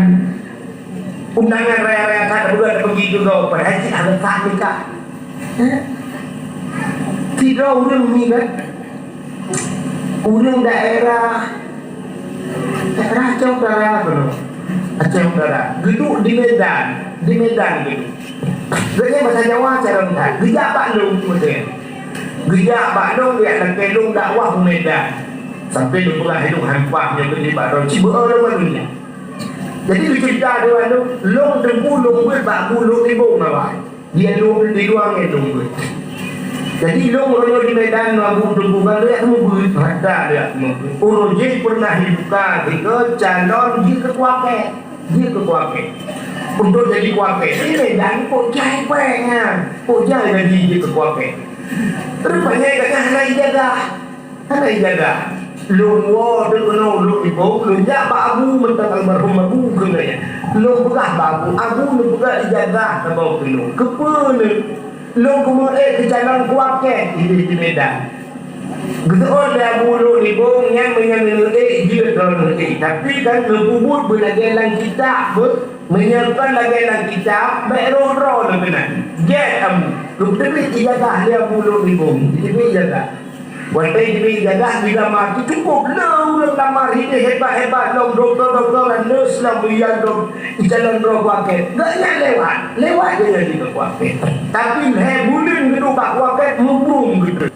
Undangan raya-raya that beugöt peugi keu gob, padahai cit hana sah nikah. Eh? Sidroe ureueng mi kan? Ureueng daerah, daerah Aceh Utara apa nama? Aceh Utara. Geuduek di Medan, di Medan geuduek. Geuhnyan bahasa Jawa cara that. Geujak bak lôn, maksudnya. Geujak bak lôn, geujak lakèe lôn dakwah u Medan. Sampai lôn peugah lôn hampah nyoe bak droe. Cibeuo lôn malu nyan. Jadi, geuceurita dua lôn, lôn teungku lôn beuet bak Abu Lôn Nibong awai. Di lôn, di luwa ngon lôn beuet. Jadi, lôn uroe nyoe di Medan ngon Abu Teungku kan lôn jak meubeuet, rata lôn jak meubeuet. Uroe jih pernah dibuka sigoe calon jeuet keu kuakèe. Jeuet keu kuakèe. Untuk jadi kuakèe. Di Medan kok jai pèng nyan. Kok jai jadi jeuet keu kuakèe. Rupanya gata hana ijazah. Hana ijazah. Lôn woe teuk keunoe lôn iboh, lôn jak bak Abu mantong almarhum Abu keunoe. Lôn peugah bak Abu, Abu neupeugah ijazah saboh keunoe. Keupeue neuh? Lôn keumeung ék keu calon kuakèe idéh di Medan. Geuseuôt lé Abu Lôn Nibong nyan meunyoe neuék jeuet droeneuh ék. Tapi kan neupeubuet beulagèe lam kitab beuh. Meunyoe kon lagèe lam kitab, bèk rôh droeneuh keunan. Gèt Abu. Geuteubiet ijazah lé Abu Lôn Nibong. Geuteubiet ijazah. Watèe jibri ijazah dilamar, cukôp le ureueng lamar hidéh hebat-hebat lom, dokto-dokto, nurse lom, beuyan lom, calon droe kuakèe. Gobnyan lewat, lewat jih jeuet keu kuakèe. Tapi lhèe buleuen geuduek bak kuakèe, muphom geuh.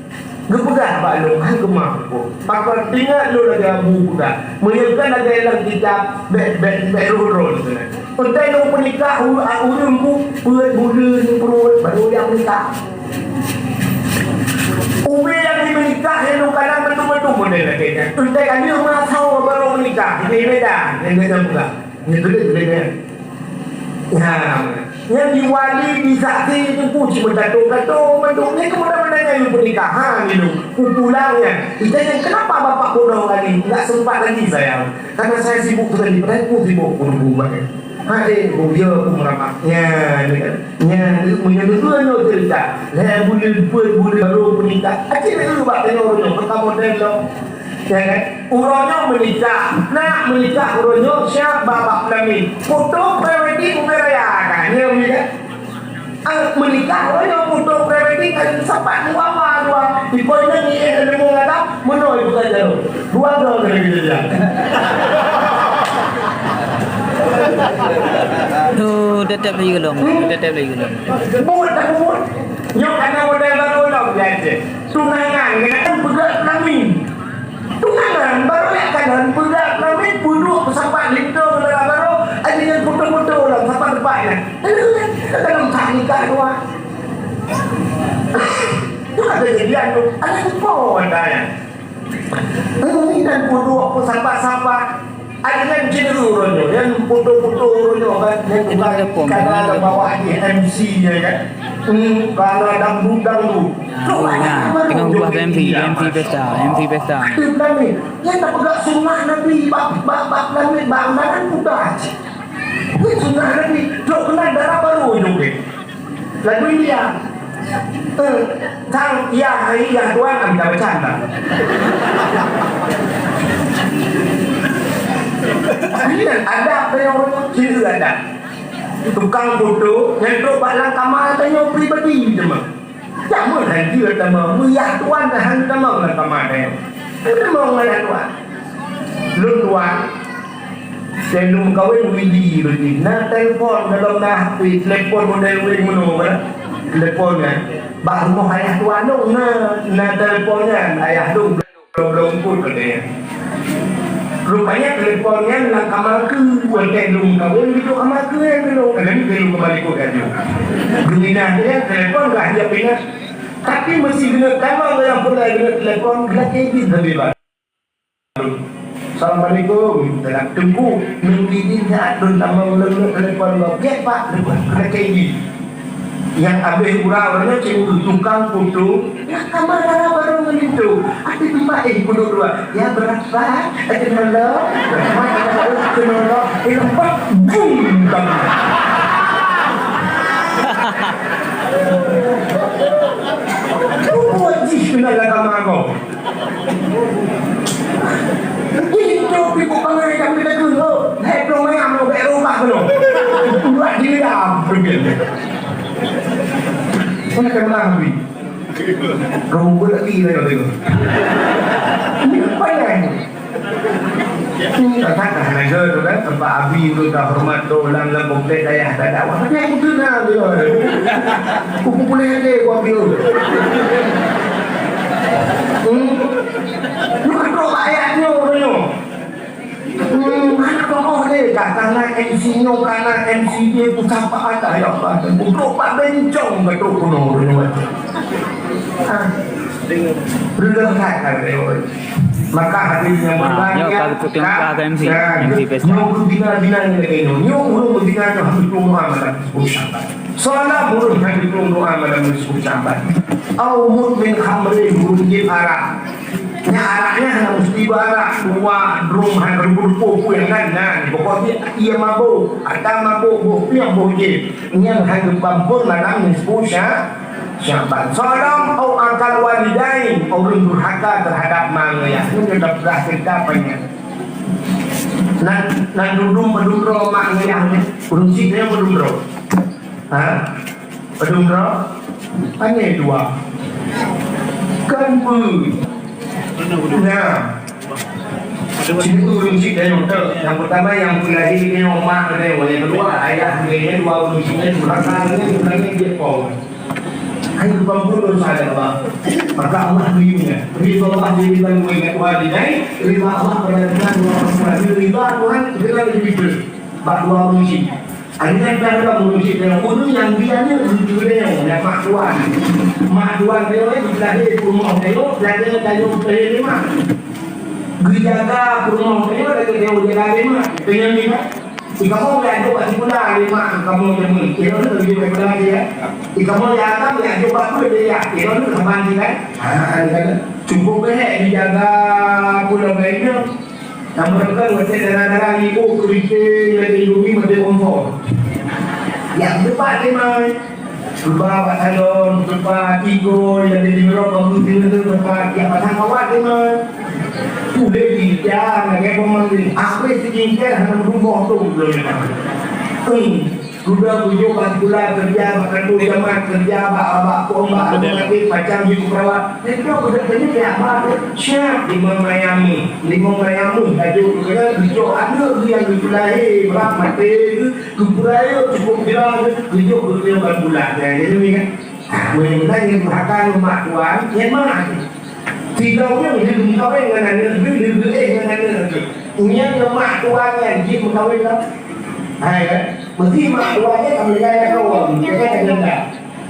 Geupeugah bak lôn, han keumah muphom. Pakon ingat lôn lagèe Abu peugah, meunyoe kon lagèe lam kitab, bèk, bèk, bèk rôh droeneuh keunan. Watèe lôn peunikah, u-, a-, ureueng ku peuet buleuen pruet, barô jak meunikah. Ubé nyang jimeunikah nyan lôn kalon mandum-mandum model lagèe nyan. Watèe ka lheueh meuasoe barô meunikah, di Medan, nyang geuhnyan peugah. Nyan keuh lagèe nyan. Nyan, nyan di wali, di saksi, di teungku, cit meukato-kato mandum. Nyan keuh mudah-mudahan nyan lôn peunikah. Ha, nyan lôn. Kumpulan nyan. Ita nyan, kenapa Bapak bodoh kali? Enggak sempat lagi saya. Karena saya sibuk sekali, padahai ku sibuk, ku nunggu ubat nyan. Hai, ku, ya, ku meuramah. Nyan, nyan, nyan, meunyoe neueu nyoe ceurita. Lhèe buleuen, peuet buleuen, barô peunikah. Aci neueu bak tanyoe uroe nyoe, meuka model lom. Ya kan? Uroe nyoe meunikah, nak meunikah uroe nyoe, siap bak, bak pelamin. Foto pre-wedding ubé raya kan, ya, ya kan? Ah, meunikah, oh, nyoe foto pre-wedding kan sapat muama dua. Ipoh inong ni, eh, limong ladang, meunoe ibu saja tu. Dua droe kena kita dia. Tu tetap lagi gelong, tetap lagi gelong. Buat tak buat. Nyoe kana model baru lom di Aceh. Tunangan, kan peugah pelamin. Tunangan, barô jak kalon, peugah pelamin, peuduek peusapat linto lam barô, aja nyan foto-foto lam sapat teumpat nyan. Dalam sah nikah, Wah. Itu kan kejadian tu. Ada tu kau ada ya. Eh, dan bodoh aku sabar-sabar. Ada kan cedera orang tu. Yang foto-foto orang tu kan. Yang tukang ikan ada bawa di M C ya kan. Hmm, kalau dangdut-dangdut. Nah, tengah berubah ke M C, M C Pesta, M C Pesta. Ada belami. Yang tak pegang sunnah Nabi, bak, bak, bak belami, bak undangan mudah. Weh, sunnah Nabi, trok keunan dara barô ujong deh. Lagu India. Eh, sang, ya, ya, Tuhan, ah, minta baca, minta. Ini kan adab tanya orang, ciri adab. Tukang foto, yang trok bak lam kama tanya pribadi teuma. Jameun han jeuet tamong, meuyah tuan han tamong lam kama tanyoe. Han tamong meuyah tuan. Lôn tuan, dan lôn meukawen Widi lôn jih. Na telepon, dalam na H P, telepon model weh meunoe kan. Telepon kan. Bak rumoh ayah tuan lôn na, na telepon kan. Ayah lôn Bloe-bloe eungkôt lagèe nyan. Rupanya telepon nyan lam kama keu, watèe lôn kawen, duek kama keu nyan lôn. Kadang lôn kembali kot laju. Geuminah nyan telepon ka hiap ingat. Tapi meuseuti geuneuk tamong lam pulai geuneuk telepon, geulakèe jih leubeh baik. Assalamualaikum. Dalam teungku, nunggu izin saat lôn tamong lôn telepon lôn. Biar Pak, geulakèe jih. Nyang abéh gura ureueng nyan cit, tukang foto. Nah, kama dara barô ngon linto. Até teumpat, eh, peuduek dua. Ya, berapa? Eh, kenolo. Kenolo. Eh, empat. Bum! Bang. Buet jih keunan lam kama kau. Itu pih buet bangai dak meuteugeuh, oh. Hai, plueng manyam, oh, bèk rubah keunoe. Buat diri dah, begitu. Mana kena Abi? Rubah lagi lah kau tengok. Ini apa ya ini? Ini tak ada harga tu kan, tempat Abi tu tak hormat tu, lam, lam komplek dayah tak ada. Tapi aku tu nak dia. Aku boleh ada, aku ambil. Hmm? Lu kan kau ayat nyoe, nyoe. Hmm, mana kau oh deh, dah kana M C nyoe, kana M C dia, tu siapa ada, ya Allah. Untuk Pak Bencong, betul, nyoe, nyoe. Ah. Reuloh that, kata dia. Maka hadirin yang berbahagia, nyoe ka geupeukeulang ka M C, M C pesta. Nyoe beuzina-zina lagèe nyoe. Nyoe ureueng beuzina nyoe harus doa malam sepuluh Syaban. Salah ureueng harus doa malam sepuluh Syaban. Au mudmin khamrin, ureueng jieb arak. Nyan arak nyan hana meusti beu arak, dua drum hana rumpok-rumpok pun nyan kan. Nah, pokoknya ia mabuk, ada mabuk, boh piang, boh jieb. Nyan hana geupampon malam sepuluh Sya-, Syaban. Soalom au akal walidain, ureueng durhaka terhadap ma ngon ayah. Nyoe dah peugah cerita panjang. Nan, nan dudum padum droe mak ngon ayah nyan. Ureueng syiek nyan padum droe. Ha? Padum droe? Hanya dua. Kan pun. Nah. Cuma ureueng syiek nyan beutôi. Yang pertama yang peulahé nyoe mak nyoe, yang kedua ayah nyoe, dua ureueng syiek nyan, maka nyoe sebenarnya dia kong. Hai, bukan pun dosa Allah. Maka Allah berinya. Ridha Allah di ridha walidain, ridha Allah pada Tuhan, ridha Tuhan, ridha lebih baik. Bak dua ureueng syiek. Akhirnya dah dalam ureueng syiek, ureueng nyang dia ni ureueng syiek dia, nyang mak tuan. Mak tuan dia ni, dia lahé di rumah dia, dia ada kayu, dia lima. Geujaga peurumoh tanyoe lagèe tanyoe jaga lé mak. Tanyoe ni kan? Di kamoe lé ajoh bak sikula lé mak kamoe jameun. Tanyoe ni lagèe sikula lé ya. Di kamoe lé agam lé ajoh bak peuet lé ya. Tanyoe ni saban ni kan? Ha, ni kan? Cukup bèk dijaga pulo laén nyoe. Namun kan watèe dara-dara ibu keurinte lagèe Indomie meuti kompor. Ya, lupa lé mak. Cuba bak salon, cuba tigo, jadi di Eropa, mungkin itu tempat yang pasang kawat ni, man. Tu, lady, ya, nak kaya pemain ni. Aku skincare hana berubah tu, belum ni, man. Hmm. Sudah tujuh empat bulan kerja, bak kantor jaman kerja, bak, bak, bak, bak, rumah sakit, macam gitu perawat. Dia tu, budak tadi, dia apa tu? Siap, lima mayam ni. Lima mayam ni, tajuk tu, kena, tujuh anak dia yang dipelahir, berat mati tu. Geupeurayeuk cukup jira geuh, geujok geupeue ban bulan. Nah, jadi ni kan. Ah, meunyoe meunan nyang durhaka ngon mak tuan, nyan mak. Sidroe nyan lheueh meukawen ngon aneuk, lheueh, lheueh meukawen ngon aneuk. Nyan ngon mak tuan nyan jeuet meukawen lom. Hai kan? Meusti mak tuan nyan ka meulinggai lakoe, jangan ka ganda.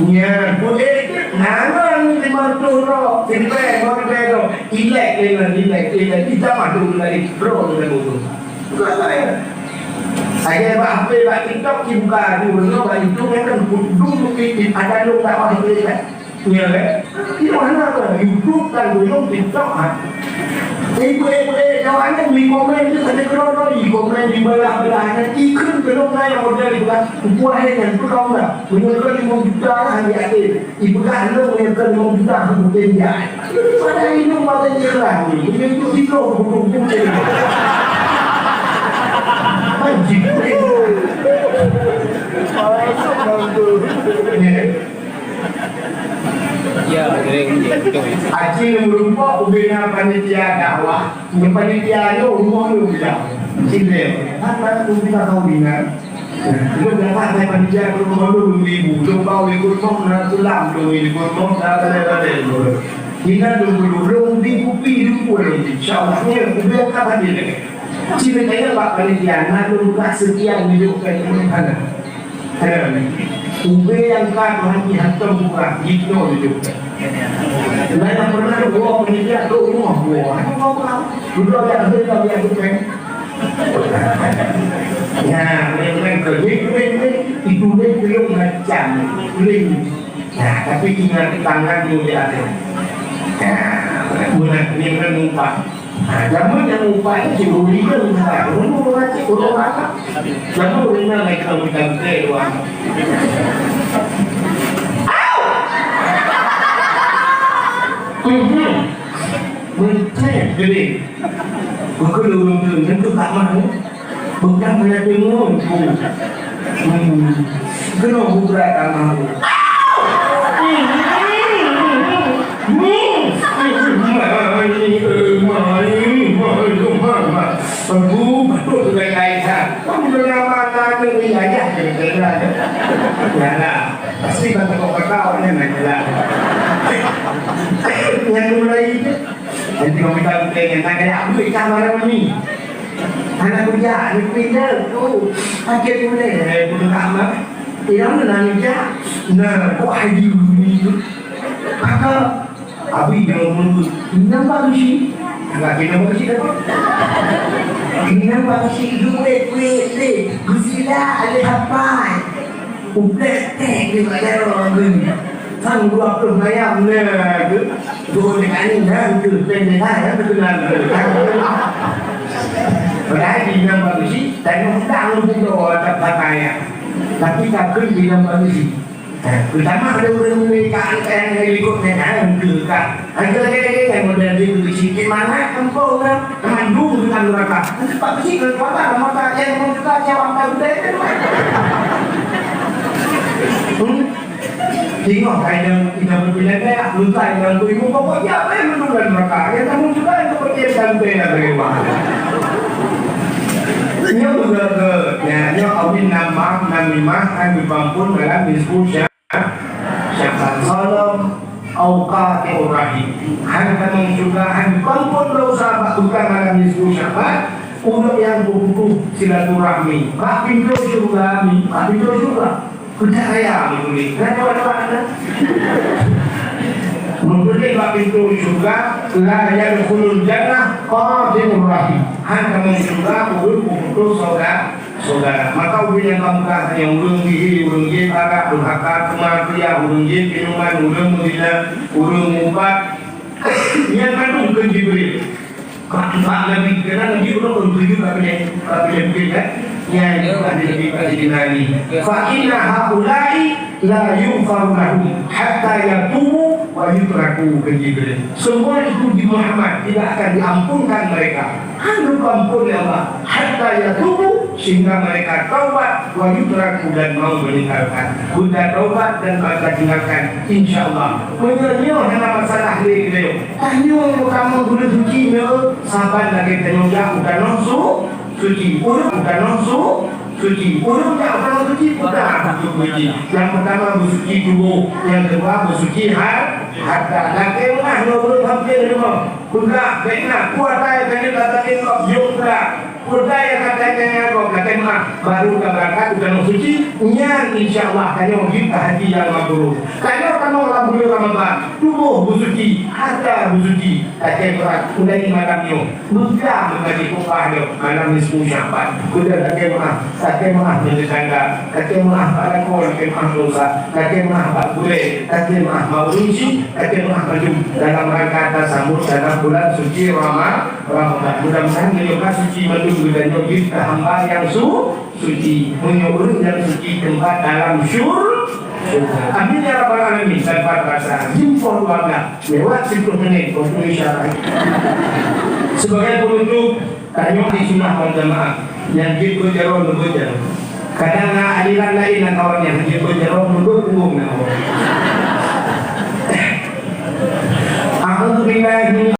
Nyan, pun eh, nyan lima ratus droe, siribèe, dua ribèe droe. Ilèe, ilèe, ilèe, ilèe. Kita mah dua ribèe droe, dua ribèe droe. Bukan lain. Saya bak H P, bak TikTok, dibuka dulu, bak YouTube, kan, dulu, ada lu bak H P, kan. Ya, kan? Di mana tu? YouTube kan belum TikTok, ha? Ibu-ibu, eh, kawan ni, di komen tu, ada keluar, di komen, di belah-belah, kan? Ikut belum naik model di belah. Buah ni, kan? Tu kau tak? Menyuruh lima juta lah, di atas. Ipeugah lôn nyang keu limong juta keu bukon jai. Padahai lôn pakai ikhlas ni. Meunyoe itu tiga keu bukon putih. Anjing. Ya, kira-kira betul. Aci meureumpok ubena panitia dakwah. Ngon panitia nyoe rumoh nyoe bilang. Sile. Apa tu kita tahu dengar? Lôn dapat dari panitia lôn lôn ibu, lôn bau ikut mong na tulam lôn ikut mong na balai-balai lôn. Hina lôn dulu lôn di kupi luput lôn di. Insya Allah ni aku biar tak hadir lagi. Sini kaya bak panitia na lôn buka sekian hidup kan ini sana. Ubé nyang ka Tuhan jihantom buka, jinoe hidup. Nah, yang pernah dua panitia tu rumah dua. Duduk ada tu tak biar tu kan. Ya, memang kerja itu memang itu belum macam lain. Nah, tapi ingat tangan tu di atas. Ya, bulan ni kan lupa. Nah, zaman yang lupa itu cuma berikan lupa. Rumah rumah cik, rumah apa? Zaman rumah mereka bukan dua. Mhm. Mencet gede. Bukan urang tu, tentu tak mahu. Bukan pernah dengar. Hmm. Keunoe bubra tamah. Aku patut dengan kaisar. Kamu dengan mata tu ni ayah kena kena. Yalah. Pasti bang kau kata orang nak jalan. Yang mulai itu. Nanti kau minta utang yang nak jalan. Aku ikan malam ni. Anak kuliah, anak kuliah tu. Akhir mulai, eh, pun tak amat. Yang mana nak kerja? Nah, kok haji ni tu? Kakak, abi yang menunggu. Nampak tu si? Agak kena apa si dapat? Nampak tu si? Duit, duit, duit. Gusila, alih hapai. Uplek tek di kat dalam ni. Sang dua puluh mayam na ke. Dua dekat ni na ke. Pen ni dah ya betul lah. Padahal di dalam baru si, dan undang lu pun ada pakai ya. Tapi takkan di dalam baru si. Eh, pertama ada orang mereka yang ikut dengan ke kan. Ada lagi-lagi yang model dia begitu sikit mana tempoh orang. Mandum dengan neraka. Nanti Pak Besi kalau kuasa neraka yang mau juga jawab tak boleh. Hmm? Tengok kain yang kita berpilihan kayak lutai dan tu ibu pokok dia apa yang mandum dalam neraka. Yang kamu juga yang kepercayaan dan bela bagaimana. Nyoe beureugueng, ya, nyoe awin namah, namimah, kan dipampun dalam nisfu Sya-, Sya'ban. Salam, au qati'ur rahim. Han tamong syeuruga, han dipampun dosa bak bukan malam nisfu Sya'ban, ureueng nyang peumutuh silaturahmi. Bak pintoe syeuruga, bak pintoe syeuruga. Keucaya meutuléh. Nyan jaweueb doa anda. Meutuléh bak pintoe syeuruga, la yadkhulul jannah qati'ur rahim. Han tamong syeuruga ureueng peumutuh syeuruga. Syeuruga. Maka ureueng nyang ka mudah nyan ureueng sihé, ureueng jieb arak, durhaka, keumah, keuyak, ureueng jieb minuman, ureueng meuzina, ureueng mupat. Nyan mandum kheun Jibril. Bak, bak Nabi, karena Nabi belum tuju ka pilih, ka pilih mungkin kan? Ya, ya, ka pilih, ka pilih Nabi. Fa inna haula'i la yughfaru lahum hatta yatubu wa yutraku, kheun Jibril. Semua itu di Muhammad tidak akan diampunkan mereka. Hanya diampun oleh Allah. Hatta yatubu, sehingga mereka taubat, wa yutraku, dan mau meninggalkan. Sudah taubat dan mereka tinggalkan, insya Allah. Meunyoe hana masalah lé beliau. Tanyoe kamoe buleuen suci nyoe, saban lagèe tanyoe jak u tanoh su-, suci. Ureueng u tanoh su-, suci. Ureueng jak u tanoh suci, peugah beusuci. Nyang peutama beusuci tuboh, nyang keudua beusuci ha-, hareuta. Lakèe meu'ah ngon ureueng hampe rumoh. Peugah, bèk na, kuasa tanyoe ka sakét kok jok peugah. Peudaya kata nyang gob lakèe meu'ah, baru ka beurangkat u tanoh suci, nyan insya Allah tanyoe jeuet keu haji nyang mabrur. Tanyoe tamong lam buleuen Ramadhan, tuboh beusuci, atra beusuci, lakèe meu'ah, mulai malam nyoe, beureukat meukaji khutbah nyoe, malam nisfu Sya'ban, beudôh lakèe meu'ah, lakèe meu'ah ngon teutangga, lakèe meu'ah bak lakoe, lakèe meu'ah dosa, lakèe meu'ah bak gurèe, lakèe meu'ah bak ureueng chik, lakèe meu'ah mandum dalam rangka tasambot dalam bulan suci Rama-, Ramadhan. Mudah-mudahan meunyoe ka suci mandum geutanyoe jeuet keu hamba nyang su-, suci. Meunyoe ureueng nyang suci teumpat dalam syur-, syurga. Amin ya rabbal alamin. Tanpa terasa, jeumpol dua belas lewat sepuluh menit waktu isya. Sebagai penutup, tanyoe di sunnah wal jamaah nyang jeuet beujaroe neubeuet jaroe. Kadang na aliran laén na kawan nyang jeuet beujaroe neubeuet punggong na kawan. A'udzubillahi